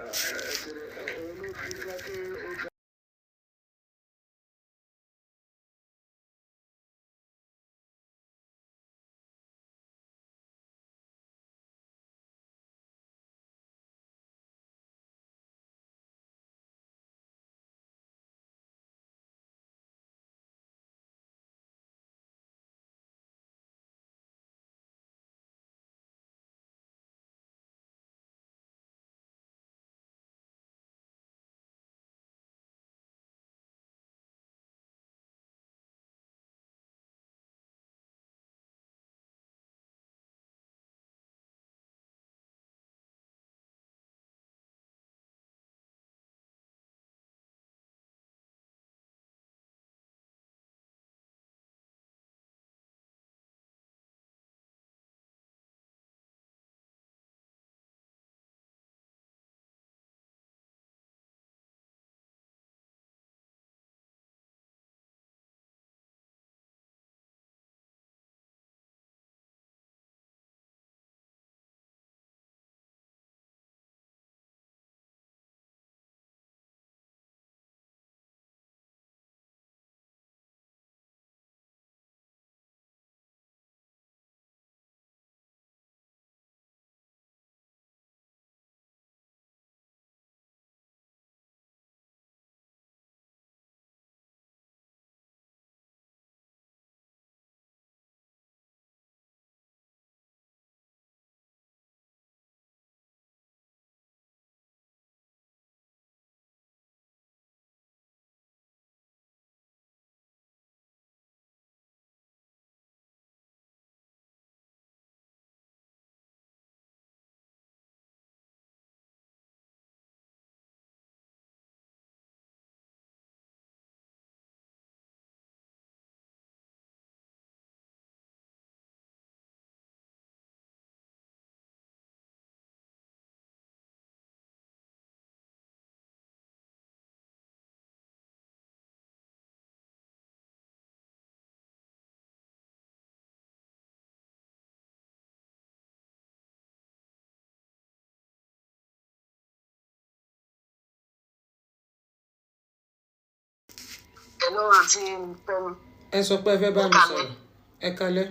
Ẹ òun ló fi jẹ́ kí ó ga. Hello, Àǹtí Fẹ́mi. Ẹ sọ pé ẹ fẹ́ bá Ẹ mi kálẹ́. sọ̀rọ̀. Ẹ kalẹ́.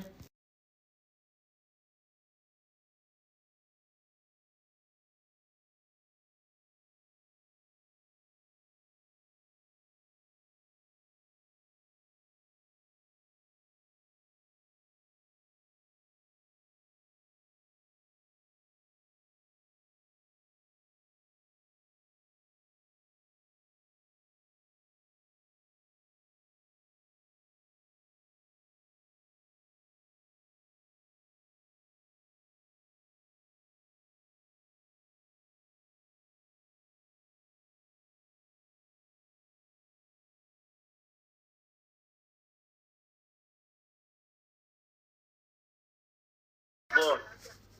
Bọ́ọ̀lù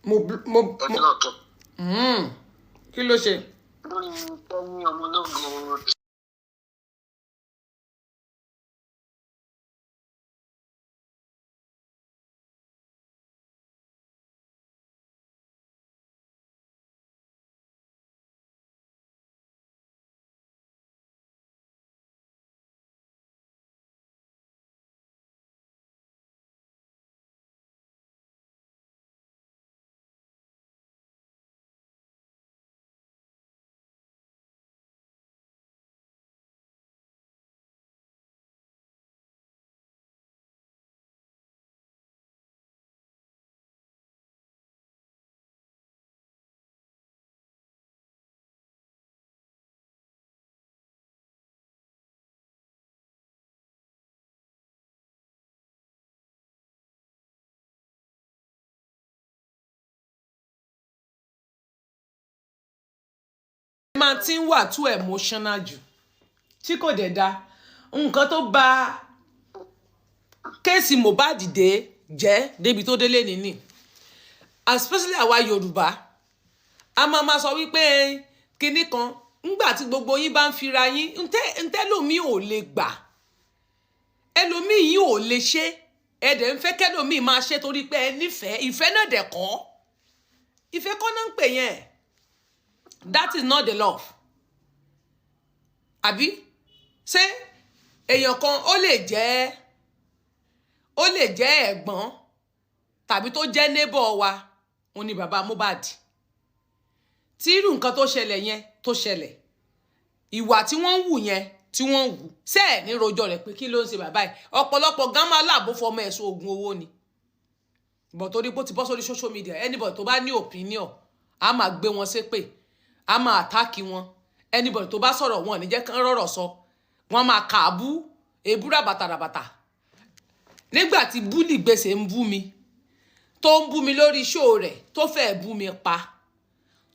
Mo mo ẹbí mo náà tó. Kí ló ṣe? Lórí Fẹ́mi ọmọ ológo. Máa ti ń wà too emotional jù, tí kò dẹ̀ da. Nǹkan tó ba case Mohbad dé jẹ́ débi tó délé nìní, especially àwa Yorùbá, a máa ma sọ wípé kinní kan ńgbà tí gbogbo yín bá ń fira yín ntẹ́lòmíì ò lè gbà, ẹlòmíì yín ò lè ṣe, ẹ dẹ̀ ń fẹ́ kẹ́lòmíì máa ṣe torí pé ẹ nífẹ̀ẹ́. Ìfẹ́ náà dẹ̀ kọ́, ìfẹ́ kọ́ náà ń pè yẹn. That is not the love. Àbí ṣé èèyàn kan ó lè jẹ́ ẹ̀gbọ́n tàbí tó jẹ́ neighbor wa, òun ni bàbá Mohbad, tí irú nǹkan tó ṣẹlẹ̀ yẹn tó ṣẹlẹ̀, ìwà tí wọ́n ń wù yẹn tí wọ́n ń wù ṣé ẹ̀ ní rojọ́ rẹ̀ pé kí ló ń ṣe bàbá yìí? Ọ̀pọ̀lọpọ̀ gan máa láàbò fọmọ ẹ̀sùn oògùn owó ni bọ̀, torí pé ó ti bọ́ sórí social media, anybody tó bá ní opinion, á máa gbé wọn ṣépè, á máa attack wọn. Anybody tó bá sọ̀rọ̀, wọn ò ní jẹ́ kán rọ̀rọ̀ sọ, wọ́n máa kàábú èébú ràbàtàràbàtà. Nígbà tí búlì gbèsè ń bú mi, tó ń bú mi lórí show rẹ̀, tó fẹ́ẹ̀ bú mi pa,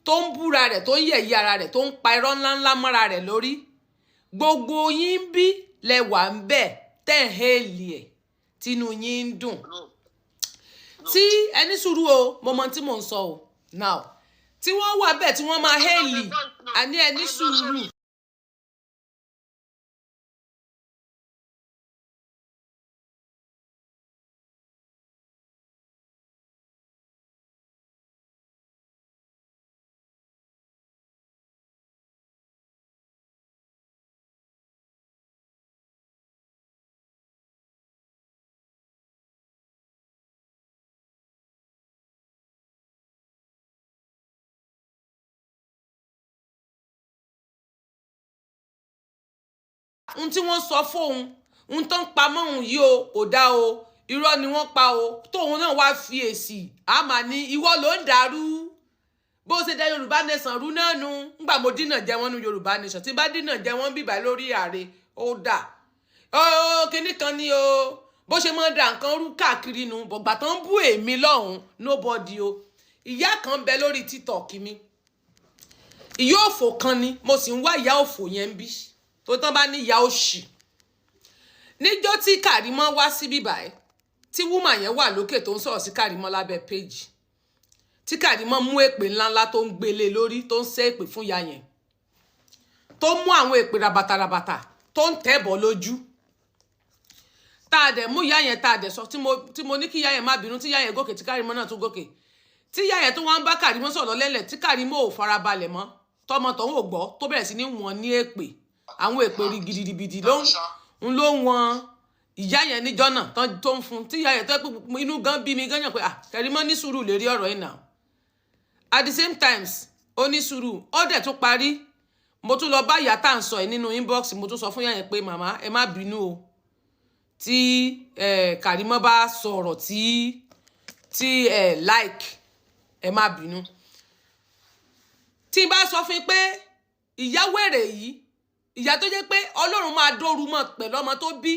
tó ń búra rẹ̀, tó ń yẹ̀yẹ́ ara rẹ̀, tó ń pa irọ́ ńláńlá mọ́ra rẹ̀ lórí, gbogbo yín ń bí lẹ́wà ń bẹ̀ tẹ́ ń hail ẹ̀, tínú yín ń dùn. No. Tí ẹni sùúrù o, mo mọ tí mò ń sọ o. Now, tí wọ́n wà bẹ́ẹ̀ tí wọ́n máa hail, àní ẹni sùúrù. Ohun tí wọ́n sọ fóun, ohun tó ń pamọ́ òun yìí o, kò dá o, irọ́ ni wọ́n pa o. Tóun náà wá fi èsì, a máa ní ìwọ ló ń dàrú, bó ṣe dá Yorùbá Nation rú náà nu. Ńgbà mo dínà jẹ wọ́n nu Yorùbá Nation, tí bá dínà jẹ wọ́n bíbá lórí ààrẹ, ó dà ó kinní kan ni o, bó ṣe máa ń da nǹkan rú káàkiri nu. Bọ̀gbà tó ń bú èmi lọ́hùn, nobody o. Ìyá kan bẹ lórí TikTok mi, ìyá òfò kan ni, mo sì ń wá ìyá òfò yẹn ń bí tó tán bá ní ìyá òṣì. Níjọ́ tí Kàrímọ́ wá síbí báyìí, tí woman yẹn wà lókè tó ń sọ̀rọ̀ sí Kàrímọ́ lábẹ́ péjì, tí Kàrímọ́ mú èpè ńláńlá tó ń gbélé lórí, tó ń ṣẹ́ èpè fún ìyá yẹn, tó mú àwọn èpè rabatarabata tó ń tẹ̀bọ̀ lójú, tá a dẹ̀ mú ìyá yẹn, tá a dẹ̀ sọ, tí mo ní kí ìyá yẹn má bínú, tí ìyá yẹn gòkè, tí Kàrímọ́ náà tún gòkè, tí ìyá yẹn tó wá ń bá Kàrímọ́ sọ̀rọ̀ lẹ́lẹ̀, tí Kàrímọ́ ò farabalẹ̀ mọ́, tọmọ tọ̀hún ò gbọ́, tó bẹ̀rẹ̀ sí ní wọ́n ní èpè, àwọn èpè gidigidi ló ń ló wọn ìyá yẹn níjọ́ náà tó ń fún, tí ìyá yẹn tó pé inú gan bí mi gan yàn pé, ah, Kàrímọ́ ní sùúrù lérí ọ̀rọ̀ yìí náà. At the same times, ó ní sùúrù, ó dẹ̀ tún parí. Mo tún lọ bá ìyá tá à ń sọ ẹ̀ nínú inbox, mo tún sọ fún ìyá yẹn pé, màmá, ẹ má bínú o, tí Kàrímọ́ bá sọ̀rọ̀ tí like, ẹ má bínú. Tí n bá sọ fún yín pé ìyá wèrè yìí, ìyá tó jẹ́ pé Ọlọ́run máa dóoru mọ́ pẹ̀lú ọmọ tó bí,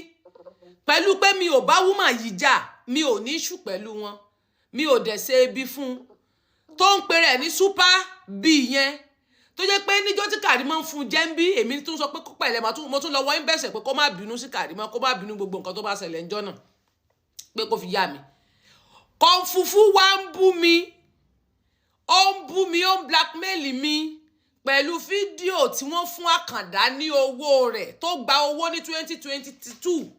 pẹ̀lú pé mi ò bá woman yìí jà, mi ò ní issue pẹ̀lú wọn, mi ò dẹ̀ ṣe ibi fún un, tó ń pèrè ní super b yẹn, tó jẹ́ pé níjọ́ tí Kàrímọ́ ń fún jẹ́ ń bí, èmi tún sọ pé kó pẹ̀lẹ́, mo tún lọ wọ́ ń bẹ̀sẹ̀ pé kó má bínú sí Kàrímọ́, kó má bínú gbogbo nǹkan tó bá ṣẹlẹ̀ ńjọ́ náà, pé kó fi yá mi. Kọ̀ǹfùfù wá ń bú mi, ó ń bú mi, ó ń blackmail mi pẹ̀lú fídíò tí wọ́n fún Àkàndá ní owó rẹ̀, tó gba owó ní 2022,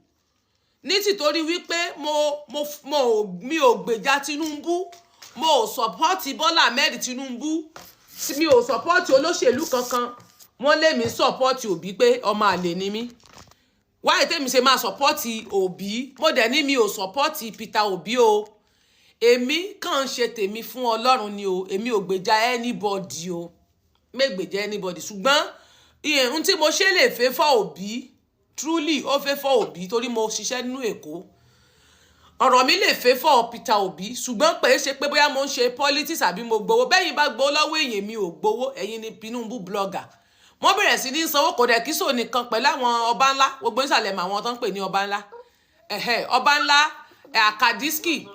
ní tìtorí wípé mo mo mo mi ò gbèjà Tinubu, mo ò support Bọ́lá Ahmed Tinubu, mi ò support olóṣèlú kankan. Wọ́n lé mi support Òbí, pé ọmọ àlè ni mí, wáyé tèmi ṣe máa support Òbí. Mo dẹ̀ ní mi ò support Peter Obi o, èmi kàn ń ṣe tèmi fún Ọlọ́run ni o, èmi ò gbèjà anybody o, mẹ́gbèjà anybody. Ṣùgbọ́n ìyẹn tí mo ṣe lè fẹ́ fọ́ Òbí, truly ó fẹ́ fọ́ Òbí, torí mo ṣiṣẹ́ nínú Èkó, ọ̀rọ̀ mi lè fẹ́ fọ́ Peter Obi, ṣùgbọ́n pé ṣe pé bóyá mo ń ṣe politics àbí mo gbowó. Bẹ́yìn bá gbowó lọ́wọ́ èèyàn, mi ò gbowó. Ẹ̀yin ni Tinubu blogger. Wọ́n bẹ̀rẹ̀ sí ní sanwó, kò dẹ̀ kí sò nìkan, pẹ̀lú àwọn ọba ńlá gbogbo nísàlẹ̀ mọ́, àwọn tó ń pè ní ọba ńlá, ẹ̀hẹ́, ọba ńlá Akadiski,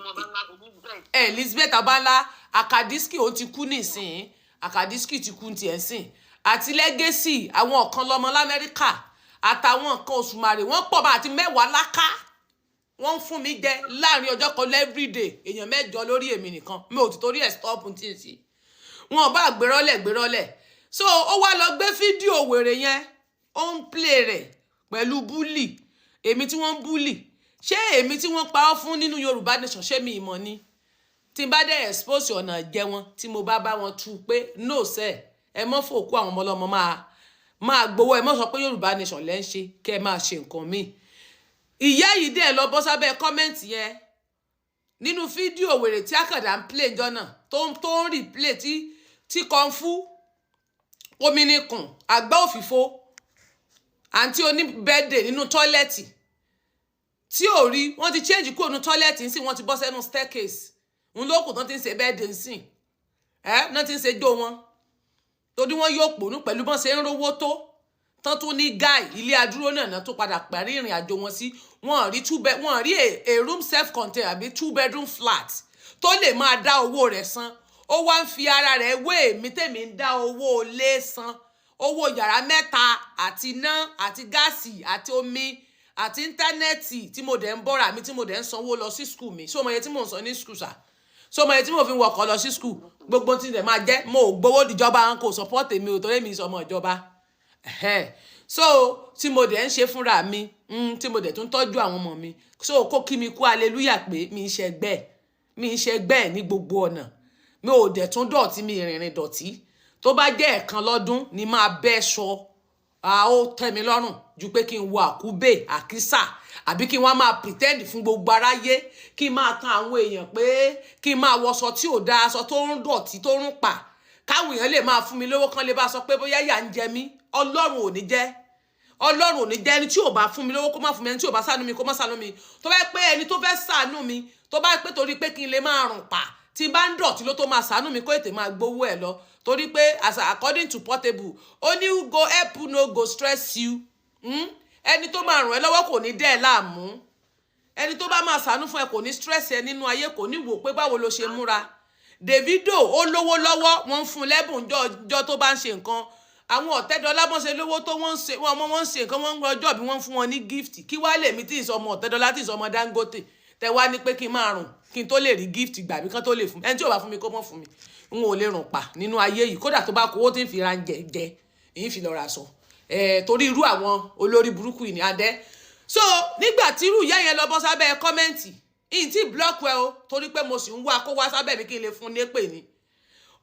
Elizabeth ọba ńlá Akadiski, ó ti kú nísìnyí, Akadiski ti kú tiẹ̀ sìn, àti Legacy, àwọn ọ̀kan lọ́mọ lamẹ́ríkà, àtàwọn nǹkan òṣùmàrè, wọ́n pọ̀ bá àti mẹ́wàá láká. Wọ́n ń fún mi jẹ láàrin ọjọ́ kan, everyday, èèyàn 8 lórí èmi nìkan. Mi ò ti torí ẹ̀ stop tí ì sí wọn bá gbérọ́lẹ̀ gbérọ́lẹ̀. So ó wá lọ gbé fídíò wèrè yẹn, ó ń play rẹ̀ pẹ̀lú bully. Èmi tí wọ́n ń bully, ṣé èmi tí wọ́n pa ọ́ fún nínú Yorùbá Nation, ṣé mi ìmọ̀ ni? Tí n bá dẹ̀ expose ọ̀nà jẹ wọn, tí mo bá bá wọn tú pé no sẹ́, Ẹ mọ́ fòkú àwọn ọmọ ọlọ́mọ máa máa gbowó. Ẹ mọ́ sọ pé Yorùbá Nation lẹ́ ń ṣe, kẹ́ ẹ máa ṣe nǹkan míì. Ìyá yìí dẹ̀ lọ bọ́ sábẹ́ comment yẹn nínú fídíò wèrè tí Àkàndá ń play njọ́ náà, tó ń replay tí Kọ̀ǹfú ominikùn àgbá òfìfo, àǹtí oní birthday nínú toilet tí ò rí. Wọ́n ti change kúrò ní toilet ńsìn, wọ́n ti bọ́ sẹ́nu staircase ń lókùn tán ti ń ṣe birthday ńsìn ẹ́ náà, ti ń ṣe jó wọn, torí wọ́n yóò pònú pẹ̀lú bọ́n ṣe ń rówó tó tán tún ní guy ilé adúró náà náà tó padà parí ìrìn àjò wọn sí. Wọn rí two bed, wọn rí a room self contained àbí two bedroom flat tó lè máa dá owó rẹ̀ san. Ó wá ń fi ara rẹ̀ wé èmi tèmi ń dá owó ilé san, owó yàrá mẹ́ta àti iná àti gáàsì àti omi àti íńtánẹ́ẹ̀tì, tí mo dẹ̀ ń bọ́ra mi, tí mo dẹ̀ ń sanwó lọ sí school mi. Ṣé o mọ iye tí mò ń san ní school sà? Ṣé o mọ iye tí mo fi ń wọkọ̀ lọ sí school? Gbogbo tí dẹ̀ máa jẹ́, mo ò gbowó ìjọba, kò support èmi ò, torí mi sọmọ ìjọba. So tí mo dẹ̀ ń ṣe fúnra mi, tí mo dẹ̀ tún tọ́jú àwọn ọmọ mi. So kó kí mi kú hallelujah pé mi ń ṣẹgbẹ́, mi ń ṣẹgbẹ́ ní gbogbo ọ̀nà. Mi ò dẹ̀ tún dọ̀tí, mi ìrìnrìn dọ̀tí. Tó bá jẹ́ ẹ̀kan lọ́dún ni máa bẹ́ sọ, ó tẹ́ mi lọ́rùn ju pé kí n wọ àkúbè àkísà, àbí kí n wá máa pretend fún gbogbo aráyé, kí n máa tan àwọn èèyàn pé kí n máa wọṣọ tí ò dáa, aṣọ tó ń dọ̀tí, tó ń pa, káwọn èèyàn lè máa fún mi lówó, kán lè bá sọ pé bóyá yà ń jẹ mí. Ọlọ́run ò ní jẹ́, Ọlọ́run ò ní jẹ́. Ẹni tí ò bá fún mi lówó, kó má fún mi. Ẹni tí ò bá ṣàánú mi, kó má ṣàánú mi. Tó bá pé ẹni tó fẹ́ ṣàánú mi, tó bá pé torí pé kí n lè máa rùn pa tí n bá ń dọ̀tí ló tó máa ṣàánú mi, kó ètè máa gbowó ẹ̀ lọ, torí pé as according to Portable, ó ní, "Who go help you no go stress you." Ẹni tó máa ràn ẹ́ lọ́wọ́ kò ní dẹ́ ẹ láàmú. Ẹni tó bá máa ṣàánú fún ẹ kò ní stress ẹ nínú ayé, kò ní wò pé báwo ló ṣe múra. Davido ó lówó lọ́wọ́, wọ́n ń fún lẹ́bùn jọ́ tó bá ń ṣe nǹkan. Àwọn Ọ̀tẹ́dọ́lá, bọ́n ṣe lówó tó, wọ́n ń ṣe wọ́n ọmọ wọn ń ṣe nǹkan, wọ́n ń ọjọ́ bí wọ́n ń fún wọn ní gift. Kí wá lèmi tí ì sọ ọmọ Ọ̀tẹ́dọ́lá, tí ì sọ ọmọ Dangote, tẹ wá ní pé kí n máa rùn kí n tó lè rí gift gbà bí kán tó lè fún mi? Ẹni tí ò bá fún mi, kó mọ̀ fún mi. N ò lè rùn pa nínú ayé yìí. Kódà tó bá kówó tí ń fi ra ń jẹ jẹ, èyí fi lọ ra sọ ẹ, torí irú àwọn olórí burúkú yìí ní adẹ́. So nígbà tí irú ìyá yẹn lọ bọ́ sábẹ́ comment ìyìn tí block ẹ o, torí pé mo sì ń wá kó wá sábẹ́ mi kí n lè fún un lépè ni.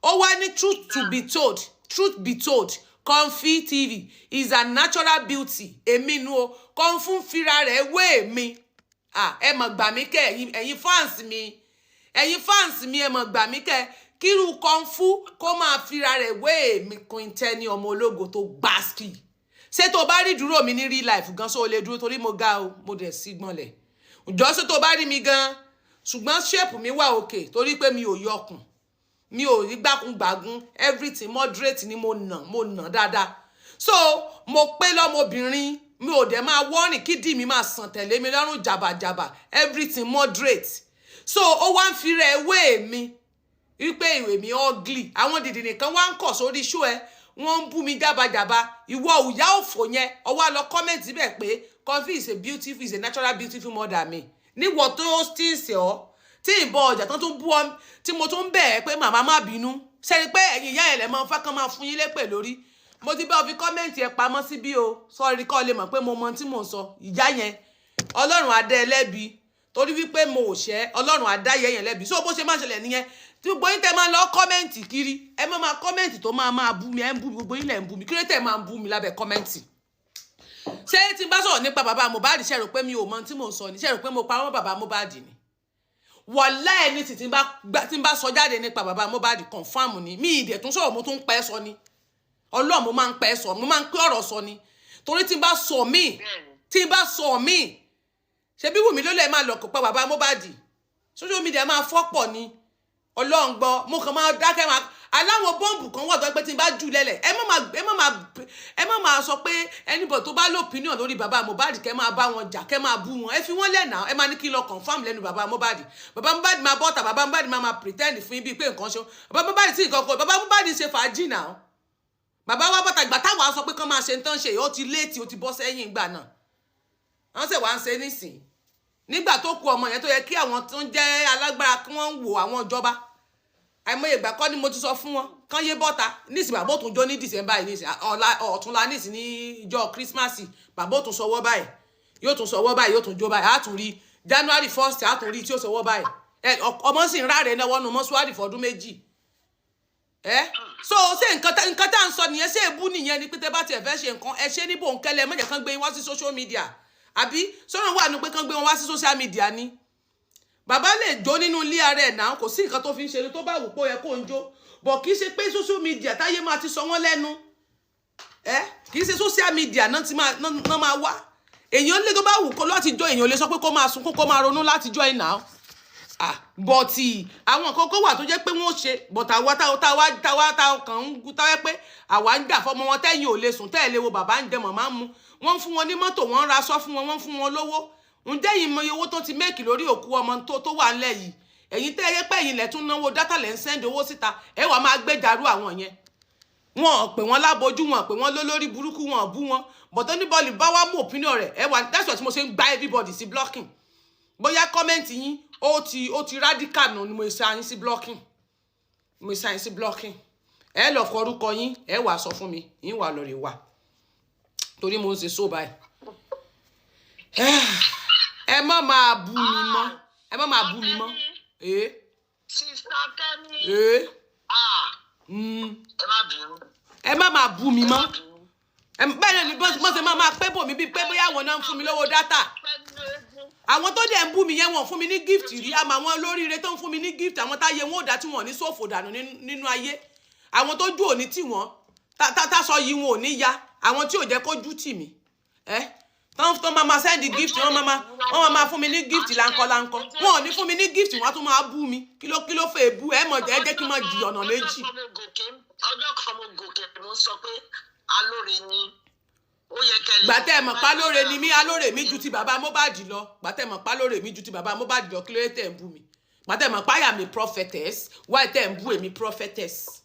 Ó wá ní, "Truth to be told, truth be told, Comfy TV is a natural beauty." Èmi nu o, Comfy ń fira rẹ̀ wé èmi. Ah, ẹ mọ̀ gbà mí kẹ́, ẹ̀yin fans mi, ẹ̀yin fans mi, ẹ mọ̀ gbà mí kẹ́. Kírú Comfy kó máa fira rẹ̀ wé èmi, Queen Tenny, ọmọ ológo tó gbáskì. Ṣé tó bá rí dúró mi ní real life gan, ṣó o lè dúró? Torí mo ga o, mo dẹ̀ sí gbọ̀nlẹ̀ ǹjọ́. Ṣé tó bá rí mi gan, ṣùgbọ́n shape mi wà òkè, torí pé mi ò yọkùn, mi ò rí gbákùngbàgún, everything moderate ni. Mo nà, mo nà dáadáa. So mo pé lọ́mọbìnrin, mi ò dẹ̀ máa wọ́rìn kídì mi máa sàn tẹ̀lé mi lọ́rùn jàbàjàbà, everything moderate. So ó wá ń fi rẹ̀ wé mi wípé ìwé mi ugly. Àwọn dìdì nìkan wá ń kọ̀ sórí show ẹ, wọ́n ń bú mi jábàjábà. Ìwọ ìyá òfò yẹn, ó wá lọ comment bẹ́ẹ̀ pé Comfy is a beautiful, is a natural beautiful mother mi. Níwọ̀ tó tí ń sè ọ́, tí ìbọn ọjà tó tún bú ọ, tí mo tún bẹ̀ ẹ́ pé màmá má bínú. Sẹ́ni pé ẹ̀yin ìyá ẹ̀ lẹ̀ máa ń fẹ́ kán máa fún yín lépè lórí. Mo ti bá ọ fi comment ẹ pamọ́ síbí o, sọ́ọ́rí kọ́ lè mọ̀ pé mo mọ tí mò ń sọ. Ìyá yẹn, Ọlọ́run adé ẹlẹ́bi, torí wípé mo ò ṣẹ́. Ọlọ́run adáyẹ yẹn lẹ́bi. So bó ṣe máa ṣẹlẹ̀ nìyẹn, tí gbogbo yín tẹ́ máa lọ comment kiri, ẹ má máa comment tó máa máa bú mi. Ẹ ń bú mi, gbogbo yín lẹ̀ ń bú mi. Kí ló tẹ̀ máa ń bú mi lábẹ́ comment? Ṣé tí n bá sọ̀rọ̀ nípa bàbá Mohbad, ṣe rò pé mi ò mọ tí mò ń sọ ni? Ṣe rò pé mo parọ́ mọ́ bàbá Mohbad ni? Wàlá, ẹni tí n bá sọ jáde nípa bàbá Mohbad, confirm ni. Mi ìdẹ̀ tún sọ̀rọ̀, mo tún pẹ́ sọ ni. Ọlọ́run, mo máa ń pẹ́ sọ, mo máa ń pẹ́ ọ̀rọ̀ sọ ni, torí tí n bá sọ míì, tí n bá sọ míì, ṣebí Wùmí ló lè máa lọ kó pa bàbá Mohbad, social media máa fọ́pọ̀ ni. Ọlọ́run gbọ́, mo kàn máa dákẹ́. Máa aláwọn bọ́ǹbù kan wà tó pé tí n bá jù lẹ́lẹ̀, ẹ má máa sọ pé anybody tó bá lọ opinion lórí bàbá Mohbad, kẹ́ máa bá wọn jà, kẹ́ máa bú wọn. Ẹ fi wọ́n lẹ́nà. Ẹ máa ní kí n lọ confirm lẹ́nu bàbá Mohbad. Bàbá Mohbad máa bọ́ta, bàbá Mohbad máa máa pretend fún yín bíi pé nǹkan ṣe bàbá Mohbad tí nǹkan kọ. Bàbá Mohbad ṣe fàájì náà. Bàbá wa bọ́ta ìgbà táwa sọ pé kán máa ṣe nǹkan ṣe, ó ti late, ó ti bọ́ sẹ́yìn ìgbà náà. Wọ́n sì wá ń ṣe nísìn nígbà tó kú ọmọ yẹn, tó yẹ kí àwọn tó ń jẹ́ alágbára kí wọ́n ń wo àwọn ìjọba. Àìmọye ìgbà kọ́ ni mo ti sọ fún wọn kán yé bọ́ta nísìn. Bàbá òtún jó ní December yìí nísìn, ọ̀la ọ̀túnla nísìn, ní ìjọ Christmas, bàbá òtún sọwọ́ báyìí, yóò tún sọwọ́ báyìí, yóò tún jó báyìí. Á tún rí January 1st, á tún rí tí ó sọwọ́ báyìí. Ẹ ọmọ sì ń ráre náà wọnú mọ́ṣúárì fọdún 2. Ẹ So ṣé nǹkan tá à ń sọ nìyẹn? Ṣé èbú nìyẹn ni pé tẹ́ bá tiẹ̀ fẹ́ ṣe nǹkan, ẹ ṣe ní bòńkẹ́lẹ́, má jẹ́ kán gbé yín wá sí social media? Àbí sọ̀rọ̀ wà ní pé kán gbé wọn wá sí social media ni? Bàbá lè jó nínú ilé ara ẹ̀ náà, kò sí nǹkan tó fi ń ṣe ni. Tó bá wù pé ó yẹ kó ń jó bọ̀, kì í ṣe pé social media táyé máa ti sọ wọ́n lẹ́nu ẹ. Kì í ṣe social media náà ti máa náà máa wá. Èèyàn lè tó bá wù kó láti jó, èèyàn lè sọ pé kó máa sunkún, kó máa ronú láti jó ẹ̀ náà. Ah, but àwọn nǹkan kan wà tó jẹ́ pé wọ́n ṣe, but àwa táwa táwa táwa táwa kàn ń gún táwa pé àwa ń jà fọmọ wọn, tẹ́yìn ò lè sùn, tẹ́ ẹ̀ lè wo bàbá ń jẹ, màmá ń mu, wọ́n ń fún wọn ní mọ́tò, wọ́n ń raṣọ fún wọn, wọ́n ń fún wọn lówó. Ǹjẹ́ yìí mọ iye owó tó ti make lórí òkú ọmọ tó wà ńlẹ̀ yìí? Ẹ̀yin tẹ́ ẹ yẹ pé ẹ̀yin lẹ̀ tún náwó data, lẹ̀ ń send owó síta, ẹ wàá máa gbẹ́jàrú àwọn yẹn. Wọn ò pè wọ́n lábojú, wọn ò pè wọ́n lólórí burúkú, wọn ò bú wọn, but anybody bá wá mú opinion rẹ̀, ẹ wà. That's why mo ṣe ń gba everybody sí blocking. Bóyá comment yín ó ti radical nù ni mo ṣe àyín sí blocking, mo ṣe àyín sí blocking. Ẹ lọ kọ orúkọ yín, ẹ wàá sọ fún mi, yín wà lórí wa, torí mo ń ṣe so báyìí. Ẹ má máa bú mi mọ́, ẹ má máa bú mi mọ́. Ee. Sister Kẹ́mi. Ee. Ah, ẹ má bínú. Ẹ má máa bú mi Ẹ mọ́. má bínú. Bẹ́ẹ̀ náà ni bọ́n ṣe máa máa pẹ́ bò mí bíi pé bóyá àwọn náà ń fún mi lówó data. Pẹ̀lú eégún. Àwọn tó dẹ̀ ń bú mi yẹn, wọ́n fún mi ní gift rí. Àmọ́ àwọn olóríire tó ń fún mi ní gift, àwọn táyé wọn ò dá, tí wọn ò ní ṣòfò dànù nínú ayé, àwọn tó jù òní tì wọ́n, tásọ yìí wọn ò ní ya, àwọn tí ò jẹ́ kó jú tì mí, ẹ́ tán tó máa ma send gift, wọ́n máa fún mi ní gift láńkọ́ láńkọ́. Wọn ò ní fún mi ní gift, wọ́n á tún máa bú mi. Kí ló fẹ́ bú ẹ mọ̀? Ẹ jẹ́ kí n máa jì ọ̀nà méjì. Ọjọ́ kan mo gòkè, mo sọ pé alóore ni ó yẹ kẹ́ lè. Gbàtẹ́ ẹ̀ mọ̀ pálóore ni mí, alóore mi ju ti bàbá Mohbad lọ. Gbàtẹ́ ẹ̀ mọ̀ pálóore mi ju ti bàbá Mohbad lọ, kí ló dé tẹ̀ ń bú mi? Gbàtẹ́ ẹ̀ mọ̀ páyà mi prophetess, why tẹ̀ ń bú èmi prophetess?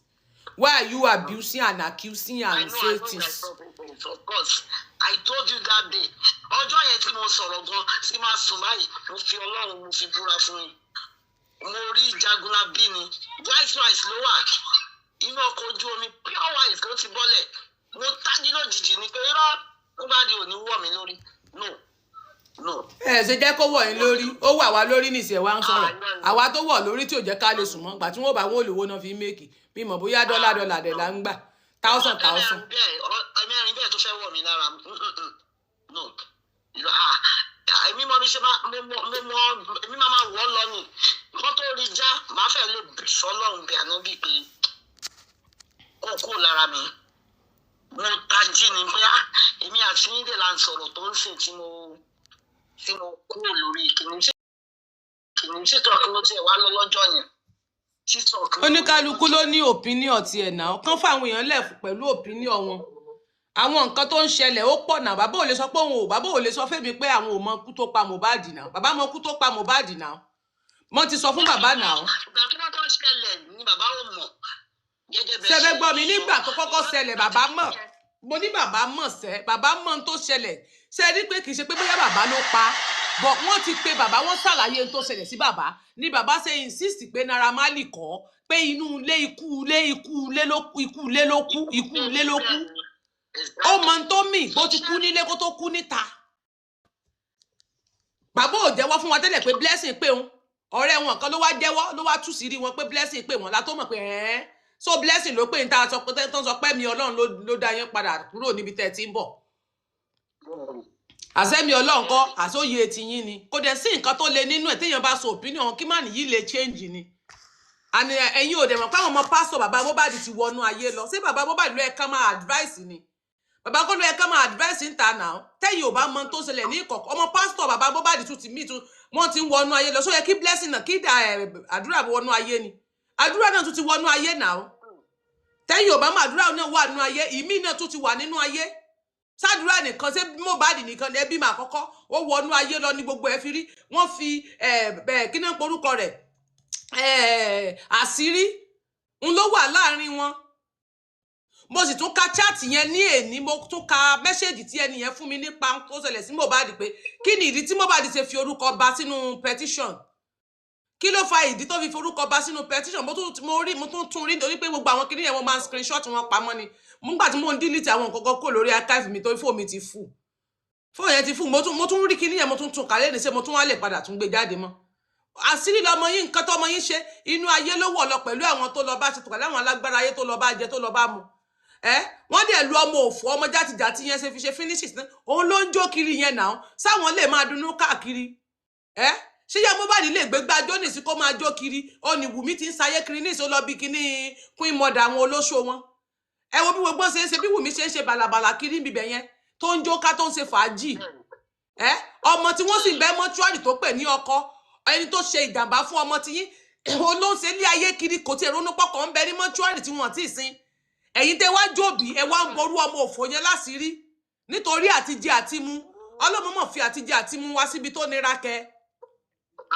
Why are you abusing and accusing I and know, I say know my things? prophetess, of course. I told you that day. Ọjọ́ yẹn tí mo sọ̀rọ̀ gan, tí máa sùn báyìí, mo fi Ọlọ́run, mo fi búra fún yín. Mo rí Jagunlabi ni, white rice ló wà. Inú ọkọ̀ ojú omi pure white ló ti bọ́lẹ̀. Mo tájí lójijì ni pé irọ́ ló bá di òní wọ̀ mí lórí. No, no. Ẹ ṣe jẹ́ kó wọ̀ yín lórí, ó wà wá lórí nìṣẹ́ wa ń sọ̀rọ̀. Àwa tó wọ̀ lórí tí ò jẹ́ ká lè sùn mọ́, gbà tí wọ́n bá wọ́n olówó náà fi ń make mi mọ̀ bóyá dọ́là dọ́là dẹ̀ là ń gbà, thousand thousand. Ẹ̀mẹ́rin bẹ́ẹ̀ tó fẹ́ wọ̀ mí lára. No. Ah, èmi mọ bí ṣe máa mo mọ èmi máa máa wọ̀ ọ́ lọ ni kó tó rí já, màá fẹ́ lè sọ lọ́run bí ànábì pé kó kúrò lára mi. Mo tají ni pé ah, èmi àti yín dè là ń sọ̀rọ̀ tó ń sìn tí mo kúrò lórí kìnìún títọ́ kí mo tiẹ̀ wá lọ lọ́jọ́ yẹn títọ́ kí mo. Oníkálukú ló ní opinion tiẹ̀ náà, kán fáwọn èèyàn lẹ̀ pẹ̀lú opinion wọn. Àwọn nǹkan tó ń ṣẹlẹ̀ ó pọ̀ náà. Bàbá ò lè sọ pé òun ò, bàbá ò lè sọ fẹ́mi pé àwọn ò mọ ikú tó pa Mohbad náà. Bàbá mọ ikú tó pa Mohbad náà, wọ́n ti sọ fún bàbá náà. Ìgbà tí wọ́n tó ń ṣẹlẹ̀ ni bàbá ò mọ̀ gẹ́gẹ́ bẹ́ẹ̀. Ṣẹfẹ gbọ́ mi? Nígbà tó kọ́kọ́ ṣẹlẹ̀, bàbá mọ̀. Mo ní bàbá mọ̀ sẹ́, bàbá mọ̀ ohun tó ṣẹlẹ̀. Ṣe rí pé kì í ṣe pé bóyá bàbá ló pa, but wọ́n ti pe bàbá, wọ́n ṣàlàyé ohun tó ṣẹlẹ̀ sí bàbá ní bàbá ṣe insist pé Naira Marley kọ́, pé inú ilé, ikú ilé, ikú ilé ló kú, ikú ilé ló kú, ikú ilé ló kú. Ó mọ ohun tó mì bó ti kú nílé kó tó kú níta. Bàbá ò jẹ́wọ́ fún wa tẹ́lẹ̀ pé Blessing pé òun ọ̀rẹ́ wọn kan ló wá jẹ́wọ́, ló wá tú sí rí wọn pé Blessing pé wọn la tó mọ̀ pé ẹ̀ẹ́n, so Blessing ló pé níta sọ pé tó ń sọ pé mi Ọlọ́run ló dá yín padà kúrò níbi tẹ́ ẹ ti ń bọ̀. Àsẹ́mi Ọlọ́run kọ́, àsóye ti yín ni. Kò dẹ̀ sí nǹkan tó le nínú ẹ̀ téèyàn bá sọ opinion kí má nìyí lè change ni. Àní ẹ̀yin ò dẹ̀ mọ̀ pé àwọn ọmọ pásítọ̀ bàbá Mohbad ti wọnú ayé lọ. Ṣé bàbá Mohbad ló yẹ ká máa advice ni? Bàbá kọ́ ló yẹ ká máa advice ń ta náà. Tẹ́yìn ò bá mọ tó ṣẹlẹ̀ ní ìkọ̀kọ̀, ọmọ pásítọ̀ bàbá Mohbad tún ti mí tún, wọ́n ti ń wọnú ayé lọ. Ṣó yẹ kí Blessing náà kí àdúrà wọnú ayé ni? Àdúrà náà tún ti wọnú ayé náà. Tẹ́yìn ò bá mọ, àdúrà náà wà nínú ayé, ìmí náà tún ti wà nínú ayé. Sádùúrà nìkan, ṣé Mohbad nìkan ní ẹbí mà kọ́kọ́ ó wọnú ayé lọ ní gbogbo ẹ fi rí wọ́n fi ẹ kí náà porúkọ rẹ̀, àṣírí ń ló wà láàrin wọn. Mo sì tún ka chat yẹn ní èní, mo tún ka message tí ẹni yẹn fún mi nípa tó ṣẹlẹ̀ sí Mohbad, pé kí ni ìdí tí Mohbad ṣe fi orúkọ ba sínú petition? Kí ló fa ìdí tó fi forúkọ ba sínú petition? Mo tún mo rí, mo tún tún rí, nítorí pé gbogbo àwọn kinní yẹn, mo máa ń screenshot wọn pamọ́ ni. Mo ń gbà tí mo ń delete àwọn nǹkan kan kó lórí archive mi, torí fóònù mi ti full, fóònù yẹn ti full. Mo tún rí kinní yẹn, mo tún tún kàlẹ́ ní ṣe mo tún wá lè padà tún gbé jáde mọ́. Àṣírí lọmọ yín, nǹkan tọmọ yín ṣe inú ayé ló wọ̀ lọ pẹ̀lú àwọn tó lọ bá ṣe, pẹ̀lú àwọn alágbára ayé tó lọ bá jẹ, tó lọ bá mu. Ẹ wọ́n dẹ̀ lu ọmọ òfò, ọmọ játijàti yẹn ṣe fi ṣe finishes náà, òun ló ń jó kiri yẹn náà. Sáwọn lè máa dunnú káàkiri. Ẹ ṣé yá Mohbad lè gbé gbájọ́ nìsí kó máa jó kiri? Ó ní Wùmí ti ń sayé kiri ní ìṣó lọ bí kíní queen mother àwọn olóṣó wọn. Ẹ wo bí gbogbo ṣe ń ṣe, bí Wùmí ṣe ń ṣe bàlàbàlà kiri níbẹ̀ yẹn, tó ń jó ká, tó ń ṣe fàájì. Ẹ ọmọ tí wọ́n sì ń bẹ mọ́ṣúárì tó pè ní ọkọ ẹni tó ṣe ìjàmbá fún ọmọ tí yín, òun ló ń ṣe ilé ayé kiri, kò tí ì ronú pọkàn ń bẹ ní mọ́ṣúárì tí wọ́n ti sin. Ẹ̀yin tẹ́ wá jòbí, ẹ wá ń ború ọmọ òfò yẹn láṣìírí nítorí àtijẹ àti mu. Ọlọ́mọ mọ̀ fi àtijẹ àti mu wá síbi tó nira kẹ.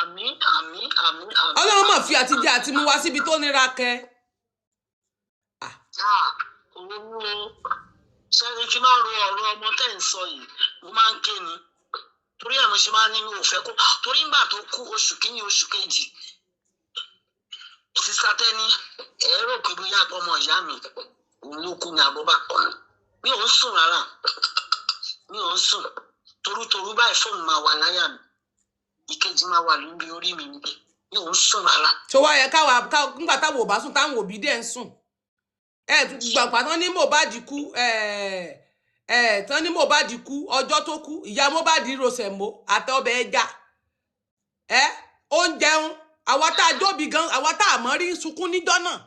Àmín, àmín, àmín, àmín. Ọlọ́mọ mọ̀ fi àtijẹ àti mu wá síbi tó nira kẹ. Ah, òun ni o. Ṣẹ́ni tí máa ń ro ọ̀rọ̀ ọmọ tẹ́ ń sọ yìí, mo máa ń ké ni. Torí ẹ̀ mo ṣe máa ń ní mi ò fẹ́ kó. Torí ńgbà tó kú oṣù kínní, oṣù kejì, Sister Tẹ́ni, ẹ rò pé bóyá ọmọ ìyá mi òun ló kú ní àbọ̀bà. Mi ò ń sùn rárá. Mi ò ń sùn. Torútorú báyìí, fóònù máa wà láyà mi. Ìkejì máa wà lórí orí mi níbí. Mi ò ń sùn rárá. Tó wá yẹ káwa nígbà táwọn ò bá sùn, táwọn òbí dẹ̀ ń sùn. Ẹ gbàgbà tán ní Mohbad kú, ẹ ẹ tán ní Mohbad kú, ọjọ́ tó kú, ìyá Mohbad ro sẹ̀mó àti ọbẹ̀ ẹja, ẹ ó ń jẹun. Àwa tá a jóbi gan, àwa tá a mọ̀ rí ń sunkún níjọ́ náà.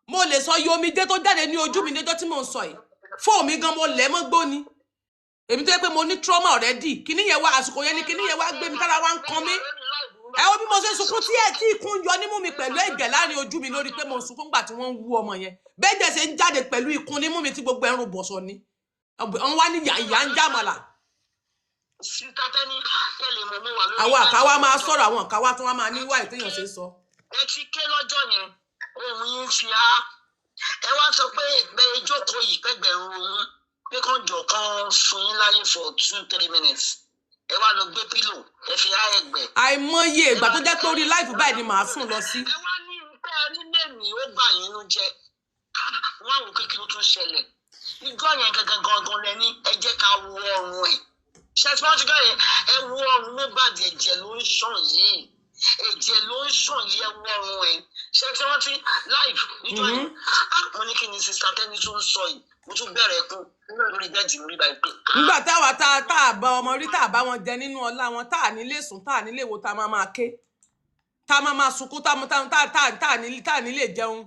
Mo lè sọ iye omijé tó jáde ní ojú mi níjọ́ tí mò ń sọ yìí. Fóònù mi gan, mo lẹ̀ mọ́ gbóni. Èmi tó yẹ pé mo ní trauma already, kíní yẹn wá àsìkò yẹn ni kíní yẹn wá gbé mi tára wá ń kan mí. Ẹ wo bí mo ṣe sunkún tí ẹ tí ikún yọ nímú mi pẹ̀lú ẹ̀jẹ̀ láàrin ojú mi lórí pé mo ń sunkún gbà tí wọ́n ń wú ọmọ yẹn, bẹ́ẹ̀ jẹ́ ṣe ń jáde pẹ̀lú ikún nímú mi tí gbogbo ẹrun bọ̀sọ̀ ni. Wọ́n wá ní ìyá ń jàmàlà. Sister Tẹ́ni, ẹ lè mọ̀, mo wà lórí. Àwọn àkáwá máa sọ̀rọ̀, àwọn àkáwá tí wọ́n máa ní wáyé téèyàn ṣe ń sọ. Ẹ ti ké lọ́jọ́ yẹn, ohun yín fi á. Ẹ wá sọ pé bẹ́ẹ̀ jókòó yìí pẹ́gbẹ̀rún ohun pé kàn jọ kàn fún yín láyè for 2-3 minutes. Ẹ wá lọ gbé pillow, ẹ fi á ẹgbẹ́. Àìmọye ìgbà tó jẹ́ pé orí live báyìí ni màá sùn lọ sí. Ẹ wá ní nǹkan nílé mi, ó bà yín nú jẹ́. Wọ́n àwọn kékeré tó tún ṣẹlẹ̀ ìjọ yẹn gangan gangan lẹ ní ẹ jẹ́ ká wo ọrùn ẹ̀. Ṣe tí wọ́n ti gbọ́ yẹn, ẹ wo ọrùn Mohbad, ẹ̀jẹ̀ ló ń ṣàn yìí, ẹ̀jẹ̀ ló ń ṣàn yìí, ẹ wo ọrùn ẹ̀. Ṣe tí wọ́n ti live níjọ yẹn, ah, mo ní kí ni Sister Tẹ́ni tún ń sọ yìí? Mo tún bẹ̀rẹ̀ kú lórí bed lórí báyìí pé Nígbà táwa tá a bá ọmọ rí, tá a bá wọn jẹ nínú ọlá wọn, tá a nílé sùn, tá a nílé wo, tá a máa máa ké, tá a máa máa sunkún, tá tá tá tá nílé, tá a nílé jẹun.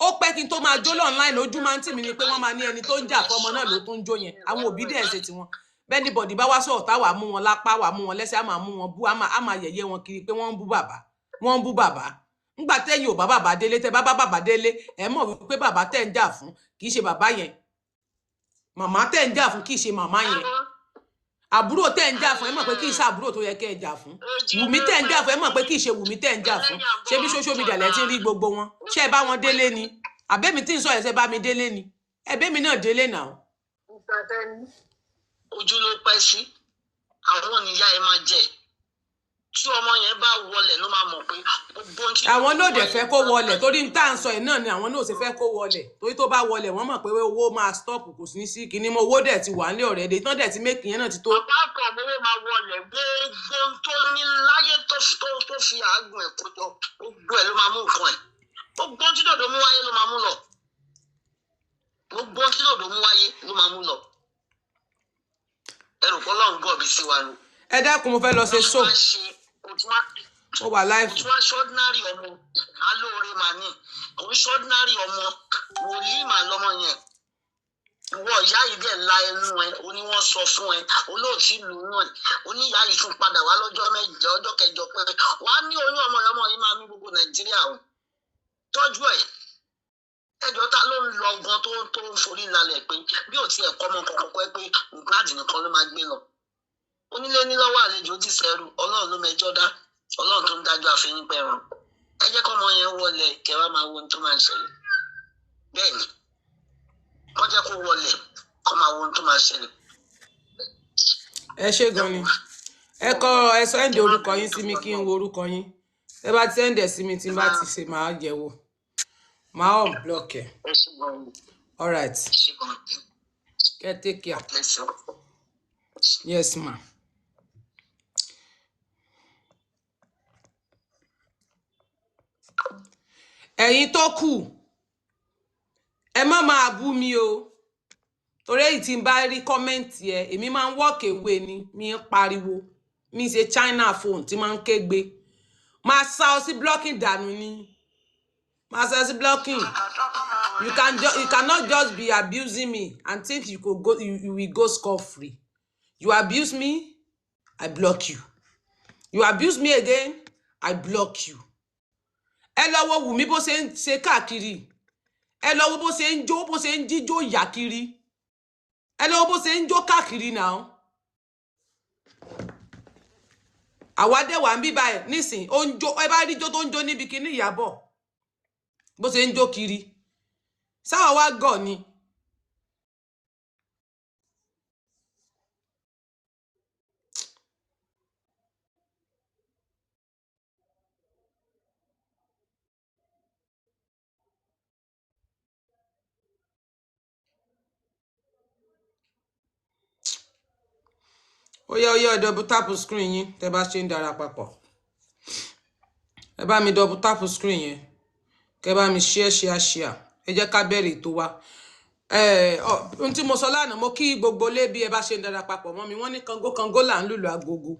Ó pẹ́ kí n tó máa jó online, ojú máa ń tì mí ni pé wọ́n máa ní ẹni tó ń jà fọmọ náà ló tó ń jó yẹn. Àwọn òbí dẹ̀ ń ṣe tiwọn. Bẹ́ẹ̀ ni bọ̀dì bá wá sọ̀rọ̀, táwa mú wọn lápá, wà mú wọn lẹ́sẹ̀, á máa mú wọn bú, á máa yẹ̀yẹ́ wọn kiri pé wọ́n ń bú bàbá, wọ́n ń bú bàbá. Ńgbà tẹ́yìn ò bá bàbá délé, tẹ́ bá bá bàbá délé, ẹ mọ̀ wípé bàbá tẹ́ ń jà fún kì í ṣe bàbá yẹn, màmá tẹ́ ń jà fún kì í ṣe màmá yẹn, àbúrò tẹ́ ń jà fún, ẹ mọ̀ pé kì í ṣe àbúrò tó yẹ kẹ́ ẹ jà fún, Wùmí tẹ́ ń jà fún, ẹ mọ̀ pé kì í ṣe Wùmí tẹ́ ń jà fún. Ṣé bí social media lẹ ti ń rí gbogbo wọn? Ṣé ẹ bá wọn délé ni? Àbẹ́mi tí ń sọ ẹ̀, ṣe bá mi délé ni? Ẹbẹ́ mi náà délé náà. Ojú ló pẹ́ sí, àwọn níyà ẹ máa jẹ. Tí ọmọ yẹn bá wọlẹ̀ ló máa mọ̀ pé gbogbo ohun tí. Àwọn náà dẹ̀ fẹ́ kó wọlẹ̀, torí tá à ń sọ yìí náà ni àwọn náà ò ṣe fẹ́ kó wọlẹ̀, torí tó bá wọlẹ̀, wọ́n mọ̀ pé owó máa stop, kò sí sí kinní mọ́. Owó dẹ̀ ti wà nílé ọ̀rẹ́dẹ̀ tán, dẹ̀ ti make yẹn náà ti tó. Bàbá kan owó máa wọlẹ̀, gbogbo ohun tó ní láyé tó fi àágùn ẹ̀ kó jọ, gbogbo ẹ̀ ló máa mú nǹkan ẹ̀. Gbogbo ohun tí dòdò mú wáyé ló máa mú lọ. Gbogbo ohun tí dòdò mú wáyé ló máa mú lọ. Ẹrù pọ́lọ́run gọ̀bí sí wa ni. Ẹ dákun, mo fẹ́ lọ ṣe show. Mo wà live. Kò tún wá ṣọ́dínárì ọmọ alóore mà ní, kò ń ṣọ́dínárì ọmọ wòlíì mà lọ́mọ yẹn. Ìwọ ìyá yìí dẹ̀ la ẹnu ẹ, o ní wọ́n sọ fún ẹ, olóòtú ìlú náà ẹ, oníyá yìí tún padà wá lọ́jọ́ 8, ọjọ́ 8 pé wàá ní oyún ọmọ yẹn. Ọmọ yìí máa mí gbogbo Nàìjíríà o. Tọ́jú ẹ̀. Ẹjọ́, ta ló ń lọ gan tó ń forí lálẹ́ pé bí ò tiẹ̀ kọ́ ọmọ kankan kọ́ ẹ pé Mohbad nìkan ló máa gbé lọ? Onílé ní lọ́wọ́, àlejò ti sẹ́rù. Ọlọ́run ló mẹjọ́ dá, Ọlọ́run tó ń dájọ́ àfihàn pẹ̀rùn. Ẹ jẹ́ kọ́mọ yẹn wọlé, kẹwàá máa wo ohun tó máa ṣẹlẹ̀. Bẹ́ẹ̀ ni, kọ́ jẹ́ kó wọlé, kọ́ máa wo ohun tó máa ṣẹlẹ̀. Ẹ ṣé gan ni. Ẹ kọ, ẹ send orúkọ yín sí mi kí n wo orúkọ yín. Ẹ bá ti send ẹ sí mi, tí n bá ti ṣe, máa yẹ̀ wò, máa unblock ẹ. Ẹ ṣé gan ni. All right. Ẹ ṣé gan ni. Kẹ́ take care. Bless you. Yes, ma. Ẹ̀yin tó kù, ẹ má máa bú mi o, torí èyí tí n bá rí comment ẹ, èmi máa ń walk away ni. Mi ń pariwo, mi ṣe China phone tí máa ń kégbe. Máa sá ọ sí blocking dànù ni, máa sá ọ sí blocking. You cannot just be abusing me and think you could go you, you will go scot free. You abuse me, I block you. You abuse me again, I block you. Ẹ lọ wo Wùmí bó ṣe ń ṣe káàkiri. Ẹ lọ wo bó ṣe ń jó, bó ṣe ń jíjó yà kiri. Ẹ lọ wo bó ṣe ń jó káàkiri náà. Àwa dẹ̀ wà ń bí báyìí nísìn, ó ń jó. Ẹ bá rí jó tó ń jó níbi kíní Ìyábọ̀, bó ṣe ń jó kiri, sáwa wá gọ̀ ni. Ó yẹ, ó yẹ, double tap screen yín. Tẹ́ bá ṣe ń dara papọ̀, ẹ bá mi double tap screen yẹn, kẹ́ bá mi share, share, share. Ẹ jẹ́ ká bẹ̀rẹ̀ ètò wa. Ohun tí mo sọ lánàá, mo kí gbogbo lé bí ẹ bá ṣe ń dara papọ̀ mọ́ mi. Wọ́n ní kango kango là ń lùlù agogo,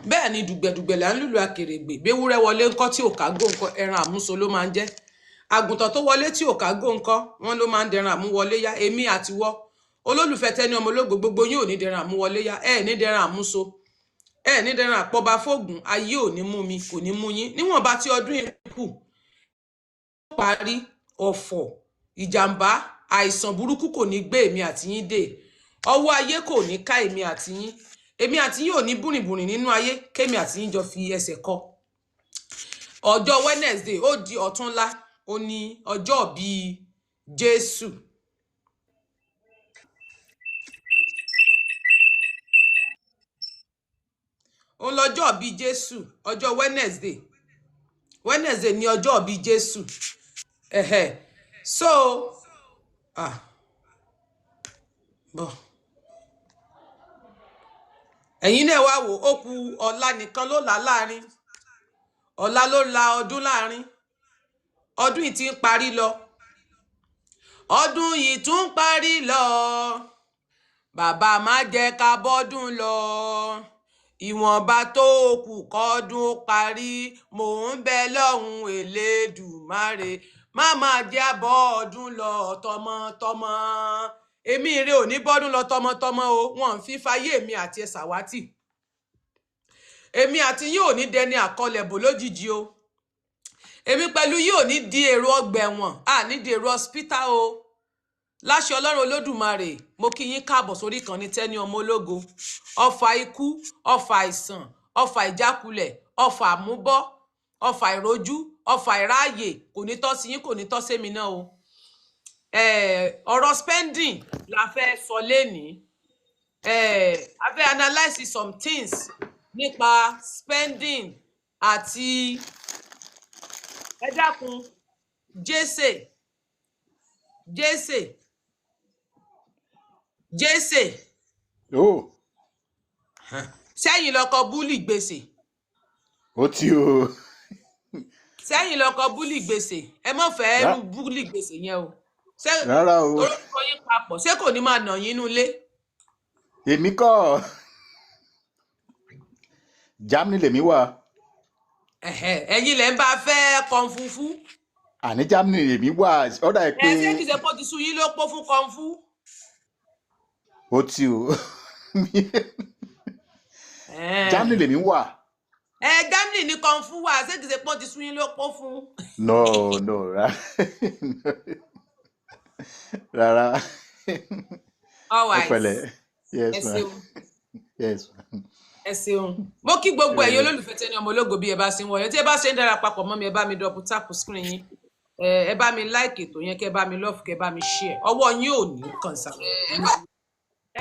bẹ́ẹ̀ ni dùgbẹ̀dùgbẹ̀ là ń lùlù akèrègbè. Béwúrẹ́ wọlé ńkọ́ tí ò kágò ńkọ́, ẹran àmúso ló máa ń jẹ́. Àgùntàn tó wọlé tí ò kágò ńkọ́, wọ́n ló máa ń dẹran àmúwọlé yá. Èmi àtiwọ́ olólùfẹ́ Tẹ́ni Ọmọ Ológo, gbogbo yín ò ní dẹran àmúwọlé yá. Ẹ ní dẹran àmúso, ẹ ní dẹran àpọ̀ba fóògùn. Ayé ò ní mú mi, kò ní mú yín. Níwọ̀nba tí ọdún yìí kù parí, ọ̀fọ̀, ìjàmbá, àìsàn burúkú kò ní gbé èmi àti yín dé. Ọwọ́ ayé kò ní ká èmi àti yín. Èmi àti yín ò ní búrìnbùrìn nínú ayé, kémi àti yín jọ fi ẹsẹ̀ kọ. Ọjọ́ Wednesday, ó di ọ̀túnla, ó ní ọjọ́ bíi Jésù. Ó lọ́jọ́ bíi Jésù, ọjọ́ Wednesday. Wednesday ní ọjọ́ bíi Jésù. Ẹ̀hẹ̀. So, ah, bọ̀, ẹ̀yin náà wá wò ó, kù ọ̀la nìkan ló là láàrin. Ọ̀la ló la ọdún láàrin. Ọdún yìí ti ń parí lọ, ọdún yìí tún ń parí lọ. Bàbá, má jẹ́ ká bọ́dún lọ. Ìwọ̀nba tó kù kọ́dún ó parí, mò ń bẹ lọ́hùn Elédùmarè, má má jẹ́ bọ́ ọdún lọ tọmọtọmọ. Èmi rè ò ní bọ́dún lọ tọmọtọmọ o. Wọn ń fífa ayé mi àti ẹ ṣàwátì. Èmi àti yín ò ní dẹni àkọlẹ̀bò lójijì o. Èmi pẹ̀lú yín ò ní di èrò ọgbà ẹ̀wọ̀n, à ní di èrò hospital o, láṣẹ Ọlọ́run Olódùmarè. Mo kí yín káàbọ̀ sórí ìkànnì Tẹ́ni Ọmọ Ológo. Ọfà ikú, ọfà àìsàn, ọfà ìjákulẹ̀, ọfà àmúbọ́, ọfà ìrójú, ọfà ìráàyè kò ní tọ́ sí yín, kò ní tọ́ sémi náà o. Ọ̀rọ̀ spending la fẹ́ sọ lénìí. A fẹ́ analyse some things nípa spending àti, ẹ dákun, jésè, jésè, jésè. Ó. Sẹ́yìn lọkọ búlì gbèsè. Ó tí o. Sẹ́yìn lọkọ búlì gbèsè. Ẹ mọ̀ fẹ́ irú búlì gbèsè yẹn o. Ṣé Rárá o. orúkọ yín papọ̀, ṣé kò ní máa nà yín inú ilé? Èmi kọ́, Germany lèmi wà. Ẹ̀hẹ̀, ẹ̀yin lẹ̀ ń bá fẹ́ kọ̀ǹfùfú. Àní Germany lèmi wà, ó dà Ẹ pé. Ṣé kìí ṣe pé ó ti sú yín ló pọ̀ fún kọ̀ǹfù? Ó tí o, Germany lèmi wà. Ẹ Germany ní kọ̀ǹfù wà. Ṣé kìí ṣe pé ó ti sú yín ló pọ̀ fún? No, no, rárá. All Ẹ right. pẹ̀lẹ́. Yes Ẹ ma. ṣeun. Yes ma. Ẹ ṣeun. Mo kí gbogbo ẹ̀yin olólùfẹ́ Tẹ́ni Ọmọ Ológo bí ẹ bá ṣe ń wọlé. Tí ẹ bá ṣe ń dára papọ̀ mọ́ mi, ẹ bá mi double tap screen yín. Ẹ bá mi like ètò yẹn, kẹ́ bá mi love, kẹ́ bá mi share. Ọwọ́ yín ò ní kàn sàlẹ̀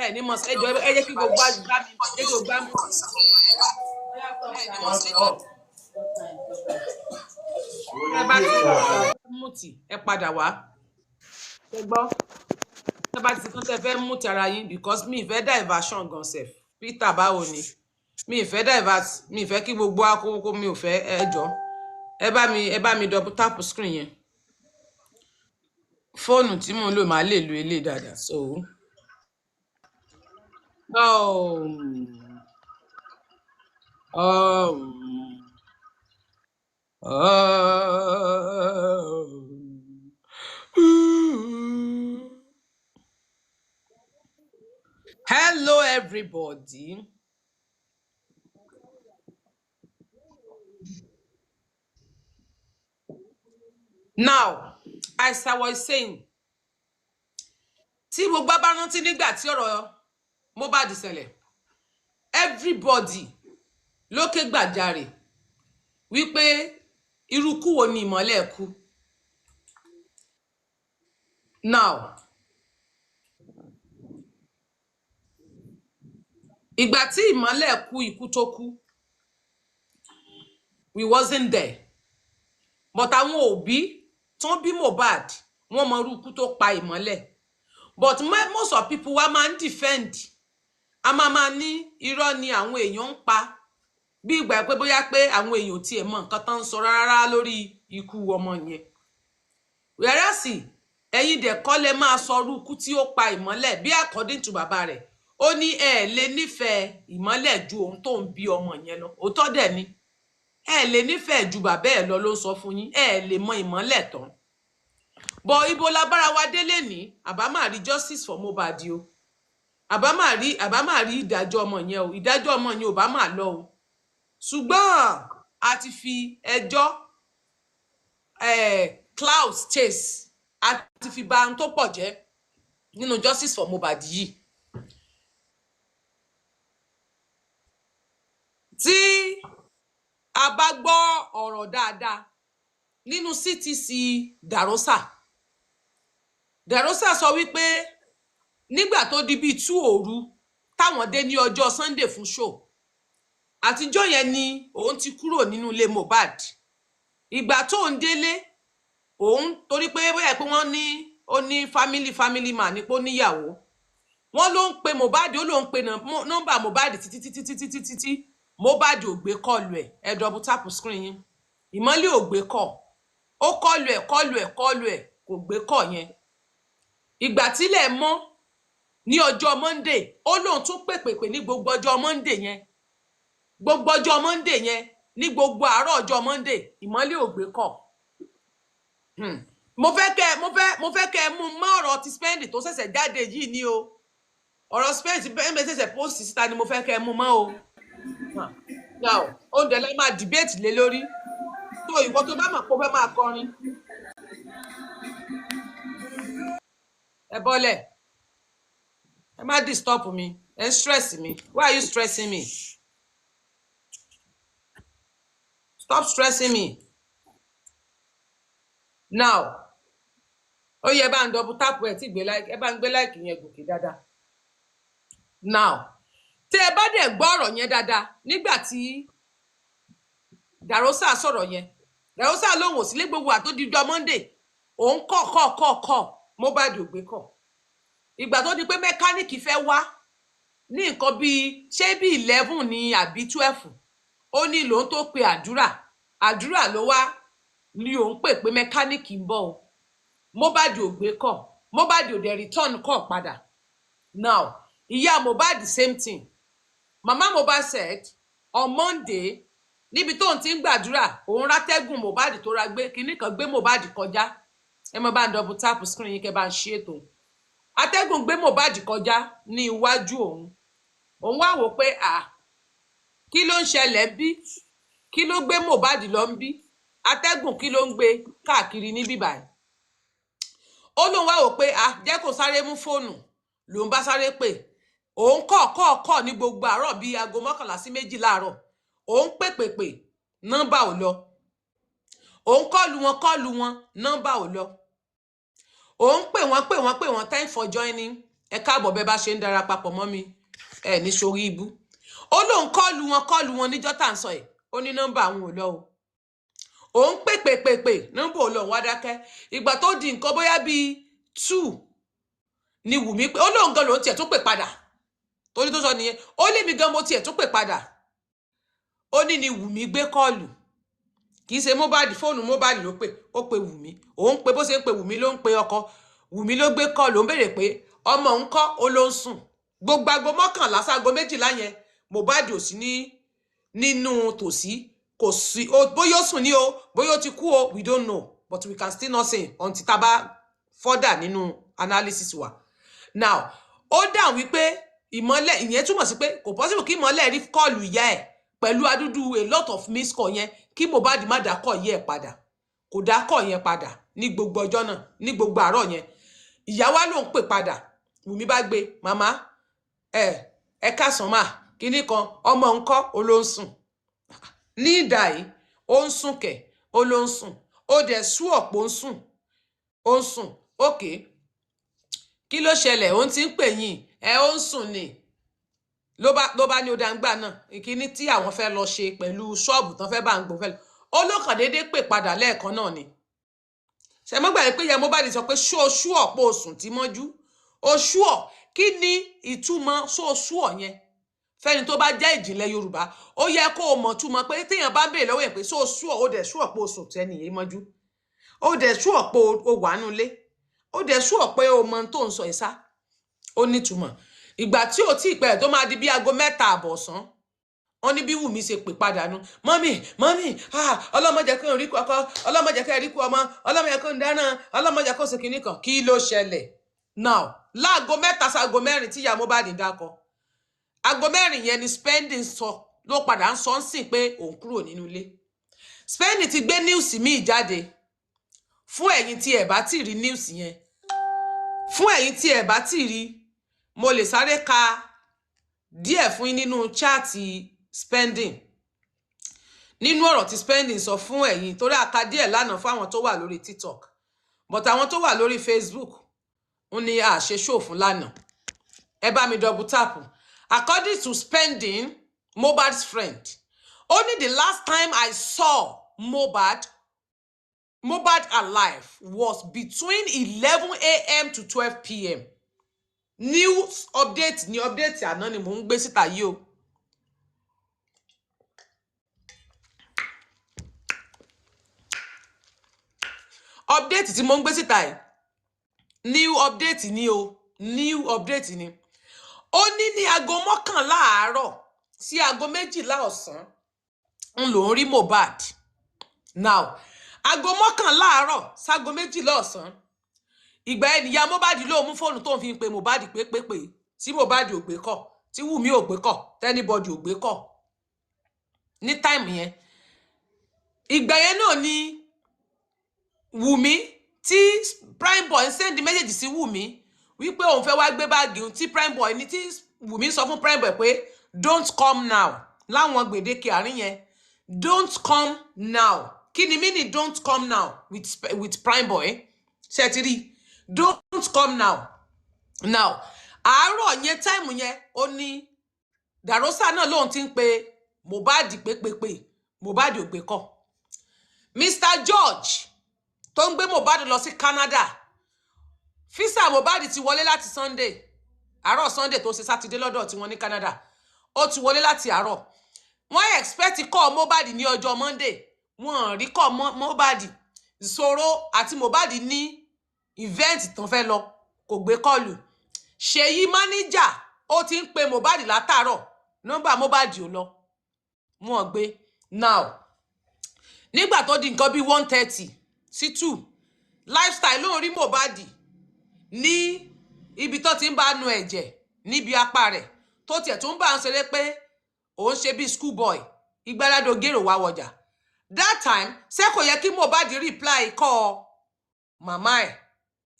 ẹ ní mọ. Ẹ jọ, ẹ jẹ́ kí gbogbo àgbà mi, ẹ jẹ́ kí gbogbo àmú. Ẹ bá ti mute, ẹ padà wá. Ẹ gbọ́, tẹ́ bá ti tán, tẹ́ fẹ́ mute ara yín, because mi ì fẹ́ diversion gan sef. Peter, báwo ni? Mi ì fẹ́ divert, mi ì fẹ́ kí gbogbo akókó, mi ò fẹ́. Ẹ jọ, ẹ bá mi double tap screen yẹn. Fóònù tí mò ń lò máa lè lo eléyìí dáadáa. So um, um, um. Hello everybody. Now, as I was saying, tí gbogbo bá rántí nígbà tí ọ̀rọ̀ Mohbad ṣẹlẹ̀, everybody ló ké gbàjarè wípé irú ikú wo ni Ìmọ́lẹ̀ kú. Now, ìgbà tí Ìmọ́lẹ̀ kú ikú tó kú, we wasn't there. But àwọn òbí tó ń bí Mohbad, wọ́n mọ irú ikú tó pa Ìmọ́lẹ̀. But most of people wa máa ń defend. A máa máa ní irọ́ ni àwọn èèyàn ń pa. Bí ìgbà pé bóyá pé àwọn èèyàn ò tiẹ̀ mọ nǹkan tó ń sọ rárá lórí ikú ọmọ yẹn. Whereas ẹ̀yin dẹ̀ kọ́ lẹ máa sọ irú ikú tí ó pa Ìmọ́lẹ̀ bí according to bàbá rẹ̀. Ó ní ẹ lè nífẹ̀ẹ́ Ìmọ́lẹ̀ ju òun tó ń bí ọmọ yẹn lọ. Òótọ́ dẹ̀ ni. Ẹ lè nífẹ̀ẹ́ ju bàbá ẹ̀ lọ ló ń sọ fún yín. Ẹ lè mọ Ìmọ́lẹ̀ tán. But ibo la bára wa délé ní, àbá máa rí justice for Mohbad o. Àbá máa rí ìdájọ́ ọmọ yẹn o. Ìdájọ́ ọmọ yẹn ò bá máa lọ o. Ṣùgbọ́n a ti fi ẹjọ́ clout chase, a ti fi ba ohun tó pọ̀ jẹ́ nínú justice for Mohbad yìí. Tí a bá gbọ́ ọ̀rọ̀ dáadáa nínú CTC Darosa, Darosa sọ wípé nígbà tó di bíi 2 òru táwọn dé ní ọjọ́ Sunday fún show, àtijọ́ yẹn ni òun ti kúrò nínú ilé Mohbad. Ìgbà tó ń délé òun, torí pé bóyá pé wọ́n ní ó ní family man ní pé ó níyàwó, wọ́n ló ń pe Mohbad, ó ló ń pe nọ́mbà Mohbad títí títí títí títí tí Mohbad ò gbé call ẹ̀. Ẹ double tap screen yín. Ìmọ́lẹ̀ ò gbé call, ó call ẹ̀, call ẹ̀, call ẹ̀, kò gbé call yẹn. Ìgbà tílẹ̀ mọ́ ní ọjọ́ Monday, ó lóun tún pèpèpè ní gbogbo ọjọ́ Monday yẹn, gbogbo ọjọ́ Monday yẹn, ní gbogbo àárọ̀ ọjọ́ Monday, Ìmọ́lẹ̀ ò gbé call. Mo fẹ́ kẹ́ mú mọ́ ọ̀rọ̀ ti spend tó ṣẹ̀ṣẹ̀ jáde yìí ni o. Ọ̀rọ̀ spend tí bẹ́ẹ̀ ṣẹ̀ṣẹ̀ post síta ni mo fẹ́ kẹ́ mú mọ́ o. Now, oúnjẹ lẹ́ máa debate lé lórí. Tó ìwọ tó bá mọ̀ pé o fẹ́ máa kọrin, ẹ bọ́lẹ̀, ẹ má disturb mi, ẹ ń stress mi. Why are you stressing me? Stop stressing me. Now, ó yẹ bá ń double tap ẹ tí gbé like, ẹ bá ń gbé like yẹn gòkè dáadáa. Now, tẹ ẹ bá dẹ̀ gbọ́ ọ̀rọ̀ yẹn dáadáa nígbà tí Darosa sọ̀rọ̀ yẹn, Darosa lóhùn òsílẹ̀ gbogbo àtòdìjọ́ Monday, òun kọ̀ kọ̀ kọ̀ kọ̀, Mohbad ò gbé kọ̀. Ìgbà tó di pé mẹkáníìkì fẹ́ wá ní nǹkan bíi ṣé bíi 11 ní àbí 12, ó ní lòun tó pe àdúrà, àdúrà ló wá ní òun pè pé mẹkáníìkì ń bọ̀ o. Mohbad ò gbé kọ̀, Mohbad ò dẹ̀ return kọ̀ padà. Now, ìyá Mohbad, same thing. Mama Mohbad said on Monday, níbi tóun ti ń gbàdúrà, òun rátẹ́gùn Mohbad tó ra gbé kinní kan gbé Mohbad kọjá. Ẹ mọ bá ń double tap screen yín kẹ́ bá ń ṣí ètò. Atẹ́gùn gbé Mohbad kọjá ní iwájú òun. Òun wá wò pé à, kí ló ń ṣẹlẹ̀ bí? Kí ló gbé Mohbad lọ ń bí? Atẹ́gùn kí ló ń gbé káàkiri níbí báyìí? Ó lóun wá wò pé à, jẹ́ kó sáré mú fóònù, lòun bá sáré pè. Òun kọ̀ kọ̀ kọ̀ ní gbogbo àárọ̀ bíi aago 11 sí 12 láàárọ̀. Òun pè pè pè, nọ́mbà ò lọ. Òun call wọn, call wọn, nọ́mbà ò lọ. Òun pè wọ́n, pè wọ́n, pè wọ́n. Thank for joining. Ẹ káàbọ̀ bẹ́ẹ̀ bá ṣe ń dara papọ̀ mọ́ mi, ẹ ní sórí ibú. Ó lóun call wọn, call wọn níjọ́ tá à ń sọ ẹ̀, ó ní nọ́mbà àwọn ò lọ o. Òun pè pè pè pè, nọ́mbà ò lọ, òun wá dákẹ́. Ìgbà tó di nǹkan bóyá bíi 2 ni Wùmí pé ó lóun gan lòun tiẹ̀ tún pè padà, torí tó sọ nìyẹn, ó lé mi gan mo tiẹ̀ tún pè padà. Ó ní ni Wùmí gbé call, kì í ṣe Mohbad, fóònù Mohbad ló pè, ó pe Wùmí. Òun pe bó ṣe ń pe Wùmí ló ń pe ọkọ. Wùmí ló gbé call. Ó ń béèrè pé ọmọ òun kọ́, ó ló ń sùn. Gbogbo aago 11 sáago 12 yẹn, Mohbad ò sí ní nínú tòsí, kò sí. Bóyá ó sùn ní o, bóyá ó ti kú o, we don't know, but we can still not say until tá a bá further nínú analysis wa. Now, ó dáhùn wípé Ìmọ́lẹ̀, ìyẹn túmọ̀ sí pé kò possible kí Ìmọ́lẹ̀ rí call ìyá ẹ̀ pẹ̀lú adúdú a lot of miss call yẹn, kí Mohbad má dá call yẹ ẹ̀ padà. Kò dá call yẹn padà ní gbogbo ọjọ́ náà, ní gbogbo àárọ̀ yẹn. Ìyá wa ló ń pè padà. Wùmí bá gbé, "Màmá, ẹ káàsán mà, kinní kan, ọmọ ńkọ́?" Ó ló ń sùn. Ní ìdá yìí, ó ń sùn kẹ̀, ó ló ń sùn. Ó dẹ̀ sú ọ̀pọ̀ ń sùn, ó ń sùn. Okay, kí ló ṣẹlẹ̀? Òun ti ń pè yín ẹ, ó ń sùn ni. Ló bá ní ó dáńgbà náà, ìkíní tí àwọn fẹ́ lọ ṣe pẹ̀lú ṣọ́ọ̀bù tán fẹ́ bá ń gbọ́n fẹ́ lọ. Ó ló kàn déédéé pè padà lẹ́ẹ̀kan náà ni. Ṣẹmọ́gbà yìí pé ìyá Mohbad sọ pé ṣó o ṣú ọ̀pọ̀ osùn tí mọ́jú o ṣú ọ̀? Kí ni ìtumọ̀ ṣó o ṣú ọ̀ yẹn? Fẹ́ni tó bá jẹ́ ìjìnlẹ̀ Yorùbá, ó yẹ kó o mọ̀ túmọ̀ pé téèyàn bá ń béèrè lọ́wọ́ yẹn pé ṣó o ṣú ọ̀, ó dẹ̀ ṣú ọ̀pọ̀ osùn tẹ́nìyẹn mọ́jú, ó dẹ̀ ṣú ọ̀pọ̀ o wà nulẹ̀, ó dẹ̀ ṣú ọ̀pọ̀ o mọ tó ń sọ ìsá, ó nítumọ̀. Ìgbà tí ò tí ì pẹ́ tó máa di bí aago 3:30 ọ̀sán, wọ́n ní bí Wùmí ṣe pè padà nu, "Mummy, mummy, ah, ọlọ́mọdé kò rí kú ọkọ, ọlọ́mọdé kò rí kú ọmọ, ọlọ́mọdé kò ń dáná, ọlọ́mọdé kò ṣe kinní kan, kí ló ṣẹlẹ̀?" Now, láago 3 sáago 4 tí ìyá Mohbad dákọ, aago 4 yẹn ni Spending sọ, ló padà ń sọ ń sìn pé òun kúrò nínú ilé. Spending ti gbé news míì jáde fún ẹ̀yin tí ẹ̀ bá tí rí news yẹn. Fún ẹ̀yin tí ẹ̀ bá tí rí, mo lè sáré ka díẹ̀ fún yín nínú chat Spending, nínú ọ̀rọ̀ tí Spending sọ fún ẹ̀yin, torí a ka díẹ̀ lánàá fún àwọn tó wà lórí TikTok, but àwọn tó wà lórí Facebook ń ní a ṣe show fún lánàá. Ẹ bá mi double tap. According to Spending, Mohbad's friend, only the last time I saw Mohbad alive was between 11 a.m. to 12 p.m. News update ni, update àná ni mò ń gbé síta yìí o. Update tí mo ń gbé síta yìí, new update ni o, new update ni. Ó ní ní aago 11 àárọ̀ sí aago 12 ọ̀sán ń lòún rí Mohbad. Now, aago 11 àárọ̀ sáago 12 ọ̀sán, ìgbà yẹn nìyá Mohbad ló mú fóònù tó ń fi pe Mohbad pépépé, tí Mohbad ò gbé kọ̀, tí Wùmí ò gbé kọ̀, tí anybody ò gbé kọ̀ ní time yẹn. Ìgbà yẹn náà ni Wùmí, tí Prime Boy ń send message sí Wùmí wípé òun fẹ́ wá gbé báàgì òun, tí Prime Boy ní, tí Wùmí sọ fún Prime Boy pé don't come now. Láwọn gbèdéke àárín yẹn, don't come now, kí ni meaning don't come now with Prime Boy? Ṣe ti rí don't come now? Now, àárọ̀ yẹn, time yẹn, ó ní Dàrósà náà lóun ti ń pe Mohbad pépépé, Mohbad ò gbé kọ́. Mr George tó ń gbé Mohbad lọ sí Canada, visa Mohbad ti wọlé láti Sunday, àárọ̀ Sunday tó ṣe Sátidé lọ́dọ̀ tí wọ́n ní Canada. Ó ti wọlé láti àárọ̀. Wọ́n expect call Mohbad ní ọjọ́ Monday, wọ́n rí call Mohbad. Ìṣòro àti Mohbad ní event tán fẹ́ lọ, kò gbé call. Ṣèyí máníjà, ó ti ń pe Mohbad látàárọ̀, nọ́mbà Mohbad ò lọ, wọn gbé. Now, nígbà tó di nǹkan bíi 1:30 sí 2, Lifestyle ló ń rí Mohbad ní ibi tó ti ń bá nu ẹ̀jẹ̀ níbi apá rẹ̀, tó tiẹ̀ tún bá ń ṣeré pé òun ṣe bíi school boy ìgbàládò gèrò wá wọjà. That time, ṣé kò yẹ kí Mohbad reply call màmá ẹ̀,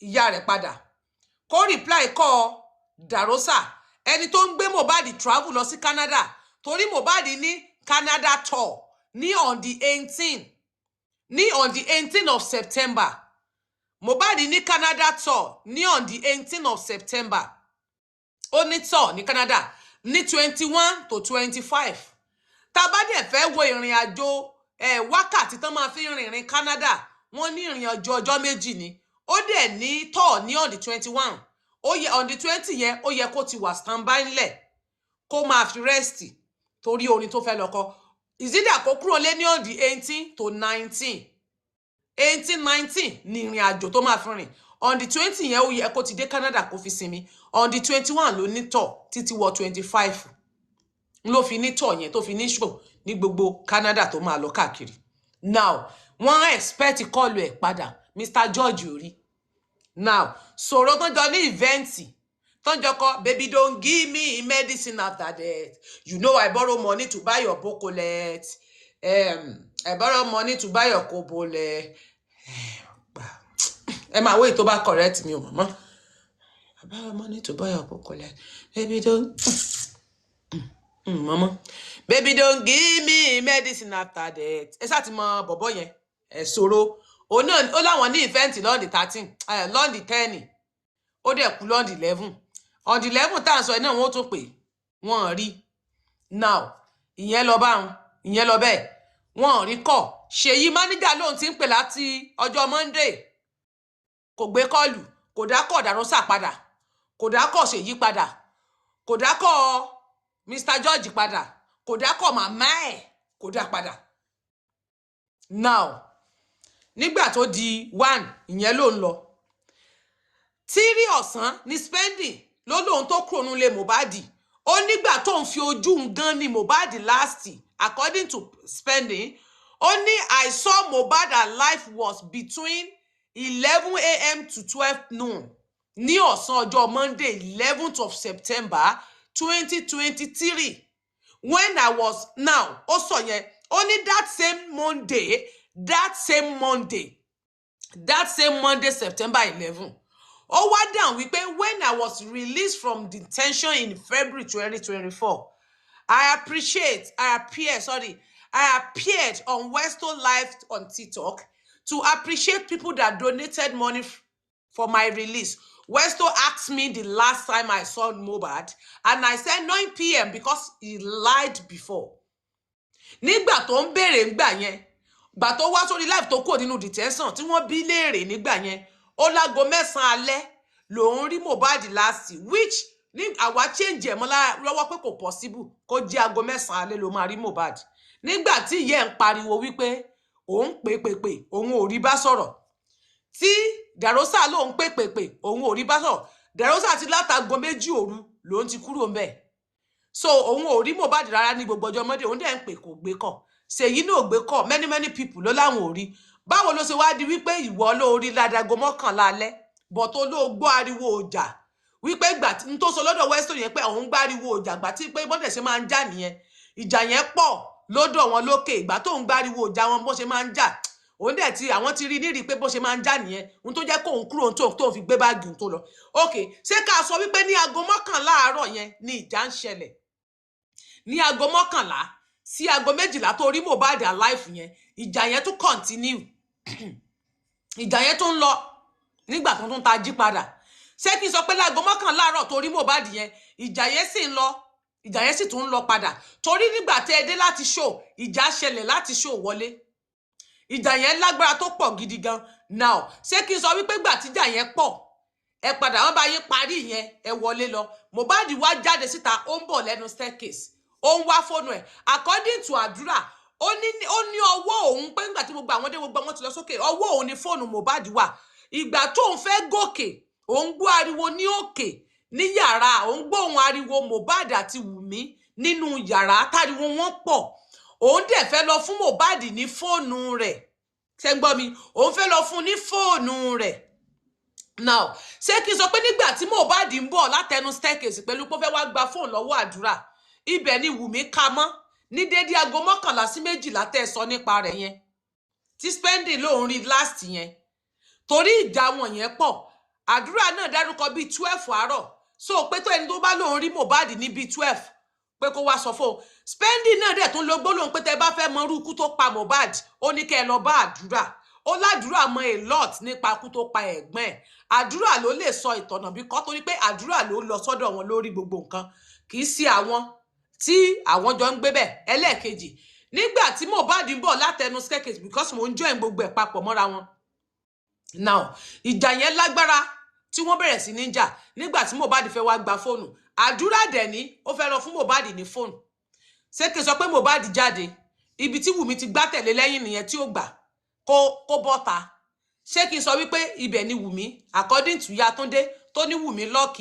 ìyá rẹ̀ padà, kó reply call Dàrósà, ẹni tó ń gbé Mohbad travel lọ sí Canada? Torí Mohbad ní Canada tour ní on the 18, ní on the 18 of September. Mohbad ní Canada tour ní on the 18 of September. Ó ní tour ní Canada ní 21 to 25. Tá a bá dẹ̀ fẹ́ wo ìrìn àjò ẹ̀, wákàtí tán máa fi rìnrìn Canada, wọ́n ní ìrìn àjò ọjọ́ 2 ni. Ó dẹ̀ ní tour ní on the 21. Ó yẹ on the 20 yẹn, ó yẹ kó ti wà standby ńlẹ̀, kó máa fi rest, torí orin tó fẹ́ lọ kọ. Ìzídà kó kúrò lé ní on the 18 to 19, 18, 19 ní ìrìn àjò tó máa fi rìn. On the 20 yẹn, ó yẹ kó ti dé Canada kó fi sinmi. On the 21 ló ní tour títí wọ 25 ló fi ní tour yẹn, tó fi ní show ní gbogbo Canada tó máa lọ káàkiri. Now wọ́n expect call ẹ̀ padà, Mr George ò rí. Now sọ̀rọ̀ tó jọ ní event tó jọ kọ, "Baby, don't give me medicine after death. You know I borrow money to buy your bokolet. I borrow money to buy your kobole." Ẹ máa wéyìí tó bá correct mi ò mọ̀ mọ́. "I borrow money to buy your bokolet. Baby, don't mọ́mọ́. Baby, don't give me medicine after death." Ẹ ṣáà ti mọ bọ̀bọ̀ yẹn, ẹ sọ̀rọ̀ òun náà. Ó láwọn ní event l'on the 13, l'on the 10. Ó dẹ̀ kú l'on the 11. On the 11 tá à ń sọ ẹ náà, wọ́n tún pè wọ́n rí. Now ìyẹn lọ báwọn, ìyẹn lọ bẹ́ẹ̀, wọ́n rí kọ̀. Ṣèyí máníjà lóun ti ń pè láti ọjọ́ Monday, kò gbé call, kò dákọ̀ Dàrósà padà, kò dákọ̀ Ṣèyí padà, kò dákọ̀ Mr George padà, kò dákọ̀ màmá ẹ̀, kò dá padà. Now nígbà tó di 1, ìyẹn ló ń lọ 3 ọ̀sán ní Spending ló lóun tó kúrò nílé Mohbad. Ó nígbà tó ń fi ojú ń gan ni Mohbad last. According to Spending, ó ní, "I saw Mohbad alive was between 11 a.m. to 12 noon" ní ọ̀sán ọjọ́ Monday, 11th of September 2023, when I was, now ó sọ yẹn, ó ní that same Monday, September 11. Ó wá dáhùn wípé, "When I was released from detention in February 2024, I appreciate I appear sorry I appeared on Westo Live on TikTok to appreciate people that donated money for my release. Westo asked me the last time I saw Mohbad, and I said 9 p.m. because he lied before." Nígbà tó ń béèrè ńgbà yẹn, gbà tó wá sórí live tó kúrò nínú detention tí wọ́n bí léèrè nígbà yẹn, ó lágo 9 alẹ́ lòun rí Mohbad last, which ní àwa change ẹ̀ mọ́ lọ́wọ́ pé kò possible kó jẹ́ aago 9 alẹ́ ló máa rí Mohbad, nígbà tí ìyá ẹ̀ ń pariwo wípé òun pè pè pè, òun ò rí bá sọ̀rọ̀, tí Dàrósà lòun pè pè pè, òun ò rí bá sọ̀rọ̀. Dàrósà ti látago 2 òru lòun ti kúrò ńbẹ̀, so òun ò rí Mohbad rárá ní gbogbo ọjọ́ Monday. Òun dẹ̀ ń pè, kò gbé kọ̀. Ṣèyí náà ò gbé kọ̀. Many many people ló láwọn ò rí. Báwo ló ṣe wá di wípé ìwọ ló rí ládago 11 alẹ́, bọ̀ tó ló gbọ́ ariwo ọjà, wípé ìgbà n tó sọ lọ́dọ̀ Weston yẹn pé òun gbá ariwo ọjà, gbà tí pé bọ́dẹ̀ ṣe máa ń jà nìyẹn, ìjà yẹn pọ̀ lọ́dọ̀ wọn lókè, ìgbà tó ń gbá ariwo ọjà wọn, bó ṣe máa ń jà, òun dẹ̀ ti àwọn ti rí nírìí pé bó ṣe máa ń jà nìyẹn, ohun tó jẹ́ kóun kúrò tóun fi gbé báàgì òun tó lọ. Ok, ṣé ká sọ wípé ní aago 11 àárọ̀ yẹn ni ìjà ń ṣẹlẹ̀, ní aago 11 sí aago 12 tó rí Mohbad alive yẹn, ìjà yẹn tún continue, ìjà yẹn tún ń lọ nígbà tó tún ta jí padà? Ṣé kí n sọ pé láago 11 àárọ̀ tó rí Mohbad yẹn, ìjà yẹn sì ń lọ, ìjà yẹn sì tún ń lọ padà? Torí nígbà tẹ́ ẹ dé láti show, ìjà ṣẹlẹ̀ láti show wọlé, ìjà yẹn lágbára tó pọ̀ gidi gan. Now ṣé kí n sọ wípé gbà tíjà yẹn pọ̀, ẹ padà, wọn bá yín parí yẹn, ẹ wọlé lọ, Mohbad wá jáde síta, ó ń bọ̀ lẹ́nu staircase, ó ń wá fóònù ẹ̀. According to Àdúrà, ó ní ọwọ́ òun pé nígbà tí gbogbo àwọn dé, gbogbo àwọn ti lọ sókè, ọwọ́ òun ni fóònù Mohbad wà. Ìgbà tóun fẹ́ gòkè, òun gbọ́ ariwo ní òkè ní yàrá, òun gbọ́ ohun ariwo Mohbad àti Wùmí nínú yàrá, táriwo wọn pọ̀. Òun dẹ̀ fẹ́ lọ fún Mohbad ní fóònù rẹ̀. Ṣé ń gbọ́ mi? Òun fẹ́ lọ fún ní fóònù rẹ̀. Now ṣé kí n sọ pé nígbà tí Mohbad ń bọ̀ látẹnu staircase pẹ̀lú pé ó fẹ́ wá gba fóònù lọ́wọ́ Àdúrà, ibẹ̀ ni Wùmí ka mọ́ ní dédé aago 11 sí 12 tẹ́ ẹ sọ nípa rẹ̀ yẹn, tí Spending lòun rí last yẹn? Torí ìjà wọn yẹn pọ̀. Àdúrà náà dárúkọ bíi 12 àárọ̀, so pé tó ẹni tó bá lòun rí Mohbad ní bíi 12, pé kó wá sọ fóun. Spending náà dẹ̀ tún ló gbólóhùn pé tẹ́ bá fẹ́ mọ irú ikú tó pa Mohbad, ó ní kẹ́ ẹ lọ bá Àdúrà. Ó ládùúrà mọ a lot nípa ikú tó pa ẹ̀gbọ́n ẹ̀, Àdúrà ló lè sọ ìtọ̀nà bí kọ́, torí pé Àdúrà ló lọ sọ́dọ̀ wọn lórí gbogbo nǹkan, kì í sí àwọn tí àwọn jọ ń gbé bẹ̀. Ẹlẹ́ẹ̀kejì, nígbà tí Mohbad ń bọ̀ látẹnu staircase, because mò ń join gbogbo ẹ̀ papọ̀ mọ́ra wọn now, ìjà yẹn lágbára tí wọ́n bẹ̀rẹ̀ sí ní jà nígbà tí Mohbad fẹ́ wá gba fóònù. Àdúrà dẹ̀ ní ó fẹ́ lọ fún Mohbad ní fóònù. Ṣé kí n sọ pé Mohbad jáde, ibi tí Wùmí ti gbá tẹ̀lé lẹ́yìn nìyẹn, tí ó gbà kó bọ́ta? Ṣé kí n sọ wípé ibẹ̀ ni Wùmí, according to Yatunde tó ní Wùmí lock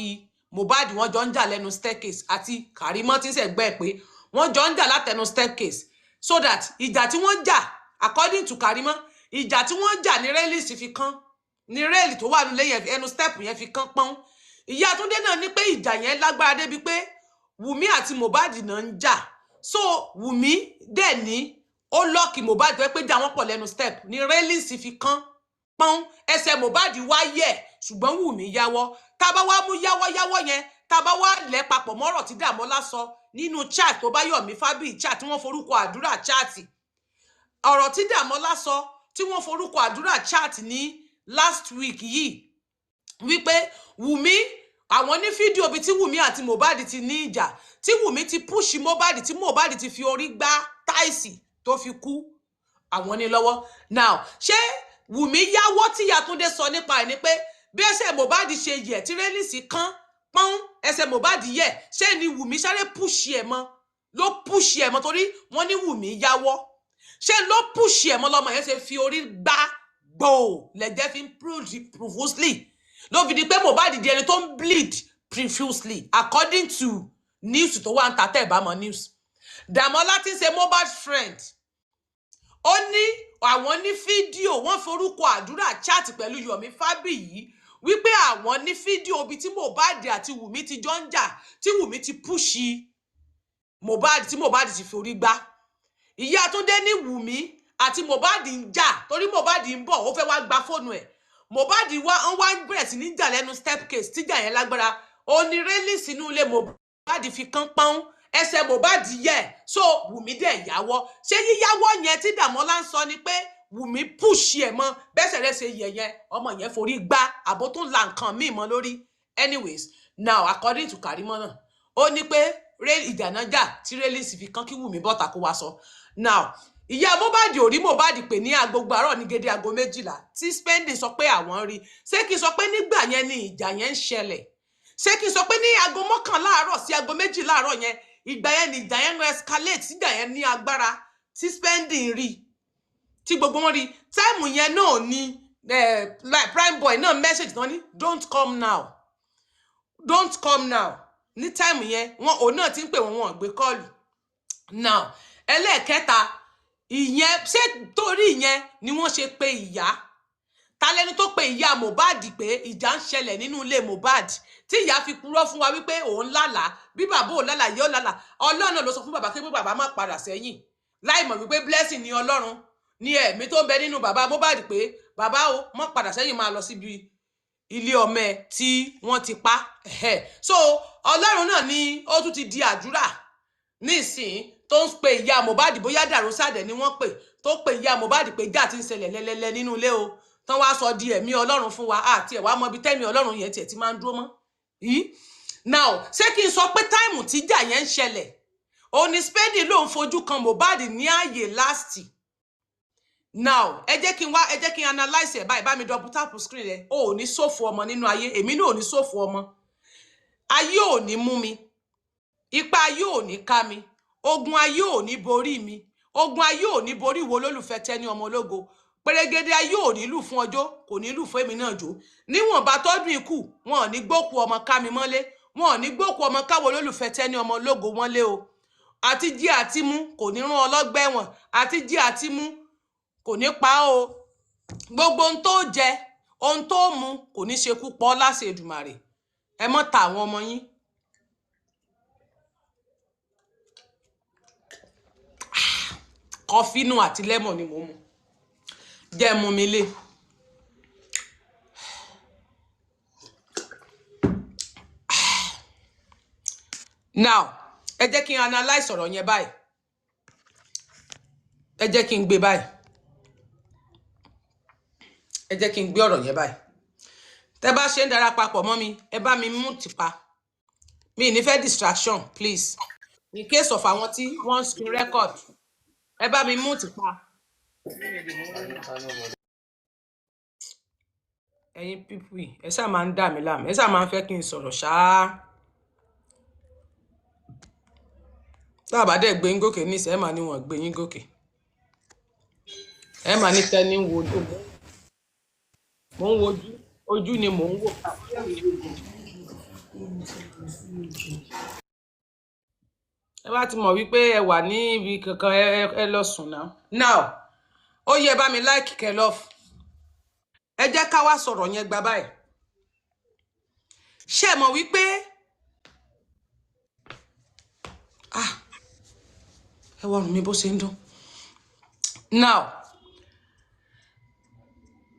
Mohbad, wọ́n jọ ń jà lẹ́nu staircase, àti Kàrímọ́ tí ń sẹ̀gbẹ́ ẹ̀ pé wọ́n jọ ń jà látẹnu staircase, so that ìjà tí wọ́n jà, according to Kàrímọ́, ìjà tí wọ́n jà ní railings fi kán, ní rail tó wà nílé yẹn, ẹnu step yẹn fi kán pọ́n. Ìyá Túndé náà ní pé ìjà yẹn lágbára débi pé Wùmí àti Mohbad náà ń jà. So Wùmí dẹ̀ ní ó lock Mohbad, tó yẹ pé jà wọ́n pọ̀ lẹ́nu step ní railings fi kán pọ́n, ẹsẹ̀ Mohbad wá yẹ̀, ṣùgbọ́n Wùmí yáwọ́. Tá a bá wá mú yáwọ́ yáwọ́ yẹn, tá a bá wá lẹ̀ papọ̀ mọ́rọ̀ tí Dàmọ́lá sọ nínú chat tó bá Yọ̀mí Fábíyì chat tí wọ́n forúkọ àdúrà chat, ọ̀rọ̀ tí Dàmọ́lá sọ tí wọ́n forúkọ àdúrà chat ní last week yìí, wípé Wùmí, àwọn ní fídíò bíi tí Wùmí àti Mohbad ti ní ìjà, tí Wùmí ti push Mohbad, tí Mohbad ti fi orí gbá tiles tó fi kú, àwọn ní lọ́wọ́. Now, ṣé Wùmí yáwọ́ tí Yàtúndé sọ nípa ẹ̀ ni pé bí ẹsẹ̀ Mohbad ṣe yẹ̀ tí railings kán pọ́n, ẹsẹ̀ Mohbad yẹ̀, ṣé ni Wùmí sáré push ẹ̀ mọ́, ló push ẹ̀ mọ́, torí wọ́n ní Wùmí yáwọ́, ṣé ló push ẹ̀ mọ́ lọ́mọ yẹn ṣe fi orí gbá gbòò, lẹ̀jẹ̀ fi ń profusely, ló fi di pé Mohbad di ẹni tó ń bleed profusely, according to news tó wà ń ta. Tẹ́ ẹ̀ bá mọ news, Dàmọ́lá tí ń ṣe Mohbad friend, ó ní àwọn ní fídíò, wọ́n forúkọ àdúrà chat pẹ̀lú Yomi Fabiyi wípé àwọn ní fídíò ibi tí Mohbad àti Wùmí ti jọ ń jà, tí Wùmí ti push Mohbad, tí Mohbad ti forí gbá. Ìyá Túndé ní Wùmí àti Mohbad ń jà torí Mohbad ń bọ̀, ó fẹ́ wá gba fóònù ẹ̀. Mohbad wá ń wá bẹ̀rẹ̀ sí ní jà lẹ́nu staircase, tíjà yẹn lágbára, onírẹ́lì sínú ilé Mohbad fi kán pọ́n, ẹsẹ̀ Mohbad yẹ̀, so Wùmí dẹ̀ yáwọ́. Ṣé yíyáwọ́ yẹn tí Dàmọ́lá ń sọ ni pé Wùmí push ẹ̀ mọ́, bẹ́sẹ̀ rẹ̀ ṣe yẹ̀ yẹn, ọmọ yẹn forí gbá, àbó tó ń la nǹkan míì mọ́ lórí? Anyways, now, according to Karimo náà, ó ní pé ìjà náà jà tí railings fi kán, kí Wùmí bọ́ta kó wá sọ. Now, ìyá Mohbad ò rí Mohbad pè ní agbogbo àárọ̀ ní gédé aago 12 tí Spending sọ pé àwọn rí. Ṣé kí n sọ pé nígbà yẹn ni ìjà yẹn ń ṣẹlẹ̀? Ṣé kí n sọ pé ní aago 11 àárọ̀ sí aago 12 àárọ̀ yẹn, ìgbà yẹn ni ìjà yẹn ń escalate, tíjà yẹn ní agbára, tí Spending rí, tí gbogbo wọn rí? Time yẹn náà ni like Prime Boy náà message tán ní "Don't come now, don't come now." Ní time yẹn, wọn òun náà ti ń pè wọ́n, wọn ò gbé call. Now, ẹlẹ́ẹ̀kẹta ìyẹn, ṣé torí ìyẹn ni wọ́n ṣe pe ìyá? Ta lẹni tó pe ìyá Mohbad pé ìjà ń ṣẹlẹ̀ nínú ilé Mohbad, tí ìyá fi purọ́ fún wa wípé òun lálàá, bí bàbá òun lálàá yóò lálàá? Ọlọ́run náà ló sọ fún bàbá pé bàbá má padà sẹ́yìn, láì mọ̀ wípé blessing ni Ọlọ́run ní ẹ̀mí tó ń bẹ nínú bàbá Mohbad pé bàbá o, má padà sẹ́yìn, máa lọ síbi ilé ọmọ ẹ tí wọ́n ti pa. Ẹ̀hẹ́. So Ọlọ́run náà ni ó tún ti di àdúrà nísìnyí tó ń pe ìyá Mohbad, bóyá dàrúsàdẹ̀ ni wọ́n pè, tó pe ìyá Mohbad pé ìjà ti ń ṣẹlẹ̀ lẹ́lẹ́lẹ́ nínú ilé o, tán wá sọ di ẹ̀mí Ọlọ́run fún wa. Àti ẹ̀ wá mọ ibi tẹ́mi Ọlọ́run yẹn tiẹ̀ ti máa ń dúró mọ́ yìí. Now, ṣé kí n sọ pé time tíjà yẹn ń ṣẹlẹ̀, òní Spending ló ń fojú kan Mohbad ní ààyè last? Now, ẹ jẹ́ kí n wá, ẹ jẹ́ kí n analyse ẹ̀ báyìí. Bá mi double tap screen rẹ. O ò ní ṣòfò ọmọ nínú ayé, èmi náà ò ní ṣòfò ọmọ. Ayé ò ní mú mi, ipá ayé ò ní ká mi, ogun ayé ò ní borí mi, ogun ayé ò ní borí ìwọ olólùfẹ́ Tẹ́ni ọmọ ológo. Pèrègede ayé ò ní lù fún ọjọ́, kò ní lù fún èmi náà jò. Níwọ̀nba tọ́dún ikú, wọn ò ní gbókù ọmọ ká mi mọ́lé, wọn ò ní gbókù ọmọ káwọ olólùfẹ́ Tẹ́ni ọmọ ológo mọ́lé o. Àti jí àti mú kò ní rán ọlọ́gbẹ́ wọn, àti jí àti mú kò ní pa á o. Gbogbo ohun tó jẹ, ohun tó mu kò ní ṣekú pọ̀ láṣẹ Èdùmàrè. Ẹ mọ́ ta àwọn ọmọ yín. Kọfí nù àti lemon ni mò ń mu. Jẹ́ mu mi lé. Now, ẹ jẹ́ kí n analyse ọ̀rọ̀ yẹn báyìí. Ẹ jẹ́ kí n gbé báyìí. Ẹ jẹ́ kí n gbé ọ̀rọ̀ yẹn báyìí. Tẹ́ bá ṣe ń dara papọ̀ mọ́ mi, ẹ bá mi mú tìpa mi ì ní fẹ́ distraction, please, in case of àwọn tí wọ́n ń screen record, ẹ bá mi mú tìpa. Ẹ̀yin people yìí, ẹ ṣáà máa ń dà mí láàmú, ẹ ṣáà máa ń fẹ́ kí n sọ̀rọ̀ ṣáá. Tá a bá dẹ̀ gbé yín gòkè nísìnyí, ẹ máa ní wọn gbé yín gòkè, ẹ máa ní tẹ́ni wo ló. Mò ń wojú, ojú ni mò ń wò. Ẹ bá ti mọ̀ wípé ẹ wà ní ibi kankan, ẹ lọ sùn náà. Now, ó yẹ bá mi like kẹ love. Ẹ jẹ́ ká wá sọ̀rọ̀ yẹn gba báyìí. Ṣé ẹ mọ̀ wípé ah ẹ wọrùn mi bó ṣe ń dún. Now,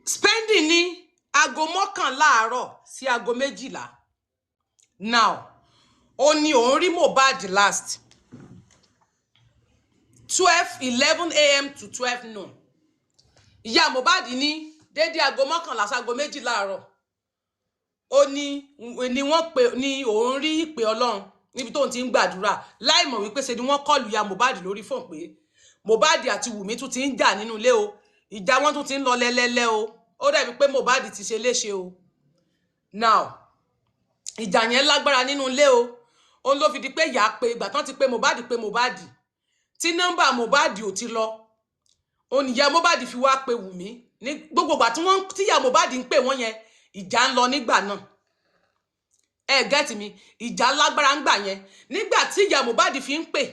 spending ní aago 11 àárọ̀ sí aago 12. Now, ó ní òun rí Mohbad last 12:11 a.m. to 12 noon. Ìyá Mohbad ní déédéé aago 11 sáago 12 àárọ̀. Ó ní ni wọ́n pè ní òun rí ìpè Ọlọ́run níbi tóun ti ń gbàdúrà, láì mọ̀ wípé ṣe ni wọ́n kọlù ìyá Mohbad lórí fóònù pé Mohbad àti Wùmí tún ti ń jà nínú ilé o, ìjà wọn tún ti ń lọ lẹ́lẹ́lẹ́ o, ó dàbí pé Mohbad ti ṣe léṣe o. Now, ìjà yẹn lágbára nínú ilé o, òun ló fi di pé ìyá pé ìgbà tán ti pé Mohbad, pé Mohbad tí nọ́mbà Mohbad ò ti lọ, òun ìyá Mohbad fi wá pe Wùmí. Ní gbogbo ìgbà tí wọ́n tíyà Mohbad ń pè wọ́n yẹn, ìjà ń lọ nígbà náà. Ẹ gẹ́tì mi, ìjà lágbára ń gbà yẹn. Nígbà tí ìyá Mohbad fi ń pè,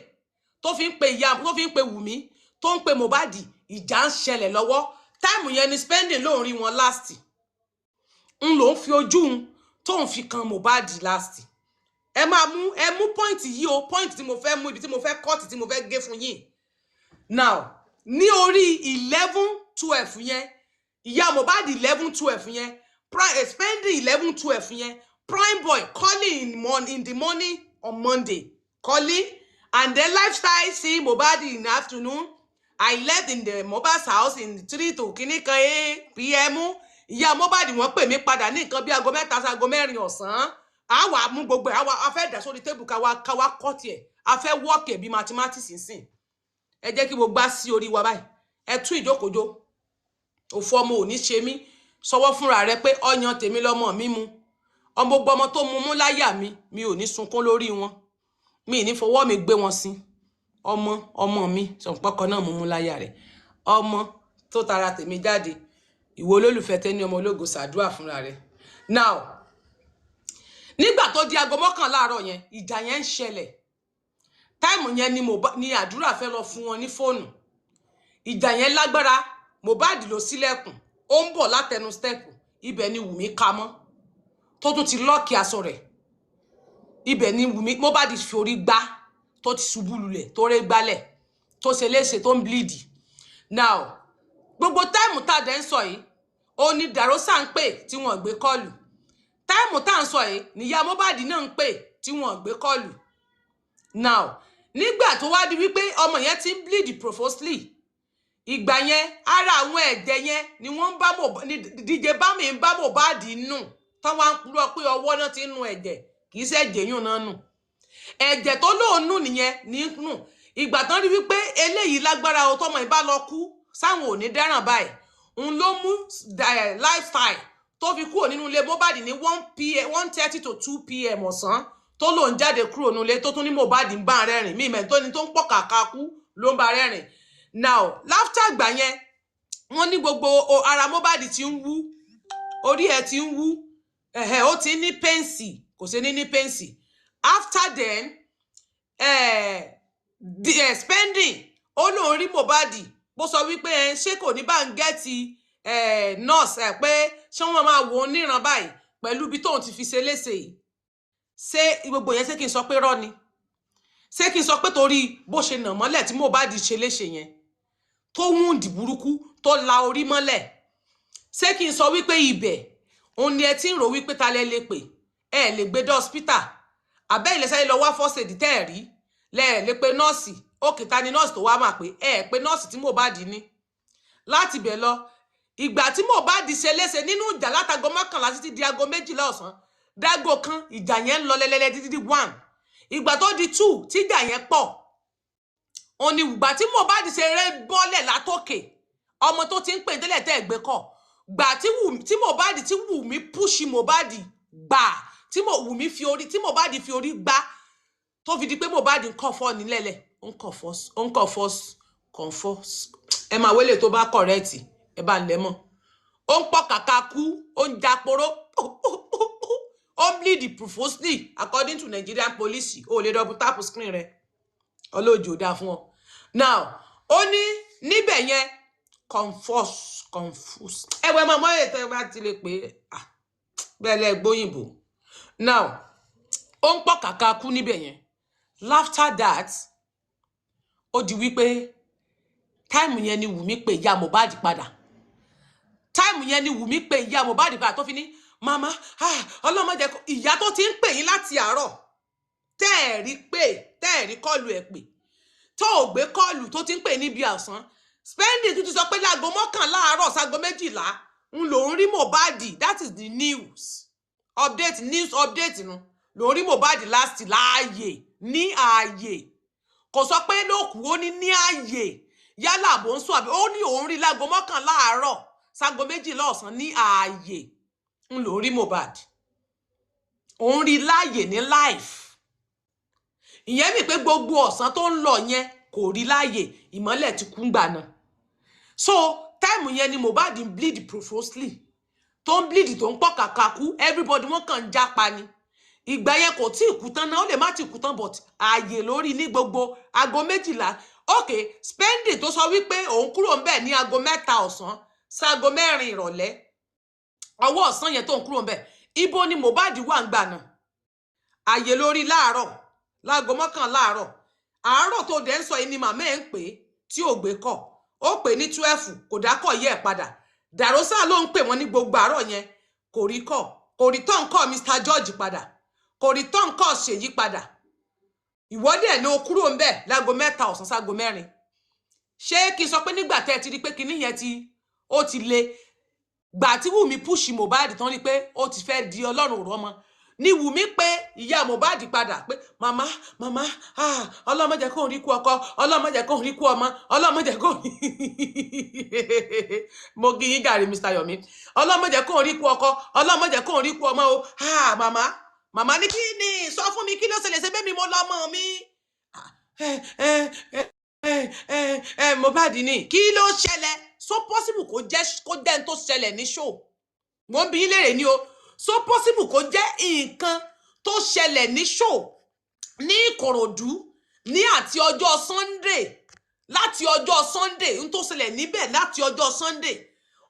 tó fi ń pe ìyá, tó fi ń pe Wùmí, tó ń pe Mohbad, ìjà ń ṣẹlẹ̀ lọ́wọ́. Time yẹn ni spending lóun rí wọn last, ń lòún fi ojú un tóun fi kan Mohbad last. Ẹ máa mú, ẹ mú point yìí o, point tí mo fẹ́ mú, ibi tí mo fẹ́ cut, tí mo fẹ́ gé fún yín. Now, ní orí 11:12 yẹn, ìyá Mohbad 11:12 yẹn, spending 11:12 yẹn, Prime Boy calling in the morning on Monday, calling, and then lifestyle see Mohbad in the afternoon. I left in the Mohbad's house in 3 to kìíní kan a.m. Ìyá Mohbad wọ́n pè mí padà ní nǹkan bí aago 3 sí aago 4 ọ̀sán. A wà mú gbogbo ẹ̀, a fẹ́ dà sórí table, ká wá kọ́ tiẹ̀, a fẹ́ work ẹ̀ bí mathematics nsìn. Ẹ jẹ́ kí gbogbo á sí orí wa báyìí. Ẹ tún ìjókòjó òfò ọmọ ò ní ṣe mí. Sọwọ́ fúnra rẹ pé ọyàn tèmi lọmọ mi mu, ọmọ gbogbo ọmọ tó mu mú láyà mi, mi ò ní sunkún lórí wọn, mi ì ní fọwọ́ mi gbé wọn sí. Ọmọ ọmọ mi sọ̀pọ̀kọ náà mú mú láyà rẹ̀, ọmọ tó tara tèmi jáde. Ìwọ olólùfẹ́ tẹ́ni ọmọ ológo, ṣàdúrà fúnra rẹ̀. Now, nígbà tó di aago 11 àárọ̀ yẹn, ìjà yẹn ń ṣẹlẹ̀. Time yẹn ni ni àdúrà fẹ́ lọ fún wọn ní fóònù. Ìjà yẹn lágbára. Mohbad ló ṣílẹ̀kùn, ó ń bọ̀ látẹnu step, ibẹ̀ ni Wùmí ka mọ́ tó tún ti lock aṣọ rẹ̀. Ibẹ̀ ni Wùmí Mohbad fi orí gbá, tó ti ṣubú lulẹ̀, tó ré gbálẹ̀, tó ṣe léṣe, tó ń bleed. Now, gbogbo time tá a dẹ̀ ń sọ yìí, ó ní Dàrósà ń pè tí wọ́n gbé call. Time tá à ń sọ yìí, níyà Mohbad náà ń pè tí wọ́n gbé call. Now, nígbà tó wá di wípé ọmọ yẹn ti ń bleed profusely, ìgbà yẹn ara àwọn ẹ̀jẹ̀ yẹn ni wọ́n ń bá Mohbad, ní DJ Bami ń bá Mohbad nù, tán wá ń purọ́ pé ọwọ́ náà ti ń nu ẹ̀jẹ̀. Kì í ṣe ẹ̀jẹ̀ yùn náà nù, ẹ̀jẹ̀ tó lóun nù nìyẹn ní nù. Ìgbà tán rí wípé eléyìí lágbára o, tọmọ ìbá lọ kú sáwọn ò ní dẹ́ràn báyìí, òun ló mú lifestyle tó fi kúrò nínú ilé Mohbad ní 1 pm, 1:30 to 2 pm ọ̀sán, tó lòun jáde kúrò nínú ilé, tó tún ní Mohbad ń bá rẹ́rìn mí ìmẹ̀ tó ní tó ń pọ̀ kàkà kú ló ń bá rẹ́rìn. Now, after ìgbà yẹn, wọ́n ní gbogbo ara Mohbad ti ń wú, orí ẹ̀ ti ń wú, ẹ̀hẹ̀, ó ti ní pains, kò sí ní ní pains. After then, spending ó lóun rí Mohbad bó sọ wípé ẹ ṣé kò ní bá ń get nurse ẹ, pé ṣé wọ́n máa wò ó níran báyìí pẹ̀lú ibi tóun ti fi ṣe léṣe yìí? Ṣé gbogbo yẹn, ṣé kí n sọ pé rọ́ ni? Ṣé kí n sọ pé torí bó ṣe nà mọ́lẹ̀ tí Mohbad ṣe léṣe yẹn, tó wound burúkú, tó la orí mọ́lẹ̀, ṣé kí n sọ wípé ibẹ̀ òun ni ẹ ti ń rò wípé ta lẹ lè pè, ẹ lè gbé dé hospital, àbẹ́ ilẹ̀ sáré lọ wá first aid tẹ́ ẹ̀ rí, lẹ ẹ̀ lè pe nọ́ọ̀sì? Òkè, ta ni nọ́ọ̀sì tó wá máa pè? Ẹ pé nọ́ọ̀sì tí Mohbad ní láti bẹ̀ lọ. Ìgbà tí Mohbad ṣe léṣe nínú ìjà látago 11 títí di aago 12 ọ̀sán, dágò kan, ìjà yẹn ń lọ lẹ́lẹ́lẹ́ títí di 1. Ìgbà tó di 2 tíjà yẹn pọ̀, òun ni ìgbà tí Mohbad ṣe rẹ́ bọ́lẹ̀ látòkè. Ọmọ tó ti ń pè tẹ́lẹ̀ tẹ́ ẹ̀ gbé kọ̀ gbà tí tí Mohbad, tí Wùmí push Mohbad gbà, tí Wùmí fi orí, tí Mohbad fi orí gbá, tó fi di pé Mohbad ń kọ̀ fọ́ nílẹ̀lẹ̀, ó ń kọ̀ fọ́, ó ń kọ̀ fọ́, kọ̀ fọ́. Ẹ máa wélé tó bá correct, ẹ bá ń lẹ̀ mọ́. Ó ń pọ̀ kàkà kú, ó ń japoró, ó ń bleed profusely according to Nigerian police. Ó lè double tap screen rẹ, ọlọ́jọ́ ò dáa fún ọ. Now, ó ní níbẹ̀ yẹn confuse, confuse. Ẹwẹ́ máa mọ ètò ẹ bá ti lè pè é. Ah, bẹ́ẹ̀ lẹ́ gbóyìnbó. Now, ó ń pọ̀ kàkà kú níbẹ̀ yẹn. After that, ó di wípé time yẹn ni Wùmí pé ìyá Mohbad padà. Time yẹn ni Wùmí pé ìyá Mohbad padà tó fi ní, "Màmá, ah, ọlọ́mọ jẹ́ kó." Ìyá tó ti ń pè yín láti àárọ̀ tẹ́ ẹ̀ rí pé, tẹ́ ẹ̀ rí call ẹ̀ pè, tó ò gbé call, tó ti ń pè níbi àsán. Spending tún ti sọ pé láago 11 àárọ̀ ságo 12 ń lòún rí Mohbad. That is the news update, news update nu lòún rí Mohbad last láàyè, ní ààyè. Kò sọ pé lókùú, ó ní ní ààyè, yálà bó ń sùn àbí ó ní òun rí láago 11 àárọ̀ ságo 12 ọ̀sán, ní ààyè ń lòún rí Mohbad, òun rí láàyè ní life. Ìyẹn mi pé gbogbo ọ̀sán tó ń lọ yẹn, kò rí láàyè, ìmọ́lẹ̀ ti kú gbà náà. So time yẹn ni Mohbad ń bleed profusely, tó ń bleed, tó ń pọ̀ kàkà kú. Everybody, wọ́n kàn ń jápa ni. Ìgbà yẹn kò tí ì kú tán náà, ó lè má ti kú tán, but ààyè lórí ní gbogbo aago 12. Ok, Spending tó sọ wípé òun kúrò ń bẹ̀ ní aago 3 ọ̀sán sáago 4 ìrọ̀lẹ́, ọwọ́ ọ̀sán yẹn tó ń kúrò ń bẹ̀, ibo ni Mohbad wà ń gbà náà? Ààyè lórí láàárọ̀, láago 11 àárọ̀. Àárọ̀ tó dẹ̀ ń sọ yìí ni màmá ẹ̀ ń pè é tí ò gbé kọ̀. Ó pè ní 12, kò dákọ̀ yẹ ẹ̀ padà. Dàrósà ló ń pè wọ́n ní gbogbo àárọ̀ yẹn, kò rí kọ̀, kò rí tán kọ́ Mr George padà, kò rí tán kọ́ Ṣèyí padà. Ìwọ́dẹ̀ ló kúrò ń bẹ̀ láago 3 ọ̀sán sáago 4. Ṣé kí n sọ pé nígbà tẹ́ ẹ ti rí pé kinní yẹn ti ó ti le, gbà tí Wùmí push Mohbad tán rí pé ó ti fẹ́ di ọlọ́run rọ́mọ, ní Wùmí pé ìyá Mohbad padà pé, "Màmá, màmá, ah, ọlọ́mọ jẹ́ kóun rí kú ọkọ, ọlọ́mọ jẹ́ kóun rí kú ọmọ, ọlọ́mọ jẹ́ kóun." Mo kí yín gàrí, Mr Yomi. "Ọlọ́mọ jẹ́ kóun rí kú ọkọ, ọlọ́mọ jẹ́ kóun rí kú ọmọ o." Ah, màmá, màmá ní kí ni? Sọ fún mi, kí ló ṣẹlẹ̀? Ṣe bẹ́ẹ̀ mi mo lọ́mọ mi? Ẹ ẹ ẹ ẹ ẹ ẹ Mohbad ní kí ló ṣẹlẹ̀? So possible kó jẹ́ n tó ṣẹlẹ̀ ní show? Mo ń bi yín léèrè ni o. So possible kó jẹ́ nǹkan tó ṣẹlẹ̀ ní show ní Ìkòròdú ní àti ọjọ́ Sunday, láti ọjọ́ Sunday, n tó ṣẹlẹ̀ níbẹ̀ láti ọjọ́ Sunday,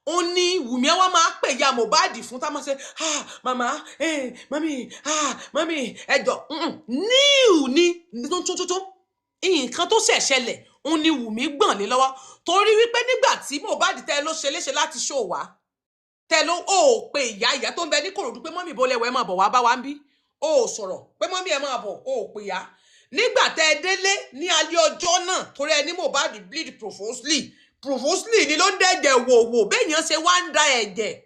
ó ní Wùmí wá máa pè ya Mohbad fún, tá a máa ṣe, "Ah, màmá, eh, mami, ah, mami, ẹjọ níù ní tuntun tuntun." Nǹkan tó ṣẹ̀ ṣẹlẹ̀ ń ní Wùmí gbọ̀n lé lọ́wọ́, torí wípé nígbà tí Mohbad tẹ́ ló ṣe léṣe láti ṣó wá, tẹ́ ló ó pe ìyá, ìyá tó ń bẹ ní Kòròdú pé, "Mummy, bó lẹ́wọ̀, ẹ máa bọ̀ wá bá wa ń bí." Ó sọ̀rọ̀ pé, "Mummy, ẹ máa bọ̀." Ó pè ya nígbà tẹ́ ẹ délé ní alẹ́ ọjọ́ náà, torí ẹ ní Mohbad bleed profusely, profusely ni ló ń dẹ̀jẹ̀ wòwò. Béèyàn ṣe wá ń da ẹ̀jẹ̀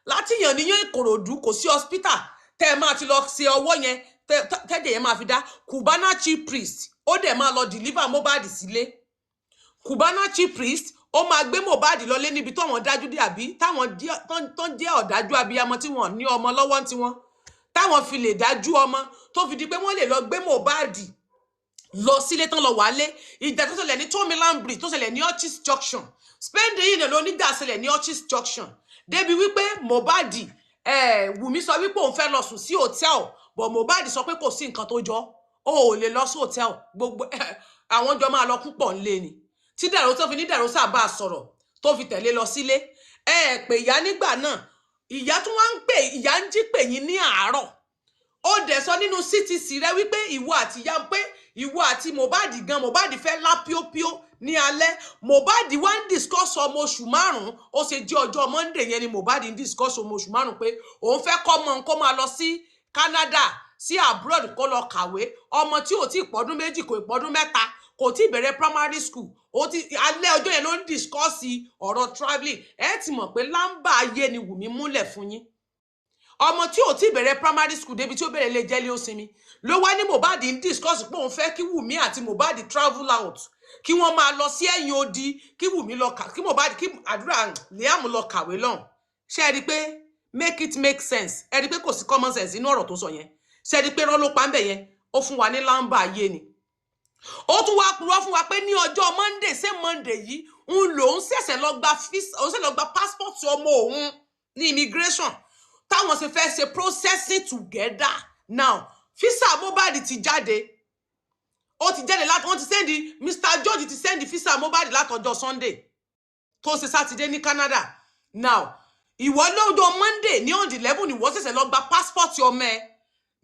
láti yàn níyàn Ìkòròdú, kò sí hospital tẹ́ ẹ máa ti lọ ṣe ọwọ́ yẹn tẹ́jẹ̀ yẹn máa fi dá. Cubana Chief Priest ó dẹ̀ máa lọ deliver Mohbad sílé. Cubana Chief Priest ó máa gbé Mohbad lọlé níbi táwọn dájú dé, àbí táwọn tán jẹ́ ọ̀dájú abiyamọ tí wọ́n ní ọmọ lọ́wọ́ tiwọn, táwọn fi lè dájú ọmọ tó fi di pé wọ́n lè lọ gbé Mohbad lọ sílé tán lọ wálé. Ìjà tó ṣẹlẹ̀ ní Tomiland Bridge, tó ṣẹlẹ̀ ní Orchis Junction, Spending yìí ló níjà ṣẹlẹ̀ ní Orchis Junction, débi wípé Mohbad, Wùmí sọ wípé òun fẹ́ lọ sùn sí hotel, but Mohbad sọ pé kò sí nǹkan tó jọ, ó ò lè lọ sí hotel, gbogbo àwọn jọ máa lọ púpọ̀ ńlé ni. Tí dàrú tó fi ní dàrú sábà sọ̀rọ̀ tó fi tẹ̀lé lọ sílé. Ẹ pè ìyá nígbà náà, ìyá tún wá ń pè, ìyá ń jí pè yín ní àárọ̀. Ó dẹ̀ sọ nínú CTC rẹ wípé ìwọ àti ìyá, pé ìwọ àti Mohbad gan, Mohbad fẹ́ lá píópíó ní alẹ́. Mohbad wá ń discuss ọmọ oṣù 5. Ó ṣe jẹ́ ọjọ́ Monday yẹn ni Mohbad ń discuss ọmọ oṣù 5, pé òun fẹ́ kọ́ ọmọ kó máa lọ sí Canada, sí abroad, kó lọ kàwé? Ọmọ tí ò tí ì pọ́dún 2, kò ì pọ́dún 3, kò tí ì bẹ̀rẹ̀ primary school, ó ti alẹ́ ọjọ́ yẹn ló ń discuss ọ̀rọ̀ travelling. Ẹ ti mọ̀ pé lámbà ayé ni Wùmí múlẹ̀ fún yín. Ọmọ tí ò tí bẹ̀rẹ̀ primary school débi tí ó bẹ̀rẹ̀ lè jẹ́lé ó sinmi ló wá ní Mohbad ń discuss pé òun fẹ́ kí Wùmí àti Mohbad travel out, kí wọ́n máa lọ sí ẹ̀yìn odi, kí Wùmí lọ kà, kí Mohbad, kí àdúrà Liam lọ kàwé lọ́hùn. Ṣé ẹ rí i pé make it make sense? Ẹ rí i pé kò sí common sense inú ọ̀rọ̀ tó sọ yẹn? Ṣé ẹ rí i pé rọ́ ló pa ń bẹ̀ yẹn? Ó fún wa ní lámbà ayé ni. Ó tún wá purọ́ fún wa pé ní ọjọ́ Monday, same Monday yìí. Ń lòun ṣẹ̀ṣẹ̀ lọ gba visa, òun ṣẹ̀ṣẹ̀ lọ gba passport ọmọ òun ní immigration, táwọn ṣe fẹ́ ṣe processing together. Now visa Mohbad ti jáde, ó ti jáde láti, wọ́n ti send, Mr George ti send visa Mohbad látọjọ́ Sunday tó ṣe Sátidé ní Canada. Now ìwọ lọ́jọ́ Monday ní on the 11, ìwọ ṣẹ̀ṣẹ̀ lọ gba passport ọmọ ẹ,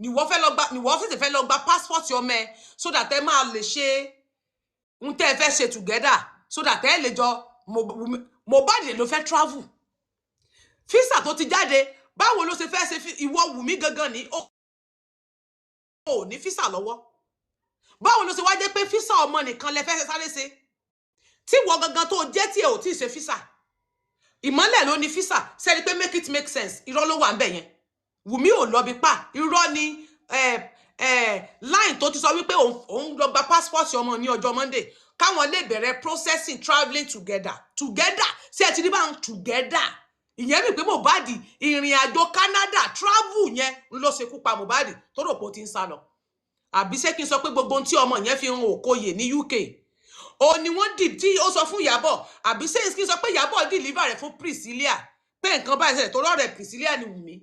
níwọ fẹ́ lọ gba, níwọ ṣẹ̀ṣẹ̀ fẹ́ lọ gba passport ọmọ ẹ so that ẹ máa lè ṣe ń tẹ́ ẹ fẹ́ ṣe together, so that ẹ lè jọ. Mohbad ló fẹ́ travel, visa tó ti jáde, báwo ló ṣe fẹ́ ṣe? Ìwọ Wùmí gangan ní ó ò ní visa lọ́wọ́. Báwo ló ṣe wá jẹ́ pé visa ọmọ nìkan lẹ fẹ́ sáré ṣe, tí ìwọ gangan tó jẹ́ tí ẹ ò tí ì ṣe visa? Ìmọ́lẹ̀ ló ní visa. Sẹ́ni pé make it make sense, irọ́ ló wà ń bẹ̀ yẹn. Wùmí ò lọ bí pa, irọ́ ni. Line tó ti sọ wípé òun lọ gba passport ọmọ ní ọjọ́ Monday káwọn lè bẹ̀rẹ̀ processing travelling together. Together, ṣé ẹ ti rí báwọn together? Ìyẹn mi pé Mohbad, ìrìn àjò Canada travel yẹn ń lọ ṣekú pa Mohbad tó rò pé ó ti ń sá lọ. Àbí ṣé kí n sọ pé gbogbo ohun tí ọmọ yẹn fi hàn Òkòyè ní UK ó ní wọ́n dì tí ó sọ fún Ìyábọ̀? Àbí ṣé kí n sọ pé Ìyábọ̀ deliver rẹ̀ fún Priscilla pé nǹkan báyìí ṣẹlẹ̀, tó rọ̀rẹ̀ Priscilla ni Wùmí?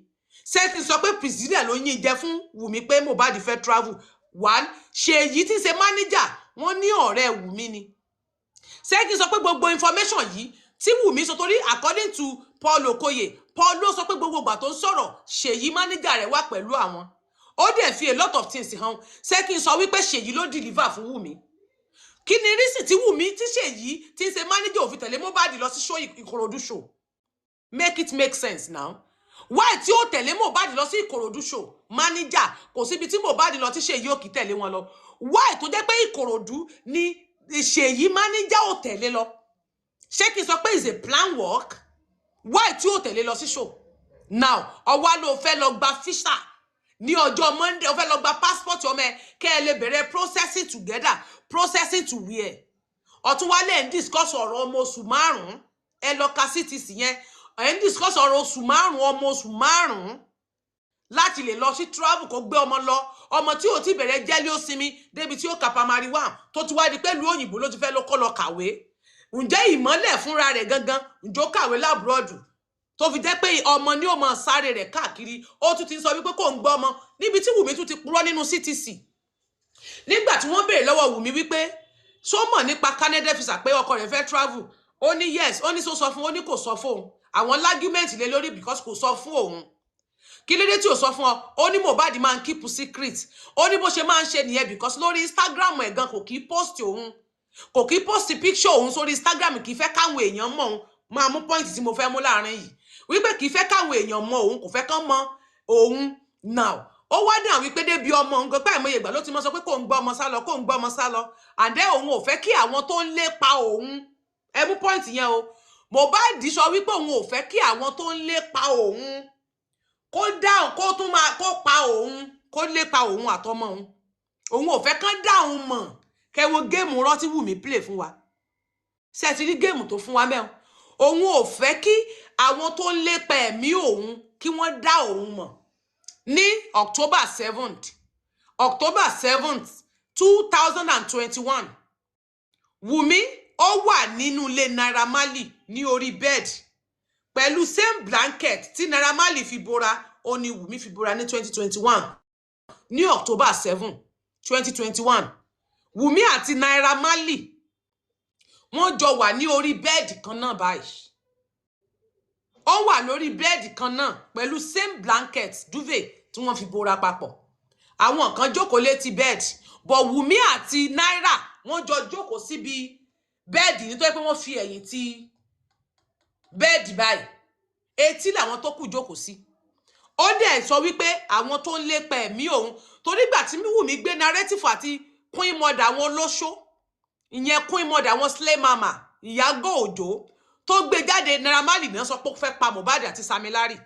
Ṣé kí n sọ pé Priscilla ló yín jẹ fún Wùmí pé Mohbad fẹ́ travel? One, Ṣèyí tí ń ṣe manager, wọ́n ní ọ̀rẹ́ Wùmí ni. Ṣé kí n sọ pé gbogbo information yìí tí Wùmí sọ, torí according to Paul Okoye, Paul ló sọ pé gbogbo ìgbà tó ń sọ̀rọ̀, Ṣèyí manager rẹ̀ wà pẹ̀lú àwọn, ó dẹ̀ fi a lot of things hàn. Ṣé kí n sọ wípé Ṣèyí ló deliver fún Wùmí? Kí ni reason tí Wùmí, tí Ṣèyí tí ń ṣe manager ò fi tẹ̀lé Mohbad lọ sí show, Ìkòròdú show? Make it make sense now. Why tí ó tẹ̀lé Mohbad lọ sí Ìkòròdú show? Manager, kò síbi tí Mohbad lọ tí Ṣèyí ò kì í tẹ̀lé wọn lọ. Why tó jẹ́ pé Ìkòròdú ni Ṣèyí manager ò tẹ̀lé lọ? Ṣé kí n sọ pé is a plan work? Why tí ó tẹ̀lé lọ sí show? Now ọwá ló fẹ́ lọ gba visa ní ọjọ́ Monday, ó fẹ́ lọ gba passport ọmọ ẹ kẹ́ ẹ lè bẹ̀rẹ̀ processing together. Processing to where? Ọ̀túnwálé ẹ̀ ń discuss ọ̀rọ̀ ọmọ oṣù 5. Ẹ lọ ka CTC yẹn. Ẹ̀ ń discuss ọ̀rọ̀ oṣù 5, ọmọ oṣù 5, láti lè lọ sí travel, kó gbé ọmọ lọ, ọmọ tí ò ti bẹ̀rẹ̀ jẹ́lé ó sinmi débi tí ó ka primary one, tó ti wá di pẹ̀lú òyìnbó ló ti fẹ́ ló kọ́ lọ kàwé. Ǹjẹ́ Ìmọ́lẹ̀ fúnra rẹ̀ gangan, ǹjọ́ kàwé l'abroad tó fi jẹ́ pé ọmọ ní ó máa sáré rẹ̀ káàkiri? Ó tún ti ń sọ wípé kò ń gbọ́ ọmọ níbi tí Wùmí tún ti purọ́ nínú CTC. Nígbà tí wọ́n béèrè lọ́wọ́ Wùmí wípé ṣó mọ̀ nípa Canada visa, pé ọkọ rẹ̀ fẹ́ travel, ó ní yes. Ó ní sọ sọ fún, ó ní kò sọ fóun. Àwọn argument lé lórí because kò sọ fún òun. Kí ló dé tí ò sọ fún ọ? Ó ní Mohbad máa ń keep secret. Ó ní bó ṣe máa ń ṣe nìyẹn, because lórí Instagram ẹ̀ gan, kò kí post òun, kò kí post picture òun sórí Instagram, kì í fẹ́ káwọn èèyàn mọ̀ òun. Máa mú point tí mo fẹ́ mú láàrin yìí wípé kì í fẹ́ káwọn èèyàn mọ̀ òun, kò fẹ́ kán mọ̀ òun. Now ó wá dàn wípé débi ọmọ òun gan pé àìmọye ìgbà ló ti mọ sọ pé kò ń gbọ́ ọmọ sá lọ, kò ń gbọ́ ọmọ sá lọ, àdé òun ò fẹ́ kí àwọn tó ń lépa òun. Ẹ mú point yẹn o. Mohbad sọ wípé òun ò fẹ́ kí àwọn tó ń lépa òun kó dáhùn, kó tún máa kó pa òun, kó lépa òun àtọmọ òun. Òun ò fẹ́ kán dá òun mọ̀. Kẹ wo game rọ́ tí Wùmí play fún wa. Ṣé ẹ ti rí game tó fún wa mẹ́wọ̀n? Òun ò fẹ́ kí àwọn tó ń lépa ẹ̀mí òun kí wọ́n dá òun mọ̀. Ní October 7th, October 7th, 2021, Wùmí ó wà nínú ilé Naira Marley ní orí bed pẹ̀lú same blanket tí Naira Marley fi bora, ó ní Wùmí fi bora ní 2021. Ní October 7, 2021, Wùmí àti Naira Marley, wọ́n jọ wà ní orí bed kan náà báyìí. Ó wà lórí bed kan náà pẹ̀lú same blanket, duvet tí wọ́n fi bora papọ̀. Àwọn kan jókòó létí bed, but Wùmí àti Naira, wọ́n jọ jókòó síbi bed nítorí pé wọ́n fi ẹ̀yìn ti bed báyìí, etí làwọn tó kù jókòó sí. Ó dẹ̀ sọ wípé àwọn tó ń lépa ẹ̀mí òun, torí gbà tí Wùmí gbé narrative àti queen mother àwọn olóṣó, ìyẹn queen mother àwọn slay mama Ìyábọ̀ Òjó tó gbé jáde, Naira Marley náà sọ pé ó fẹ́ pa Mohbad àti Sam Larry.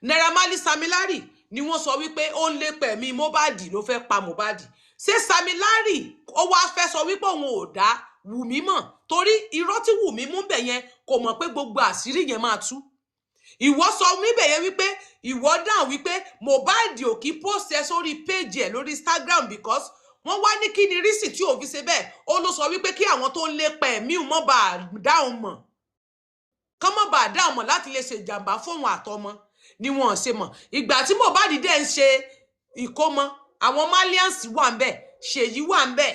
Naira Marley, Sam Larry ni wọ́n sọ wípé ó ń lépa ẹ̀mí Mohbad, ló fẹ́ pa Mohbad. Ṣé Sam Larry ó wá fẹ́ sọ wípé òun ò dá Wùmí mọ̀? Torí irọ́ tí Wùmí mú bẹ̀ yẹn, kò mọ̀ pé gbogbo àṣírí yẹn máa tú. Ìwọ sọ níbẹ̀ yẹn wípé ìwọ dáhùn wípé Mohbad ò kí post ẹ sórí page ẹ lórí Instagram because Wọ́n wá ní kí ni reason tí òun fi ṣe bẹ́ẹ̀. Ó ló sọ wípé kí àwọn tó ń lépa ẹ̀mí òun mọ́ bá a dáhùn mọ̀, kán mọ́ bá a dáhùn mọ̀ láti lè ṣe ìjàmbá fóun àtọmọ ni wọn ò ṣe mọ̀. Ìgbà tí Mohbad dẹ̀ ń ṣe ìkómọ, àwọn Malians wà ń bẹ̀, Ṣèyí wà ń bẹ̀,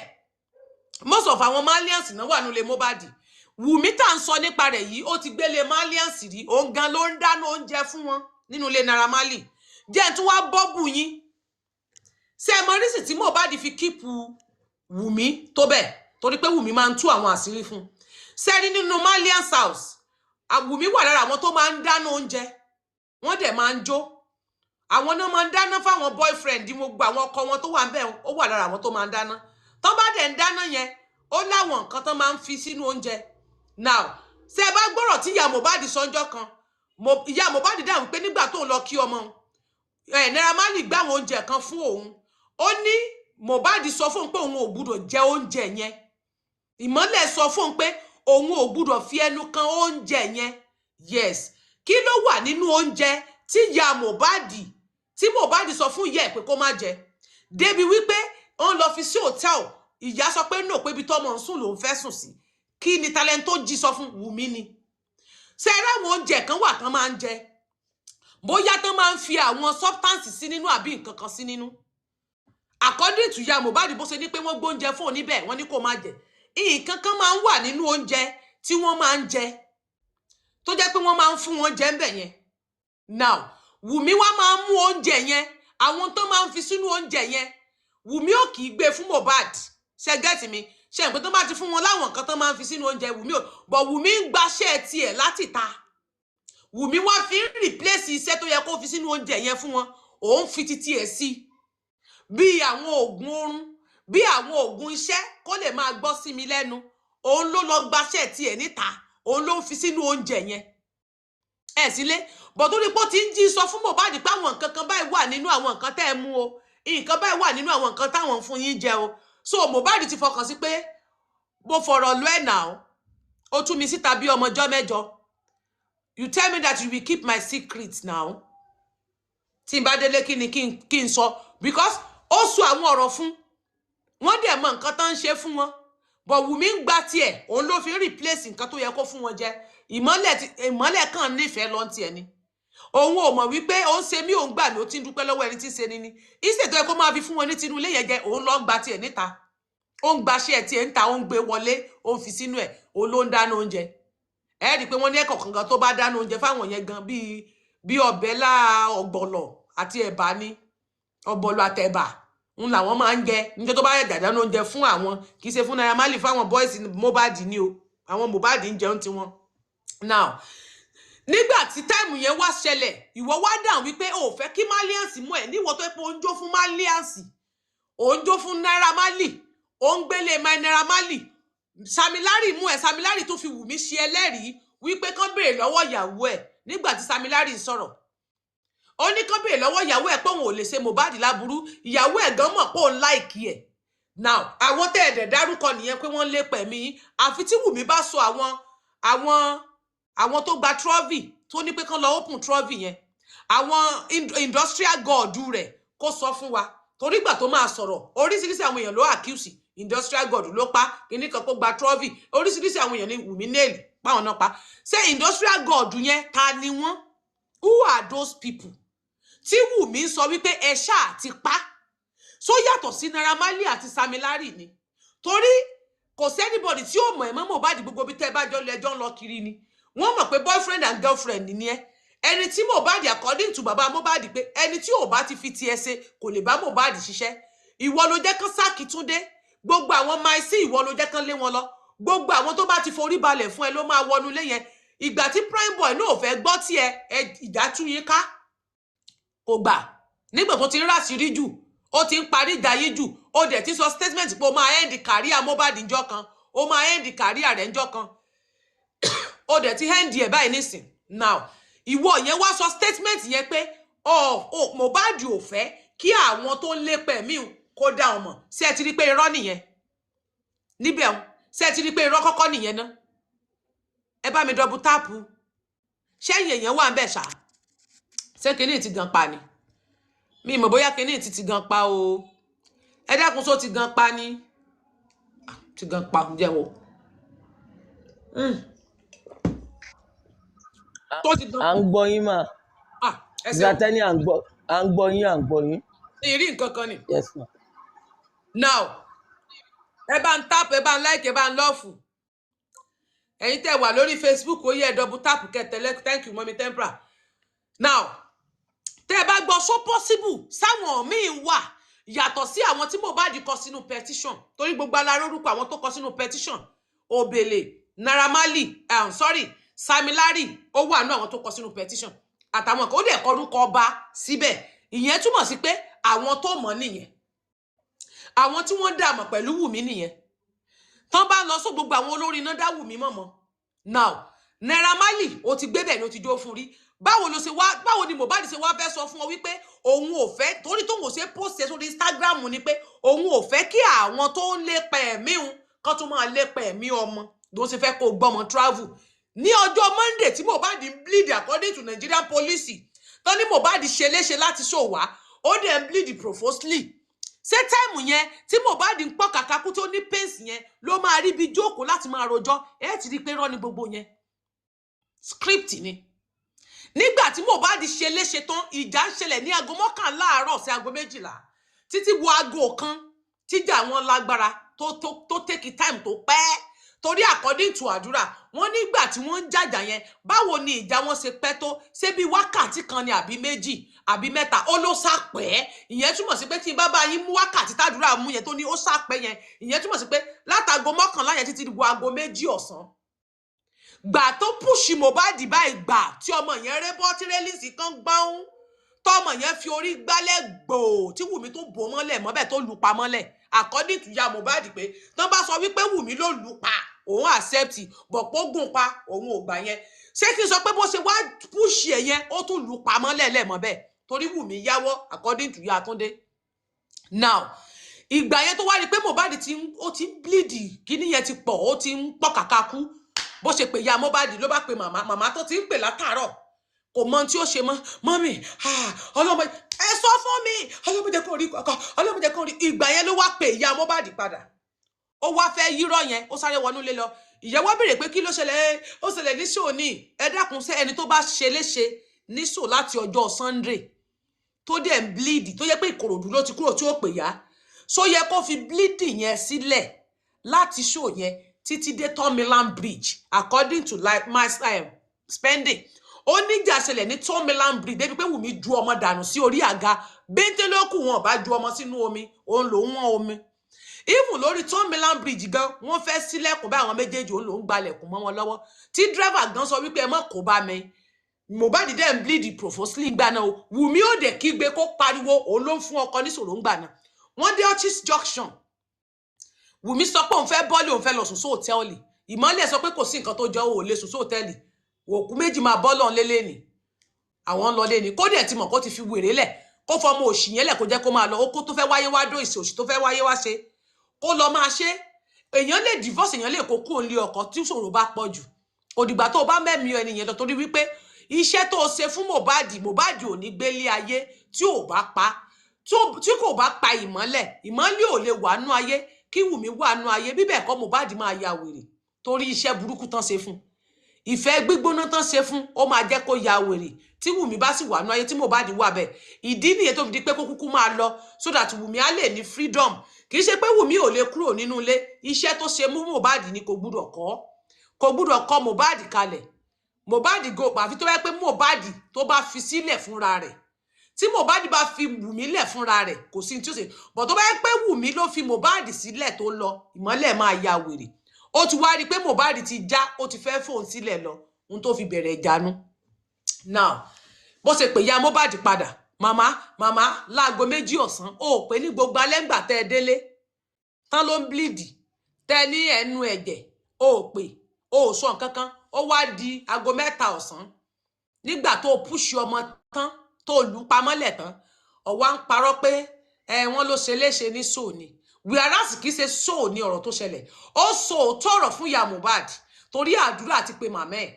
most of àwọn Malians náà wà nílé Mohbad. Wùmí tá à ń sọ nípa rẹ̀ yìí, ó ti gbélé Malians rí. Òun gan ló ń dáná oúnjẹ fún wọn nínú ilé Naira Marley. Jẹ́ ẹ̀ tún wá bọ́ọ̀bù yín. Ṣé ẹ mọ reason tí Mohbad fi keep Wùmí tó bẹ́ẹ̀? Torí pé Wùmí máa ń tú àwọn àṣírí fún un. Ṣé rí nínú Malians house, Wùmí wà lára àwọn tó máa ń dáná oúnjẹ, wọ́n dẹ̀ máa ń jó. Àwọn náà máa ń dáná fáwọn boyfriend, gbogbo àwọn ọkọ wọn tó wà ń bẹ̀, ó wà lára àwọn tó máa ń dáná. Tó bá dẹ̀ ń dáná yẹn, ó láwọn nǹkan tó máa ń fi sínú oúnjẹ. Now, ṣé ẹ bá gbọ́rọ̀ tí ìyá Mohbad sọ́njọ́ kan, ìyá Mohbad dáhùn pé nígbà tó ń lọ kí ọmọ ẹ, Naira Marley gbé àwọn oúnjẹ kan fún òun. Ó ní Mohbad sọ fóun pé òun ò gbúdọ̀ jẹ oúnjẹ yẹn. Ìmọ́lẹ̀ sọ fóun pé òun ò gbúdọ̀ fi ẹnu kan oúnjẹ yẹn. Yes, kí ló wà nínú oúnjẹ tí ìyá Mohbad, tí Mohbad sọ fún ìyá ẹ̀ pé kó má jẹ, débi wípé ó ń lọ fi sí hòtẹ́ẹ̀lì, ìyá sọ pé no, pé ibi tọ́mọ ń sùn lòún fẹ́ sùn sí? Kí ni talent tó jí sọ fún Wùmí ni? Ṣe eré àwọn oúnjẹ kan wà tán máa ń jẹ, bóyá tán máa ń fi àwọn substance sí nínú àbí nǹkan kan sí nínú? According to ìyá Mohbad, bó ṣe ní pé wọ́n gbóúnjẹ fún òun níbẹ̀, wọ́n ní kó má jẹ, nǹkan kan máa ń wà nínú oúnjẹ tí wọ́n máa ń jẹ, tó jẹ́ pé wọ́n máa ń fún wọn jẹ ńbẹ̀ yẹn. Now, Wùmí wá máa ń mú oúnjẹ yẹn, àwọn tó máa ń fi sínú oúnjẹ yẹn, Wùmí ò kì í gbé fún Mohbad. Ṣe get mi? Ṣe nǹkan tó bá ti fún wọn láwọn nǹkan tó máa ń fi sínú oúnjẹ, Wùmí ò bọ̀. Wùmí ń gbaṣẹ́ tiẹ̀ láti ta. Wùmí wá fi ń replace iṣẹ́ tó yẹ kó fi sínú oúnjẹ yẹn fún wọn, òun fi titi ẹ̀ sí, bí àwọn oògùn oorun, bí àwọn oògùn iṣẹ́ kó lè máa gbọ́ sí mi lẹ́nu. Òun ló lọ gbaṣẹ́ tiẹ̀ níta, òun ló ń fi sínú oúnjẹ yẹn ẹ̀ sílé bọ̀. Torí pé ó ti ń jí sọ fún Mohbad pé àwọn nǹkan kan báyìí wà nínú àwọn nǹkan tẹ́ ẹ mú o, nǹkan báyìí wà nínú àwọn nǹkan táwọn ń fún yín jẹ o. So Mohbad ti fọkàn sí pé mo fọ̀rọ̀ lọ ẹ̀ nà ó, ó tú mi síta bí ọmọjọ́ mẹ́jọ. You tell me that you will keep my secret. Now, tí n bá délé, kí ni kí n sọ? Because ó sọ àwọn ọ̀rọ̀ fún wọ́n, dẹ̀ mọ nǹkan tó ń ṣe fún wọn. But Wùmí ń gba tiẹ̀, òun ló fi ń replace nǹkan tó yẹ kó fún wọn jẹ. Ìmọ́lẹ̀ ìmọ́lẹ̀ kàn nífẹ̀ẹ́ lọ́n tiẹ̀ ni. Òun ò mọ̀ wípé òun ṣe mí, òun gbà mí, ó ti ń dúpẹ́ lọ́wọ́ ẹni tí ń ṣe ni ni ìṣètò ẹ kó máa fi fún wọn ní tinú ilé yẹn jẹ. Òun lọ ń gba tiẹ̀ níta, ó ń gbaṣẹ́ tiẹ̀ ń ta, ó ń gbé wọlé, ó ń fi sínú ẹ̀, òun ló ń dáná oúnjẹ. Ẹ rí i pé wọ́n ní ẹ̀kọ́ kankan tó bá dáná oúnjẹ fáwọn yẹn gan, bíi ọbẹ̀ lá ọ̀gbọ̀lọ̀ àti ẹ̀bà ni, ọ̀gbọ̀lọ̀ àtẹ̀bà ń làwọn máa ń jẹ níjọ́ tó bá yẹ dáná oúnjẹ fún àwọn. Kì í ṣe fún Naira Marley, fáwọn boys Mohbad ni o. Àwọn Mohbad ń jẹun tiwọn. Now, nígbà tí time yẹn wá ṣẹlẹ̀, ìwọ wá dáhùn wípé o ò fẹ́ kí Malians mú ẹ níwọ tó pé ó ń jó fún Malians, ó ń jó fún Naira Marley, ó ń gbélé Naira Marley. Sam Larry mú ẹ. Sam Larry tó fi Wùmí ṣe ẹlẹ́rìí wípé kán béèrè lọ́wọ́ ìyàwó ẹ̀. Nígbà tí Sam Larry sọ̀rọ̀, ó ní kán béèrè lọ́wọ́ ìyàwó ẹ̀ pé òun ò lè ṣe Mohbad láburú, ìyàwó ẹ̀ gan mọ̀ pé òun like ẹ̀. Now, àwọn tẹ́ ẹ̀dẹ̀ dárúkọ nìyẹn pé wọ́n lé pẹ̀mí yín. Àfi tí Wùmí bá sọ àwọn tó gba trophy, tó ní pé kán lọ open trophy yẹn, àwọn industrial god rẹ̀, kó sọ fún wa. Torí ìgbà tó máa sọ̀rọ̀, oríṣiríṣi àwọn èèyàn ló accuse, industrial god ló pa kíní kan kó gba trophy, oríṣiríṣi àwọn èèyàn ní Wùmí nail páwọn náà pa. Ṣé industrial god yẹn, ta ni wọ́n? Who are those people tí Wùmí sọ wípé ẹ ṣáà ti pa? Só yàtọ̀ sí Naira Marley àti Sam Larry ni? Torí kò sí anybody tí ó mọ̀ ẹ́ mọ́ Mohbad. Gbogbo bí tẹ́ ẹ bá jọ lọ, ẹjọ́ ń lọ kiri ni, wọ́n mọ̀ pé boyfriend and girlfriend ni ẹ́. Ẹni tí Mohbad, according to baba Mohbad, pé ẹni tí ò bá ti fi tiẹ̀ ṣe kò lè bá Mohbad ṣiṣẹ́. Ìwọ ló jẹ́ kán sack Túndé, gbogbo àwọn maisi, ìwọ ló jẹ́ kán lé wọn lọ. Gbogbo àwọn tó bá ti forí balẹ̀ fún ẹ ló máa wọnú ilé yẹn. Ìgbà tí Prime Boy náà ò fẹ́ gbọ́ tiẹ̀ ẹ, ìjà tú yín ká, kò gbà. Nígbà tó ti ń ráṣìírí jù, ó ti ń parí ìjà yín jù, ó dẹ̀ ti sọ statement pé ó máa end career Mohbad ńjọ́ kan, ó máa end career rẹ̀ ńjọ́ kan. Ó dẹ̀ ti end ẹ̀ báyìí nísìn. Now, ìwọ yẹn wá sọ statement yẹn pé ọ ọ Mohbad ò fẹ́ kí àwọn tó ń lépa ẹ̀mí kó dá ọmọ. Ṣé ẹ ti rí pé irọ́ nìyẹn níbẹ̀ ń? Ṣé ẹ ti rí pé irọ́ kọ́kọ́ nìyẹn ná? Ẹ bá mi double tap. Ṣẹ́yìn èèyàn wà ń bẹ̀ ṣá? Ṣé kinní ti gan pa ni? Mi mọ̀ bóyá kinní ti gan pa o. Ẹ dákun, só ti gan pa ni? Ah, ti gan pa jẹ́ wo. Tó ti gan. À ń gbọ́ yín mà. Ah, ẹ ṣeun. Zatani, à ń gbọ́, à ń gbọ́ yín, à ń gbọ́ yín. Ní ìrí nǹkan kan ni. Yes ma. Now, ẹ bá ń tap, ẹ bá ń like, ẹ bá ń love. Ẹ̀yin tẹ́ wà lórí Facebook, ó yẹ ẹ double tap kẹtẹlẹ. Thank you, mummy Tempra. Now, tẹ́ ẹ bá gbọ́, so possible sáwọn míín wà yàtọ̀ sí àwọn tí Mohbad kọ sínú petition, torí gbogbo alára orúkọ àwọn tó kọ sínú petition, Obele, Naira Marley, sorry, Sami Larry, ó wà nínú àwọn tó kọ sínú petition àtàwọn kan. Ó dẹ̀ kọ orúkọ ọba síbẹ̀. Ìyẹn túmọ̀ sí pé àwọn tó mọ̀ nìyẹn, àwọn tí wọ́n dààmú pẹ̀lú Wùmí nìyẹn. Tán bá lọ sọ gbogbo àwọn olórin náà dá Wùmí mọ̀mọ́. Now, Naira Marley, ó ti gbé bẹ́ẹ̀ ni, ó ti jó fún rí. Báwo ló ṣe wá, báwo ni Mohbad ṣe wá fẹ́ sọ fún ọ wípé òun ò fẹ́, torí tóun ò ṣe post ẹ sórí Instagram ni pé òun ò fẹ́ kí àwọn tó ń lépa ẹ̀mí òun kán tún máa lépa ẹ̀mí ọmọ, ló ṣe fẹ́ kó o gbọ́mọ travel ní ọjọ́ Monday tí Mohbad ń bleed? According to Nigerian police, tán ní Mohbad ṣe léṣe láti ṣòwá, ó dẹ̀ ń bleed profusely. Ṣé time yẹn tí Mohbad ń pọ̀ kàkàkú, tó ní pains yẹn, ló máa rí bí jókòó láti máa rojọ́? Ẹ ti rí i pé rọ́ ni gbogbo yẹn, script ni. Nígbà tí Mohbad ṣe léṣe tán, ìjà ń ṣẹlẹ̀ ní aago 11 àárọ̀ sí aago 12 títí wo aago 1, tíjà wọn lágbára tó take time tó pẹ́, torí according to àdúrà wọn, nígbà tí wọ́n ń jàjà yẹn, báwo ni ìjà wọn ṣe pẹ́ tó? Ṣé bí wákàtí kan ni, àbí 2, àbí 3? Ó ló sàpẹ́. Ìyẹn túmọ̀ sí pé tí n bá bá yín mú wákàtí tàdúrà mú yẹn tó ní ó sàpẹ́ yẹn, ìyẹn túmọ̀ sí pé látago 11 yẹn títí wo aago 2 ọ̀sán, gbà tó push Mohbad báyìí, gbà tí ọmọ yẹn ré bọ́ tí railings kan gbáhùn, tọmọ yẹn fi orí gbálẹ̀ gbòò, tí Wùmí tó bò mọ́lẹ̀ mọ́bẹ̀ tó lù pa mọ́lẹ̀. According to ya Mohbad, pé tán bá sọ wípé Wùmí ló lù pa, òun accept, bọ̀pọ̀ gùn pa, òun ò gbà yẹn. Ṣé kí n sọ pé bó ṣe wá push ẹ̀ yẹn, ó tún lù pa mọ́lẹ̀ lẹ́mọ́bẹ̀ torí Wùmí yáwọ́, according to ya Túndé. Now, ìgbà yẹn tó wá rí i pé Mohbad ti ń ó ti ń bleed, kíní yẹn ti pọ̀, ó ti ń pọ̀ kàkà kú, bó ṣe pè ya Mohbad, ló bá pe màmá. Màmá tó ti ń pè látàárọ̀ kò mọ ohun tí ó ṣe mọ́. Mummy, ọlọ́mọ, ẹ sọ fún mi, ọlọ́mọ jẹ́ kó rí kọ́kọ́, ọlọ́mọ jẹ́ kó rí. Ìgbà yẹn ló wá pè ìyá Mohbad padà. Ó wá fẹ́ yírọ̀ yẹn, ó sáré wọnú ilé lọ. Ìyàwó béèrè pé kí ló ṣẹlẹ̀? Ó ṣẹlẹ̀ ní ṣòní. Ẹ dákun, ṣé ẹni tó bá ṣe léṣe ní ṣò láti ọjọ́ Sunday, tó dẹ̀ ń bleed, tó yẹ pé Ìkòròdú ló ti kúrò tí ó pè yá, so yẹ kó fi bleeding yẹn sílẹ̀ láti ṣò yẹn títí dé Third Bridge? According to like my spending, ó níjà ṣẹlẹ̀ ní Third Bridge débi pé Wùmí ju ọmọ dànù sí orí àga bẹ́ńtẹ́ ló kù. Wọn bá ju ọmọ sínú omi, òun lòún wọ́n omi. Even lórí Third Bridge gan, wọ́n fẹ́ sílẹ̀kùn bá àwọn méjèèjì, òun lòún gbalẹ̀kùn mọ́ wọn lọ́wọ́, tí driver gan sọ wípé ẹ mọ́ kó bá mi. Mohbad dẹ̀ ń bleed profusely gbà náà o. Wùmí ò dẹ̀ kígbe kó pariwo, òun ló ń fún ọkọ níṣòro ń gbà náà. Wọ́n dé Orchis Junction, Wùmí sọ pé òun fẹ́ bọ́ọ̀lì, òun fẹ́ lọ sùn sí hòtẹ́ẹ̀lì. Ìmọ́lẹ̀ sọ pé kò sí nǹkan tó jọ, òun ò lè sùn sí hòtẹ́ẹ̀lì, òkú méjì máa bọ́ lọ́n lélẹ́ ni àwọn ń lọ lé ni. Kó dẹ̀ ti mọ̀ kó ti fi wèrè lẹ̀, kó fọmọ òṣì yẹn lẹ̀, kó jẹ́ kó máa lọ. Ó kó tó fẹ́ wáyé wá dó ìsì òṣì tó fẹ́ wáyé wá ṣe, kó lọ máa ṣe. Èèyàn lè divorce, èèyàn lè kó kúrò nílé ọkọ tí ìṣòro bá pọ̀ jù. Òdìgbà tó o bá mẹ́mìí ẹni yẹn lọ, torí wípé iṣẹ́ tó o ṣe fún Mohbad, Mohbad ò ní gbélé ayé tí ò bá pa, tí kò bá pa ìmọ́lẹ̀, ìmọ́lẹ̀ ò lè wà nú ayé kí Wùmí wà nú ayé. Bíbẹ̀ kọ́, Mohbad máa ya wèrè torí iṣẹ́ burúkú tán ṣe fún, ìfẹ́ gbígbóná tán ṣe fún, ó máa jẹ́ kó ya wèrè. Tí Wùmí bá sì wà nú ayé tí Mohbad wà bẹ́ẹ̀, ìdí nìyẹn tó fi di pé kó kúkú máa lọ so that Wùmí á lè ní freedom. Kì í ṣe pé Wùmí ò lè kúrò nínú ilé. Iṣẹ́ tó ṣe mú Mohbad ni kò gbúdọ̀ kọ́, kò gbúdọ̀ kọ́ Mohbad kalẹ̀. Mohbad go, àfi tó bá yẹ pé Mohbad tó bá fi sílẹ̀ fúnra rẹ̀. Tí Mohbad bá fi Wùmí lẹ̀ fúnra rẹ̀, kò sí ní tí ó ṣe bọ̀. Tó bá yẹ pé Wùmí ló fi Mohbad sílẹ̀ tó lọ, ìmọ́lẹ̀ máa ya wèrè. Ó ti wá rí i pé Mohbad ti já, ó ti fẹ́ fóun sílẹ̀ lọ, ohun tó fi bẹ̀rẹ̀ ìjánu. Now, bó ṣe pè ya Mohbad padà, màmá, màmá, láago 2 ọ̀sán, ó pè ní gbogbo alẹ́ ńgbà tẹ́ ẹ délé tán ló ń bleed, tẹ́ ẹ ní ẹnu ẹ̀jẹ̀, ó pè, ó sọ nǹkan kan. Ó wá di aago 3 ọ̀sán, nígbà tó push ọmọ tán, tó lù ú pamọ́lẹ̀ tán, ọ̀wá ń parọ́ pé ẹ wọ́n ló ṣe léṣe ní sóò ni, whereas kì í ṣe sóò ní ọ̀rọ̀ tó ṣẹlẹ̀. Ó sọ òótọ́ ọ̀rọ̀ fún ìyá Mohbad torí àdúrà ti pe màmá ẹ̀,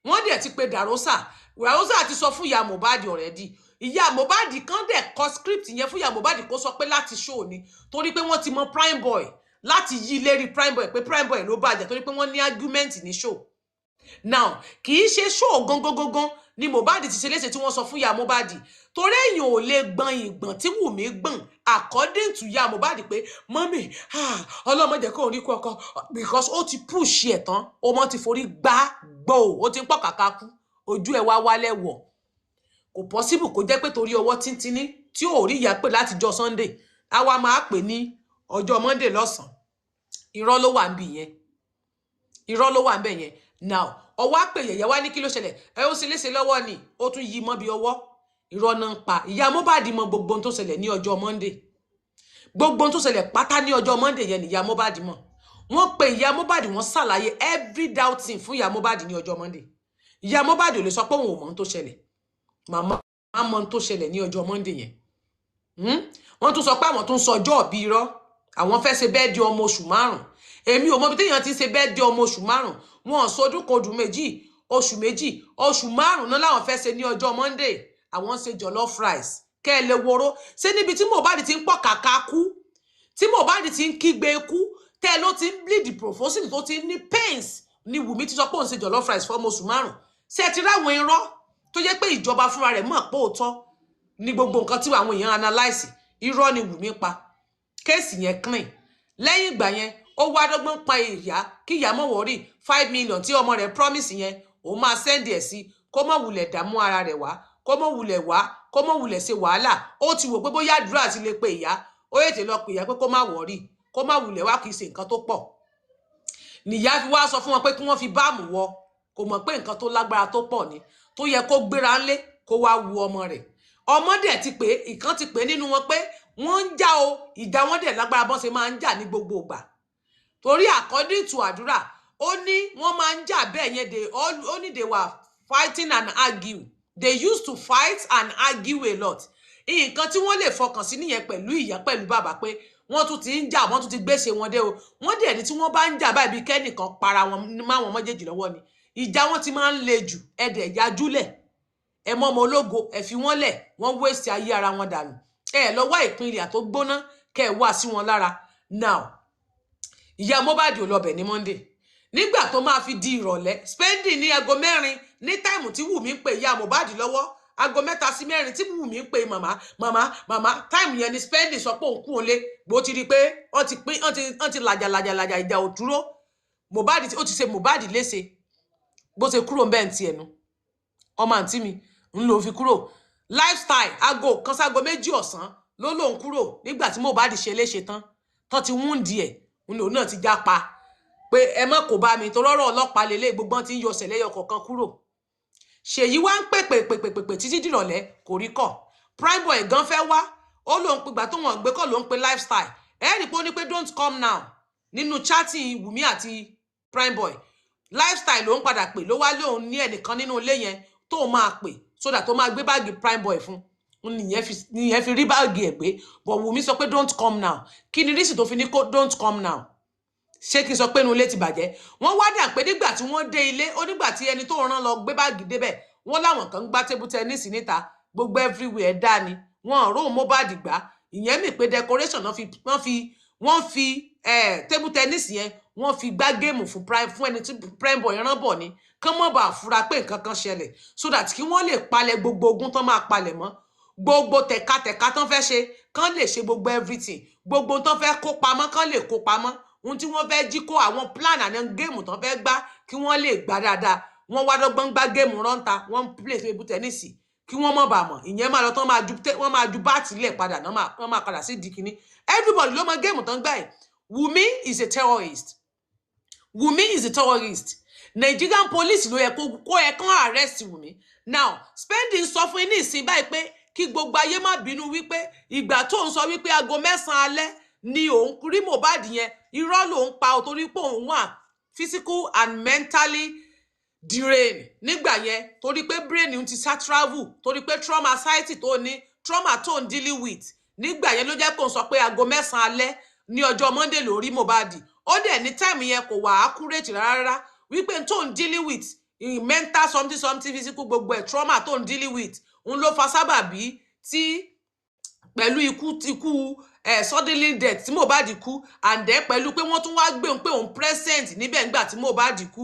wọ́n dẹ̀ ti pe Dàrósà. Dàrósà ti sọ fún ìyá Mohbad already. Ìyá Mohbad kan dẹ̀ kọ script yẹn fún ìyá Mohbad kó sọ pé láti show ni, torí pé wọ́n ti mọ Prime Boy láti yí lérí Prime Boy pé Prime Boy ló bàjẹ́, torí pé wọ́n ní argument ní show. Now, kì í ṣe show gangan gangan ni Mohbad ti ṣe léṣe tí wọ́n sọ fún ìyá Mohbad, torí èèyàn ò lè gbọn ìgbọ̀n tí Wùmí gbọ̀n according to ìyá Mohbad pé, "Mummy, ah, ọlọ́mọ jẹ́ kó rí kú ọkọ," because ó ti push ẹ̀ tán, ó mọ́ ti forí gbá gbọ́ ò, ó ti ń pọ̀ kàkà kú, ojú ẹ̀ wá wálẹ̀ wọ̀. Kò possible kó jẹ́ pé torí ọwọ́ tíntínní tí ò rí ìyá pè látijọ́ Sunday, á wá máa pè ní ọjọ́ Monday lọ́sàn-án. Irọ́ ló wà ń bì yẹn, irọ́ ló wà ń bẹ̀ yẹn. Now, ọwọ́ àpè yẹ̀yẹ́ wá ní kí ló ṣẹlẹ̀? Ẹ ó ṣe léṣe lọ́wọ́ ni, ó tún yí mọ́ bí ọwọ́. Irọ́ náà ń pa. Ìyá Mohbad mọ gbogbo ohun tó ṣẹlẹ̀ ní ọjọ́ Monday. Gbogbo ohun tó ṣẹlẹ̀ pátá ní ọjọ́ Monday yẹn ni ìyá Mohbad mọ̀. Wọ́n pe ìyá Mohbad, wọ́n ṣàlàyé every doubting fún ìyá Mohbad ní ọjọ́ Monday. Ìyá Mohbad ò lè sọ pé òun ò mọ ohun tó ṣẹlẹ̀. Màmá mọ ohun tó ṣẹlẹ̀ ní ọjọ́ Monday yẹn. Wọ́n tún sọ pé àwọn tún sọ ọjọ́ òbí irọ́, àwọn fẹ́ ṣe bẹ́ẹ̀ di ọmọ oṣù 5. Èmi ò mọ bí téèyàn ti ń ṣe bẹ́ẹ̀ di ọmọ oṣù 5. Wọn ò sọdún kan, ọdún 2, oṣù 2, oṣù 5 náà làwọn fẹ́ ṣe ní ọjọ́ Monday. Àwọn ń ṣe jollof rice kẹ́ ẹ lè woro. Ṣé níbi tí Mohbad ti ń pọ̀ kàkà kú, tí Mohbad ti ń kígbe kú, tẹ́ ẹ ló ti ń bleed profusely, tó ti ń ní pains, ni Wùmí ti sọ pé òun ṣe jollof rice fọ́mọ oṣù 5? Ṣé ẹ ti ráwọn irọ́ tó jẹ́ pé ìjọba fúnra rẹ̀ mọ̀ pé òótọ́ ní gbogbo nǹkan tí àwọn èèyàn analyse? Irọ́ ni Wùmí pa. Case yẹn clean. Lẹ́yìn ìgbà yẹn, ó wá dọ́gbọ́n pa ìyá kí ìyá mọ̀ worry. 5 million tí ọmọ rẹ̀ promise yẹn, òun máa send ẹ̀ sí, kó mọ̀ wulẹ̀ dààmú ara rẹ̀ wá, kó mọ̀ wulẹ̀ wá, kó mọ̀ wulẹ̀ ṣe wàhálà. Ó ti wò pé bóyá àdúrà ti lè pe ìyá. Ó yètè lọ pè ìyá pé kó má worry, kó má wulẹ̀ wá, kì í ṣe nǹkan tó pọ̀. Nìyá fi wá sọ fún wọn pé kí wọ́n fi báàmù wọ. Kò mọ̀ pé nǹkan tó lágbára tó pọ̀ ni, tó yẹ kó gbéra ńlé kó wá wu ọmọ rẹ̀. Ọmọ dẹ̀ ti pé ìkan ti pé nínú wọn pé wọ́n ń jà o. Ìjà wọn dẹ̀ lágbára, bọ́n ṣe máa ń jà ní gbogbo ìgbà, torí according to àdúrà, ó ní wọ́n máa ń jà bẹ́ẹ̀ yẹn. They all, ó ní they were fighting and argue. They used to fight and argue a lot. Nǹkan tí wọ́n lè fọkàn sí nìyẹn pẹ̀lú ìyá pẹ̀lú bàbá pé wọ́n tún ti ń jà, wọ́n tún ti gbéṣe wọn dé o. Wọ́n dẹ̀ ní tí wọ́n bá ń jà báyìí, bí kẹ́nìkan para wọn máwọn méjèèjì lọ́wọ́ ni. Ìjà wọn ti máa ń le jù. Ẹ̀dẹ̀ yajúlẹ̀, ẹ mọ́ ọmọ ológo, ẹ fi wọ́n lẹ̀, wọ́n waste ayé ara wọn dànù. Ẹ lọ wá ìpínlẹ̀ tó gbóná kẹ́ ẹ wá sí wọn lára. Now, ìyá Mohbad ò lọ bẹ̀ ní Monday. Nígbà tó máa fi di ìrọ̀lẹ́, spending ní aago 4 ní time tí Wùmí ń pè ìyá Mohbad lọ́wọ́, aago 3 sí 4 tí Wùmí ń pè màmá, màmá, màmá, time yẹn ni spending sọ pé òun kú òun lé bó ti rí i pé wọ́n ti pín, wọ́n ti làjà làjà làjà, ìjà ò dúró. Mohbad, ó ti ṣe Mohbad léṣe. Bó ṣe kúrò ń bẹ́ẹ̀ ń tiẹ̀ nu, ọmọ àǹtí mi ń lò fi kúrò. Lifestyle, aago 1 ságo 2 ọ̀sán ló lóun kúrò nígbà tí Mohbad ṣe léṣe tán, tán ti wound ẹ̀, ń lòun náà ti já pa pé ẹ má kó bá mi, torí ọ̀rọ̀ ọlọ́pàá lélẹ̀. Gbogbo wọn ti ń yọsẹ̀ lẹ́yọ kọ̀ọ̀kan kúrò. Ṣèyí wá ń pè pè pè pè pè pè títí dìrọ̀lẹ́, kò rí kọ̀. Prime Boy gan fẹ́ wá, ó lóun pe, gbà tó wọn gbé kọ́ ló ń pe Lifestyle. Ẹ rí i pé ó ní pé, "Don't come now," nínú chatting Wùmí àti Prime Boy. Lifestyle ló ń padà pè, ló wá lóun ní ẹnìkan nínú ilé yẹn tó máa pè sódà tó máa gbé báàgì Prime Boy fún nìyẹn fi rí báàgì ẹ̀ gbé. But Wùmí sọ pé, "Don't come now." Kí ni reason tó fi ní kó don't come now? Ṣé kí n sọ pé inú ilé ti bàjẹ́? Wọ́n wá dà pé nígbà tí wọ́n dé ilé, ó nígbà tí ẹni tó rán lọ gbé báàgì débẹ̀, wọ́n láwọn kan ń gbá table tennis níta, gbogbo everywhere dá ni wọ́n rò Mohbad gbá. Ìyẹn mi pé decoration náà fi wọ́n fi table tennis yẹn, wọ́n fi gbá game fún prime, fún ẹni tí Prime Boy rán bọ̀ ni, kán mọ̀ bá fura pé nǹkan kan ṣẹlẹ̀, so that kí wọ́n lè palẹ̀ gbogbo ogun tán máa palẹ̀ mọ́, gbogbo tẹ̀katẹ̀ka tán fẹ́ ṣe, kán lè ṣe gbogbo everything, gbogbo tán fẹ́ kó pamọ́, kán lè kó pamọ́, ohun tí wọ́n fẹ́ jí kó, àwọn plan àti game tán fẹ́ gbá, kí wọ́n lè gbá dáadáa. Wọ́n wá dọ́gbọ́n gbá game rọ́ǹta, wọ́n ń play table tennis kí wọ́n mọ̀ bá mọ̀. Ìyẹn máa lọ tán, máa ju wọ́n máa ju bat lẹ̀ padà náà, wọ́n máa padà sí di kínní. Everybody ló mọ game tán gbá ẹ̀. Wùmí is a terrorist. Wùmí is a terrorist. Nigerian police ló yẹ kó ẹ kán arrest Wùmí. Now, spending sọ fún yín ní ìsìn báyìí pé kí gbogbo ayé má bínú wípé ìgbà tó ń sọ wípé aago 9 alẹ́ ni òun rí Mohbad yẹn, irọ́ lòun pa ò, torí pé òun wà physical and mentally drain nígbà yẹn, torí pé brain ti sá travel, torí pé trauma, anxiety tó ní, trauma tó ń dealing with nígbà yẹn ló jẹ́ kó ń sọ pé aago 9 alẹ́ ní ọjọ́ Monday ló rí Mohbad. Ó dẹ̀ ní time yẹn kò wà accurate rárá, wípé tó ń dealing with in mental something something, physical, gbogbo ẹ̀, trauma tó ń dealing with. Òun ló fa sábàbí tí pẹ̀lú ikú suddenly death tí Mohbad kú, and then pẹ̀lú pé wọ́n tún wá gbé òun pé òun present níbẹ̀ nígbà tí Mohbad kú,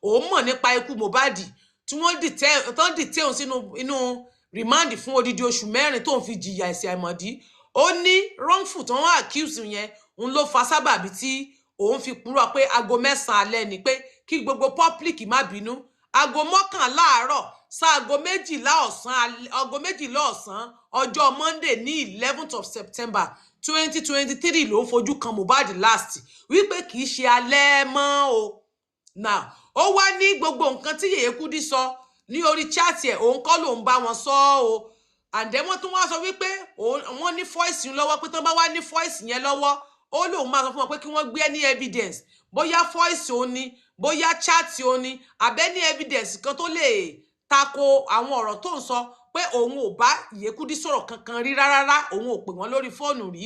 òun mọ̀ nípa ikú Mohbad tí wọ́n detain, tán detain òun sínú inú remand fún odidi oṣù 4 tóun fi jìyà ẹ̀ṣẹ̀ àìmọ̀dí. Ó ní wrongful tí wọ́n accuse yẹn, òun ló fa sábàbí tí òun fi purọ́ pé aago 9 alẹ́ ni, pé kí gbogbo public má bínú, aago 11 àárọ̀ sáago 12 ọ̀sán, aago 12 ọ̀sán ọjọ́ Monday ní 11th of September 2023 ló ń fojú kan Mohbad last, wípé kì í ṣe alẹ́ mọ́ o. Now, ó wá ní gbogbo nǹkan tí Yèyé Kúdí sọ ní orí chat ẹ̀, òun kọ́ lòun bá wọn sọ ọ́ o. And then wọ́n tún wá sọ wípé wọ́n ní voice lọ́wọ́, pé tán bá wá ní voice yẹn lọ́wọ́, ó lóun máa sọ fún wọn pé kí wọ́n gbé any evidence, bóyá voice òun ni, bóyá chat òun ni, àbẹ́ ní evidence kan tó lè tako àwọn ọ̀rọ̀ tó ń sọ pé òun ò bá Yèyé Kúdí sọ̀rọ̀ kankan rí rárá, òun ò pè wọ́n lórí fóònù rí.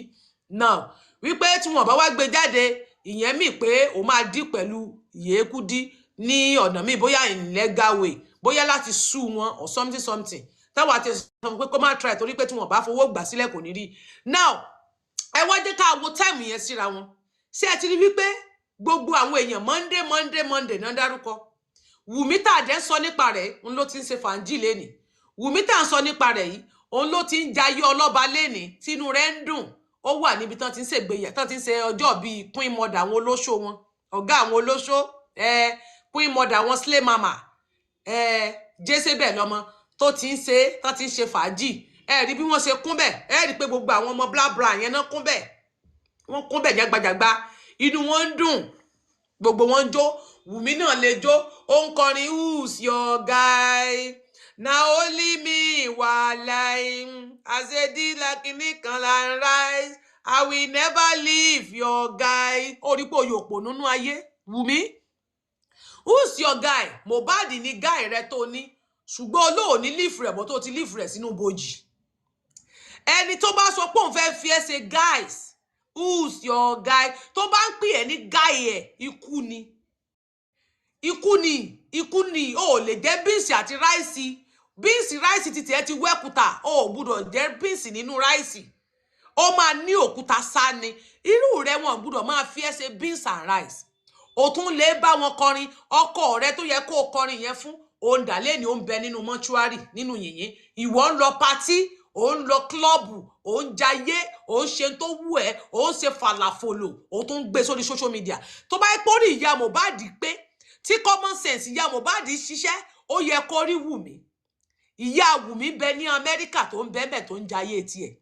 Now, wípé tí wọn bá wá gbé jáde, ìyẹn mì pé òun máa dí pẹ̀lú Yèyé Kúdí ní ọ̀nà míì, bóyá in legal way, bóyá láti sue wọn or something something, táwa ti sọ fún pé kó má try, torí pé tí wọn bá fowó gbà sílẹ̀, kò ní rí. Now, ẹ wá jẹ́ ká wo time yẹn síra wọn. Ṣé ẹ ti rí wípé gbogbo àwọn èèyàn, Monday, Monday, Monday náà dárúkọ? Wùmí tá a dẹ́ sọ nípa rẹ̀, òun ló ti ń ṣe fàájì lénìí. Wùmí tá à ń sọ nípa rẹ̀ yìí, òun ló ti ń jayé ọlọ́ba lénìí, tínú rẹ̀ ń dùn. Ó wà níbi tán ti ń ṣègbéyà, tán ti ń ṣe ọjọ́ bíi queen mother àwọn olóṣó wọn, ọ̀gá àwọn olóṣó, queen mother àwọn slay mama, Jésébẹ̀ lọ́mọ tó ti ń ṣe, tán ti ń ṣe fàájì. Ẹ rí bí wọ́n ṣe kún bẹ̀, ẹ rí pé gbogbo àwọn ọmọ bla bla yẹn náà kún bẹ̀, wọ́n kún bẹ̀ jágbajàgba, inú wọn ń dùn, gbogbo wọn ń jó. Wùmí náà lè jó, ó ń kọrin, "Who's your guy? Na only me, wàláì àṣedí kan la rise, I will never leave your guy." Ó rí pé òye òpò nínú ayé. Wùmí, who's your guy? Mohbad ní guy rẹ tó ní, ṣùgbọ́n olóòní leave rẹ̀ bọ́ tó ti leave rẹ̀ sínú bojì. Ẹni tó bá sọ pé òun fẹ́ fi ẹ́ ṣe guys, who's your guy, tó bá ń pè ẹ́ ní guy ẹ̀, ikú ni, ikú ni, ikú ni. O ò lè jẹ́ beans àti rice. Beans rice ti tiẹ̀ ti wẹ́kúta, o ò gbúdọ̀ jẹ́ beans nínú rice, ó máa ní òkúta sá ni. Irú rẹ, wọn gbúdọ̀ máa fi ẹ́ ṣe beans and rice. O tún lè bá wọn kọrin. Ọkọ rẹ tó yẹ kó o kọrin yẹn fún, òun dàlẹ́ ni, ó ń bẹ nínú mọ́ṣúárì nínú yìnyín. Ìwọ ń lọ party, ò ń lọ club, ò ń jayé, ò ń ṣe tó wù ẹ́, ò ń ṣe fàlàfòlò, ò tún ń gbé sórí social media. Tó bá yẹ pé ó rí ìyá Mohbad pé, tí common sense ìyá Mohbad ṣiṣẹ́, ó yẹ kó rí Wùmí. Ìyá Wùmí bẹ ní Amẹ́ríkà, tó ń bẹ́ẹ̀ tó ń jayé tiẹ̀.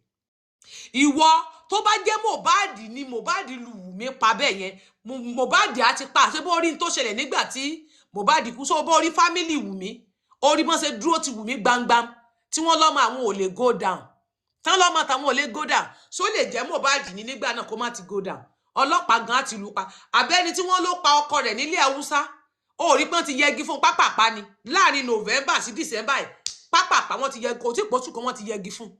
Ìwọ, tó bá jẹ́ Mohbad ni Mohbad lu Wùmí pa bẹ́ẹ̀ yẹn, Mohbad á ti pa. Ṣé bó rí n tó ṣẹlẹ̀ nígbà tí Mohbad kú? Sọ bó rí family Wùmí, ó rí bọ́n ṣe dúró ti Wùmí gbangba, tí wọ́n lọ́mọ àwọn ò lè go down, tán lọ́mọ tàwọn ò lè go down. Ṣó lè jẹ́ Mohbad ní nígbà náà kó má ti go down? Ọlọ́pàá gan á ti lù pa. Abẹ́ni tí wọ́n ló pa ọkọ rẹ̀ nílé Haúsá, ó rí pọ́n ti yẹgi fún pápápá ni láàrin November sí December yìí. Pápápá wọ́n ti yẹgi, kò tí pọ̀ṣù kan, wọ́n ti yẹgi fún,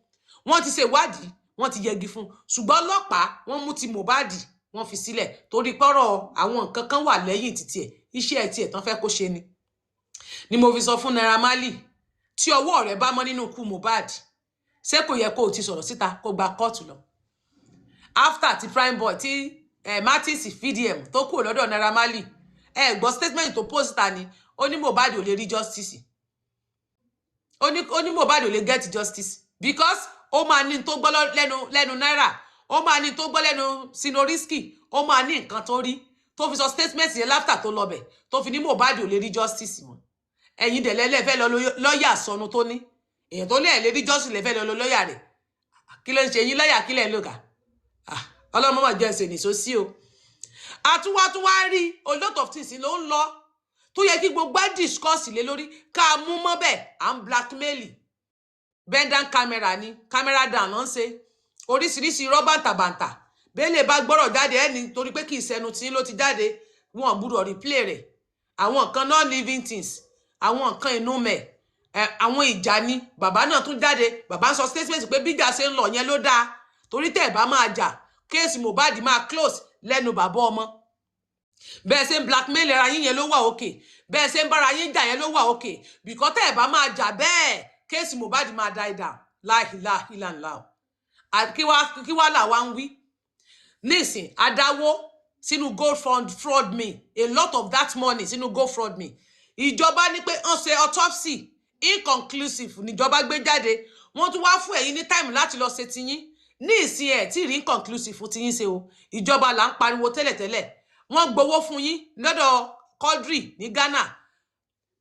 wọ́n ti ṣe ìwádìí, wọ́n ti yẹgi fún. Ṣùgbọ́n ọlọ́pàá, wọ́n mú ti Mohbad, wọ́n fi sílẹ̀ torí pọ́rọ̀ àwọn nǹkan kan wà lẹ́yìn títí ẹ̀, iṣẹ́ tiẹ̀ tán fẹ́ kó ṣe ni. Ni mo fi sọ fún Naira Marley, tí ọwọ́ rẹ̀ bá mọ́ nínú ikú Mohbad, ṣé kò yẹ kó o ti sọ̀rọ̀ síta, kó gba kóòtù lọ? After ti Prime Boy tí Martins VDM tó kúrò lọ́dọ̀ Naira Marley, ẹ gbọ́ statement tó post ta ni. Ó ní Mohbad ò lè rí justice, ó ní Mohbad ò lè get justice because ó máa ní tó gbọ́ lẹ́nu Naira, ó máa ní tó gbọ́ lẹ́nu Sinoriski, ó máa ní nǹkan tó rí tó fi sọ statement yẹn láfítà tó lọ bẹ̀, tó fi ní Mohbad ò lè rí justice mọ́. Ẹ̀yin dẹ̀ lẹ́lẹ́ fẹ́ lọ lọ́ọ̀yà sọnù tó ní èèyàn tó lẹ́ẹ̀ lè rí justice, lè fẹ́ lọ lọ́ọ̀yà rẹ̀. Kí ló ń ṣe yín lọ́ọ̀yà? Kí lẹ̀ ń lò kà? Ọlọ́mọ mà jẹ́ ẹsẹ̀ nìṣó sí o. Àtúwátúwá rí a lot of things ló ń lọ tó yẹ kí gbogbo á discuss lé lórí, ká mú mọ́ bẹ́ẹ̀. À ń blackmail, bend down camera ni, camera down ló ń ṣe oríṣiríṣi irọ́ bàǹtàbàǹtà. Bẹ́ẹ̀lẹ̀ bá gbọ́rọ̀ jáde ẹni torí pé kì í ṣẹnu tí ló ti jáde, wọn ò gbúdọ̀ replay rẹ̀. Àwọn nǹkan non living things, àwọn nǹkan inú mẹ̀ ẹ, àwọn ìjà ni. Bàbá náà tún jáde, bàbá ń sọ statement pé bíjà ṣe ń lọ yẹn ló dáa, torí tẹ́ ẹ̀ bá máa jà, case Mohbad máa close lẹ́nu bàbá ọmọ. Bẹ́ẹ̀ ṣe ń blackmail ara yín yẹn ló wà òkè, bẹ́ẹ̀ ṣe ń bára yín jà yẹn ló wà òkè, because tẹ́ ẹ̀ bá máa jà bẹ́ẹ̀. Case Mohbad máa die down. Láìláìláìlá o. Kí wá là wá ń wí nísìn? Adáwó sínú go fund fraud me, a lot of that money sínú go fraud me. Ìjọba ní pé wọ́n ṣe autopsy, inconclusive níjọba gbé jáde. Wọ́n tún wá fún ẹ̀yin ní time láti lọ ṣe tiyín. Ní ìsìn ẹ̀ tí ì rí inconclusive tiyín ṣe o. Ìjọba là ń pariwo tẹ́lẹ̀tẹ́lẹ̀. Wọ́n gbowó fún yín lọ́dọ̀ Quadri ní Ghana.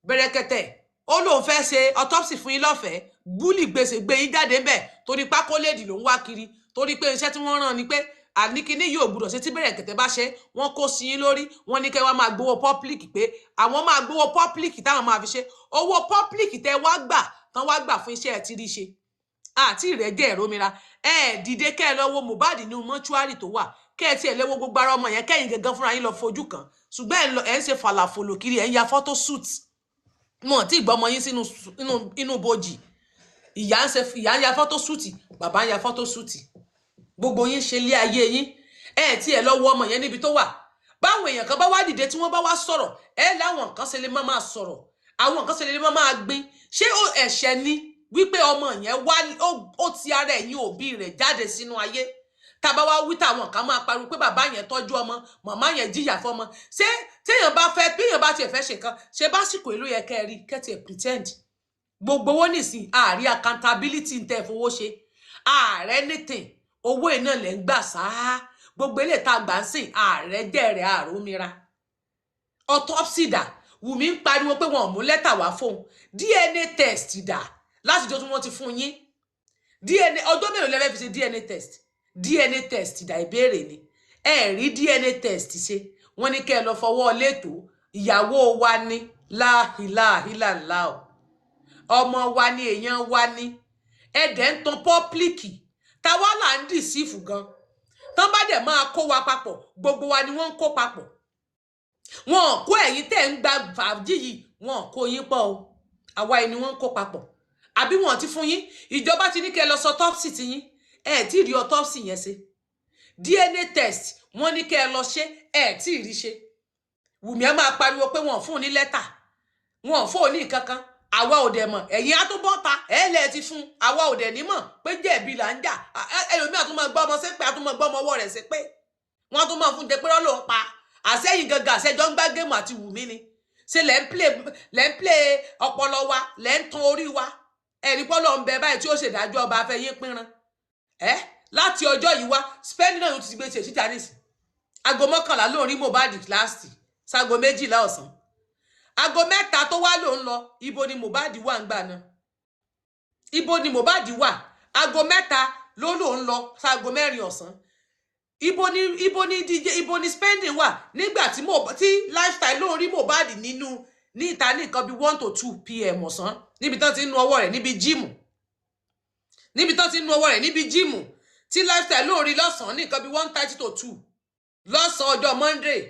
Bẹ̀rẹ̀kẹ̀tẹ̀ ó lóun fẹ́ ṣe autopsy fún yín lọ́fẹ̀ẹ́. Búlì gbèsè gbé yín jáde ńbẹ̀ torí pákóléèdì ló ń wá kiri, torí pé iṣẹ́ tí wọ́n rán ni pé àní kíní yóò gbúdọ̀ ṣe. Tí Bẹ̀rẹ̀kẹ̀tẹ̀ bá ṣe, wọ́n kó sí yín lórí. Wọ́n ní kẹ́ wá máa gbowó public, pé àwọn máa gbowó public táwọn máa fi ṣe. Owó public tẹ́ wá gbà tán, wá gbà fún iṣẹ́ ẹ̀ tí rí ṣe àti ìrẹ́jẹ̀ ìrómira. Ẹ dìde kẹ́ ẹ lọ wo Mohbad ní mọ́ṣúárì tó wà, kẹ́ ẹ tiẹ̀ lé wo gbogbo ara ọmọ yẹn, kẹ́yìn gangan fúnra yín lọ fojú kan. Ṣùgbọ́n ẹ̀ ń lọ, ẹ̀ ń ṣe fàlàfòlò kiri, ẹ̀ ń ya photo shoot. Wọn tí ìgbọ́ ọmọ yín sínú inú bojì. Ìyá ń ṣe, ìyá ń ya photo shoot, bàbá ń ya photo shoot, gbogbo yín ṣe lé ayé yín. Ẹ tí ẹ lọ wo ọmọ yẹn níbi tó wà. Báwọn èèyàn kan bá wá dìde, tí wọ́n bá wá sọ̀rọ̀, ẹ láwọn nǹkan ṣe lè má máa sọ̀rọ̀, àwọn nǹkan ṣe lè má máa gbin. Ṣé ó ẹ̀ṣẹ̀ ni wípé ọmọ yẹn wá, ó ti ara ẹ̀yin òbí rẹ̀ jáde sínú ayé? Tàbá wá wí, táwọn kan máa pariwo pé bàbá yẹn tọ́jú ọmọ, màmá yẹn jìyà fọmọ. Ṣé téèyàn bá fẹ́, téèyàn bá tiẹ̀ fẹ́ ṣe nǹkan, ṣe básìkò èlò yẹ kẹ́ ẹ rí kẹ́ tiẹ̀ pretend? Gbogbo owó nìsín, àárí accountability ń tẹ́ fowó ṣe ààrẹ anything. Owó iná lẹ̀ ń gbà sáá. Gbogbo eléyìí tá a gbà ń sìn, ààrẹ jẹ́rẹ̀ àròmíra. Autopsy dà? Wùmí ń pariwo pé wọn ò mú lẹ́tà wá fóun. DNA test dà? Látijọ́ tí wọ́n ti fún yín DNA, ọjọ́ mélòó lẹ́fẹ̀ẹ́ fi ṣe DNA test? DNA test dà? Ìbéèrè ni. Ẹ rí DNA test ṣe, wọ́n ní kẹ́ ẹ lọ fọwọ́ létò. Ìyàwó wa ní láhìláhìláńlá o, ọmọ wa ní, èèyàn wa ní. Ẹ̀dẹ̀ ń tan public. Táwa là ń deceive gan? Tán bá dẹ̀ máa kó wa papọ̀, gbogbo wa ni wọ́n ń kó papọ̀. Wọn ò kó ẹ̀yin tẹ́ ń gba fàájì yìí, wọn ò kó yín pọ̀ o. Àwa yìí ni wọ́n ń kó papọ̀. Àbí wọn ti fún yín? Ìjọba ti ní kẹ́ ẹ lọ sọ autopsy ti yín, ẹ ẹ̀ tí ì rí autopsy yẹn ṣe. DNA test, wọ́n ní kẹ́ ẹ lọ ṣe, ẹ ẹ̀ tí ì rí ṣe. Wùmí ẹ máa pariwo pé wọn ò fún un ní lẹ́tà, wọn ò fún un ní nǹkan kan. Àwa ò dẹ̀ mọ̀. Ẹ̀yin á tó bọ́ta ẹ̀ lẹ̀ ti fún. Àwa ò dẹ̀ ní mọ̀ pé jẹ̀bi là ń jà. Ẹlòmíà tún máa gbọ́ ọmọ ṣépè, á tún máa gbọ́ ọmọ ọwọ́ rẹ̀ ṣépè. Wọ́n á tún máa fún jẹ pé rọ́lọ́ pa àṣẹyìn gangan. Àṣẹjọ́ ń gbá game àti Wùmí ni. Ṣe lẹ́ ń play, lẹ́ ń play ọpọlọ wa, lẹ́ ń tan orí wa? Ẹ̀rí pọ́lọ́ ń bẹ báyìí tí ó ṣèdájọ́ ọba afẹ́yín pínran ẹ́. Láti ọjọ́ yìí wá, spending náà ti gbé tiẹ̀ síta nísìn. Aago 11 ló ń rí Mohbad last, sago 12 ọ̀sán, aago 3 tó wá ló ń lọ. Ibo ni Mohbad wà ń gbà náà? Ibo ni Mohbad wà? Aago 3 ló ń lọ sago 4 ọ̀sán. Ibo ni DJ, ibo ni spending wà nígbà tí mo tí lifestyle ló ń rí Mohbad nínú ní ìta ní nǹkan bíi 1 to 2 p.m. ọ̀sán, níbi tán ti ń nu ọwọ́ rẹ̀ níbi gym, níbi tán ti ń nu ọwọ́ rẹ̀ níbi gym, tí lifestyle ló ń rí lọ́sàn-án ní nǹkan bíi 1:30 to 2 lọ́sàn-án ọjọ́ Monday?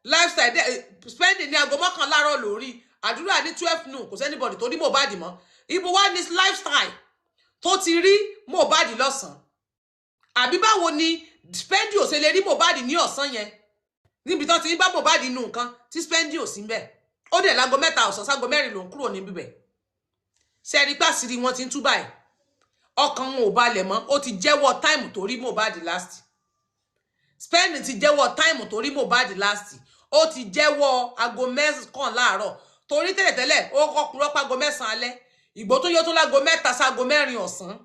Lifestyle dẹ́ spending ní aago 11 àárọ̀ lórí àdúrà ní 12 noon. Kò sí anybody tó rí Mohbad mọ́. Ibo wá ní lifestyle tó ti rí Mohbad lọ́sàn-án? Àbí báwo ni spending ò ṣe lè rí Mohbad ní ọ̀sán yẹn, níbi tán ti ń bá Mohbad nu nǹkan, tí spending ò sí mbẹ̀? Ó dẹ̀ láago 3 ọ̀sán ságo 4 lòún kúrò níbí bẹ̀. Ṣe rí pàṣírí wọn ti ń tú báyìí? Ọkàn wọn ò balẹ̀ mọ́. Ó ti jẹ́wọ́ time tó rí Mohbad last. Spending ti jẹ́wọ́ time tó rí Mohbad last. Ó ti jẹ́wọ́ aago 9 láàárọ̀, torí tẹ́lẹ̀tẹ́lẹ̀ ó kọ́ purọ́ págo 9 alẹ́. Ìgbó tó yọ tó láago 3 sáago 4 ọ̀sán,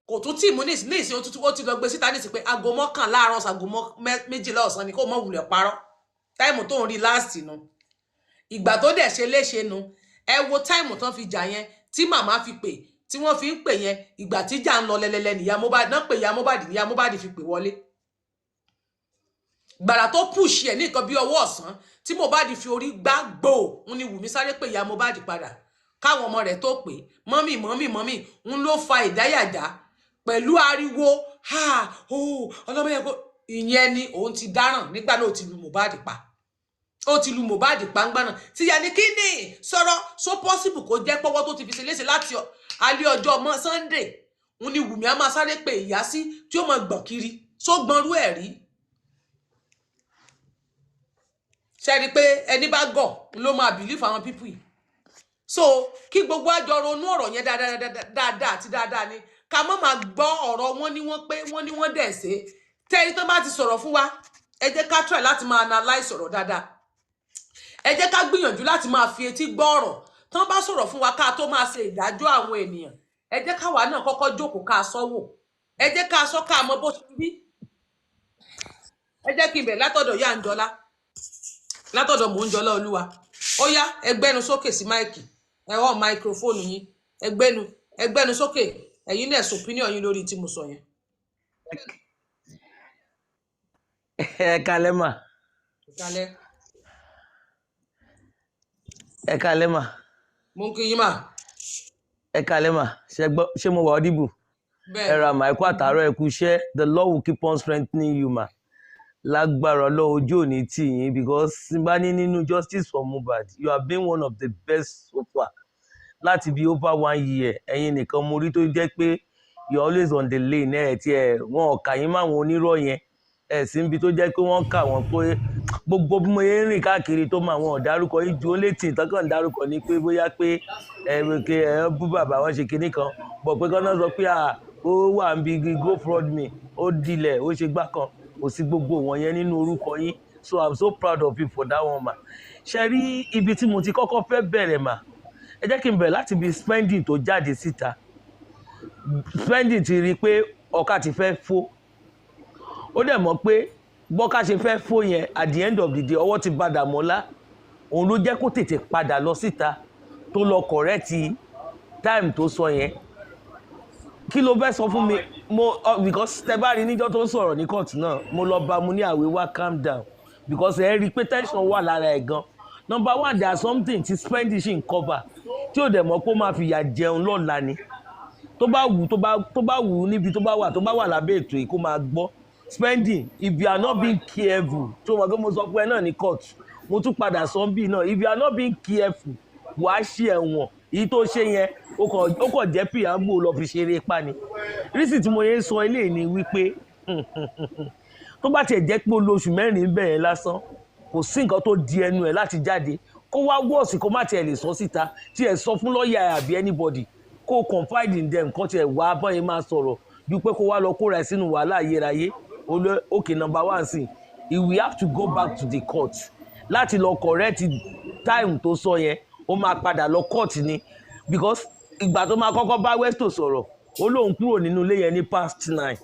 kò tún tì mú nísìn nísìn. Ó ti lọ gbé síta nísìn pé aago 11 àárọ̀ sáago 12 ọ̀sán ni. Kó mọ̀ wulẹ̀ parọ́, time tó ń rí last nu. Ìgbà tó dẹ̀ ṣe léṣe nu. Ẹ wo time tán fi jà yẹn, tí màmá fi pè, tí wọ́n fi ń pè yẹn. Ìgbà tí jà ń lọ lẹ́lẹ́lẹ́ nìyá Mohbad náà pè ìyá Mohbad, níyà Mohbad fi pè wọlé. Gbàrà tó push ẹ̀ ní nǹkan bí ọwọ́ ọ̀sán tí Mohbad fi orí gbá gbò ń ní Wùmí sáré pé ìyá Mohbad padà, káwọn ọmọ rẹ̀ tó pè mummy, mummy, mummy. Ń ló fa ìdáyàjá pẹ̀lú ariwo ha o. Ọlọ́mọ yẹn kó ìyẹn ni òun ti dáràn nígbà náà. Ó ti lu Mohbad pa, ó ti lu Mohbad pàǹgbà náà. Tí ya ní kí ni sọ̀rọ̀, so possible kó jẹ́ pọ́wọ́ tó ti fi ṣe léṣe láti alẹ́ ọjọ́ mọ́ Sunday ń ní Wùmí á máa sáré pé ìyá sí, tí ó máa gbọ̀n kiri só gbọ́nrú ẹ̀ rí. Ṣe rí i pé ẹni bá gọ̀ ló máa believe àwọn people yìí? So kí gbogbo àjọ ronú ọ̀rọ̀ yẹn dáadáa dáadáa àti dáadáa ni, ká má máa gbọ́ ọ̀rọ̀ wọn ní wọ́n pé wọ́n ní wọ́n dẹ̀ ṣe tẹ́ni tó bá ti sọ̀rọ̀ fún wa. Ẹ jẹ́ ká try láti máa analyse ọ̀rọ̀ dáadáa. Ẹ jẹ́ ká gbìyànjú láti máa fi etí gbọ́ ọ̀rọ̀ tán bá sọ̀rọ̀ fún wa ká tó máa ṣe ìdájọ́ àwọn ènìyàn. Ẹ jẹ́ káwa náà kọ́kọ́ jókòó ká sọ wò. Ẹ jẹ́ ká sọ ká mọ bó ṣe rí. Ẹ jẹ́ kí n bẹ̀rẹ̀ látọ̀dọ̀ yá ń jọlá, látọ̀dọ̀ mò ń jọlá olúwa. Ó yá, ẹ gbẹ́nu sókè sí mic, ẹ họ́ microphone yín, ẹ gbẹ́nu sókè. Ẹ̀yin náà sọ opinion yín lórí tí mo sọ yẹn. Ẹ kalẹ́ mà. Ìkàlẹ̀. Ẹ kalẹ́ mà. Mo ń kí yín mà. Ẹ kalẹ́ mà. Ṣe gbọ́, ṣé mo wà audible? Ẹ Bẹ́ẹ̀. ra mà, ẹ kú àtàárọ̀, ẹ kú iṣẹ́. The Lord will keep on strengthening you, mà. Lágbára Ọlọ́run, ojú ò ní tì yín, because tí n bá ní nínú justice for Mohbad, you have been one of the best so far. Láti bí over one year, ẹ̀yin nìkan mo rí tó jẹ́ pé you are always on the lane. Ẹ̀ tí ẹ̀ wọn ò kà yín máwọn onírọ̀ yẹn, ẹ̀ sí níbi tó jẹ́ pé wọ́n kà wọ́n pé gbogbo bí mo yẹn ń rìn káàkiri tó mọ àwọn ọ̀dárúkọ yìí ju ó létí ìtọ́kàn dárúkọ ni pé bóyá pé ẹ ẹ ẹ bú bàbá wọn ṣe kinní kan bọ̀ pé kọ́nà sọ pé à ó wà ń bi go fraud me, ó dilẹ̀, ó ṣe gbá kan, kò sí gbogbo wọn yẹn nínú orúkọ yín. So I'm so proud of you for that one, ma. Ṣe rí ibi tí mo ti kọ́kọ́ fẹ́ bẹ̀rẹ̀ mà, ẹ jẹ́ kí n bẹ̀rẹ̀ láti ibi Spending tó jáde síta. Spending ti rí i pé ọkà ti fẹ́ fó. Ó dẹ̀ mọ̀ pé bọ́ká ṣe fẹ́ fó yẹn, at the end of the day, ọwọ́ ti padà mọ́lá. Òun ló jẹ́ kó tètè padà lọ síta tó lọ correct time tó sọ yẹn. Kí ló fẹ́ sọ fún mi mo because tẹ bá rí níjọ́ tó ń sọ̀rọ̀ ní court náà, mo lọ bá mo ní àwé calm down, because ẹ rí i pé tension wà lára ẹ̀ gan. Number one, there are something tí Spending ṣì ń cover tí ò dẹ̀ mọ̀ pé ó máa fìyà jẹun lọ́la ni. Tó bá wù, tó bá wù ú níbi tó bá wà, tó bá wà lábẹ́ ètò yìí, kó máa gbọ́. Spending, if you are not being careful, tó mọ̀ pé mo sọ pé ẹ náà ní court, mo tún padà sọ bí náà, if you are not being careful, wàá ṣe ẹ̀wọ̀n. Èyí tó ṣe yẹn, ó kàn jẹ́ pìyàgbò lọ fi ṣeré pa ni. Reason tí mo yẹn ń sọ eléyìí ni wípé tó bá tiẹ̀ jẹ́ pé ó lo oṣù 4 bẹ̀rẹ̀ lásán, kò sí nǹkan tó di ẹnu ẹ̀ láti jáde kó wá wọ́ọ̀sì, kó má tiẹ̀ lè sọ síta, tí ẹ̀ sọ fún lọ́ọ̀yà ẹ̀ àbí anybody, kó confide in them, kó tiẹ̀ wá bọ́yẹn máa sọ̀rọ̀ ju pé kó wá lọ kóra ẹ̀ sínú wàhálà ayérayé. Olú okay, number one sí, he will have to go back to the court láti lọ correct time tó sọ yẹn. Ó máa padà lọ court ni, because ìgbà tó máa kọ́kọ́ bá Westo sọ̀rọ̀, ó lóun kúrò nínú ilé yẹn ní past 9.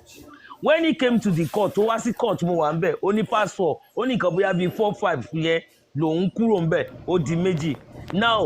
When he came to the court, tó wá sí court, mo wà ń bẹ̀, ó ní past 4, ó ní nǹkan bóyá bíi 4, 5 yẹn lòun kúrò ń bẹ̀. Ó di méjì now.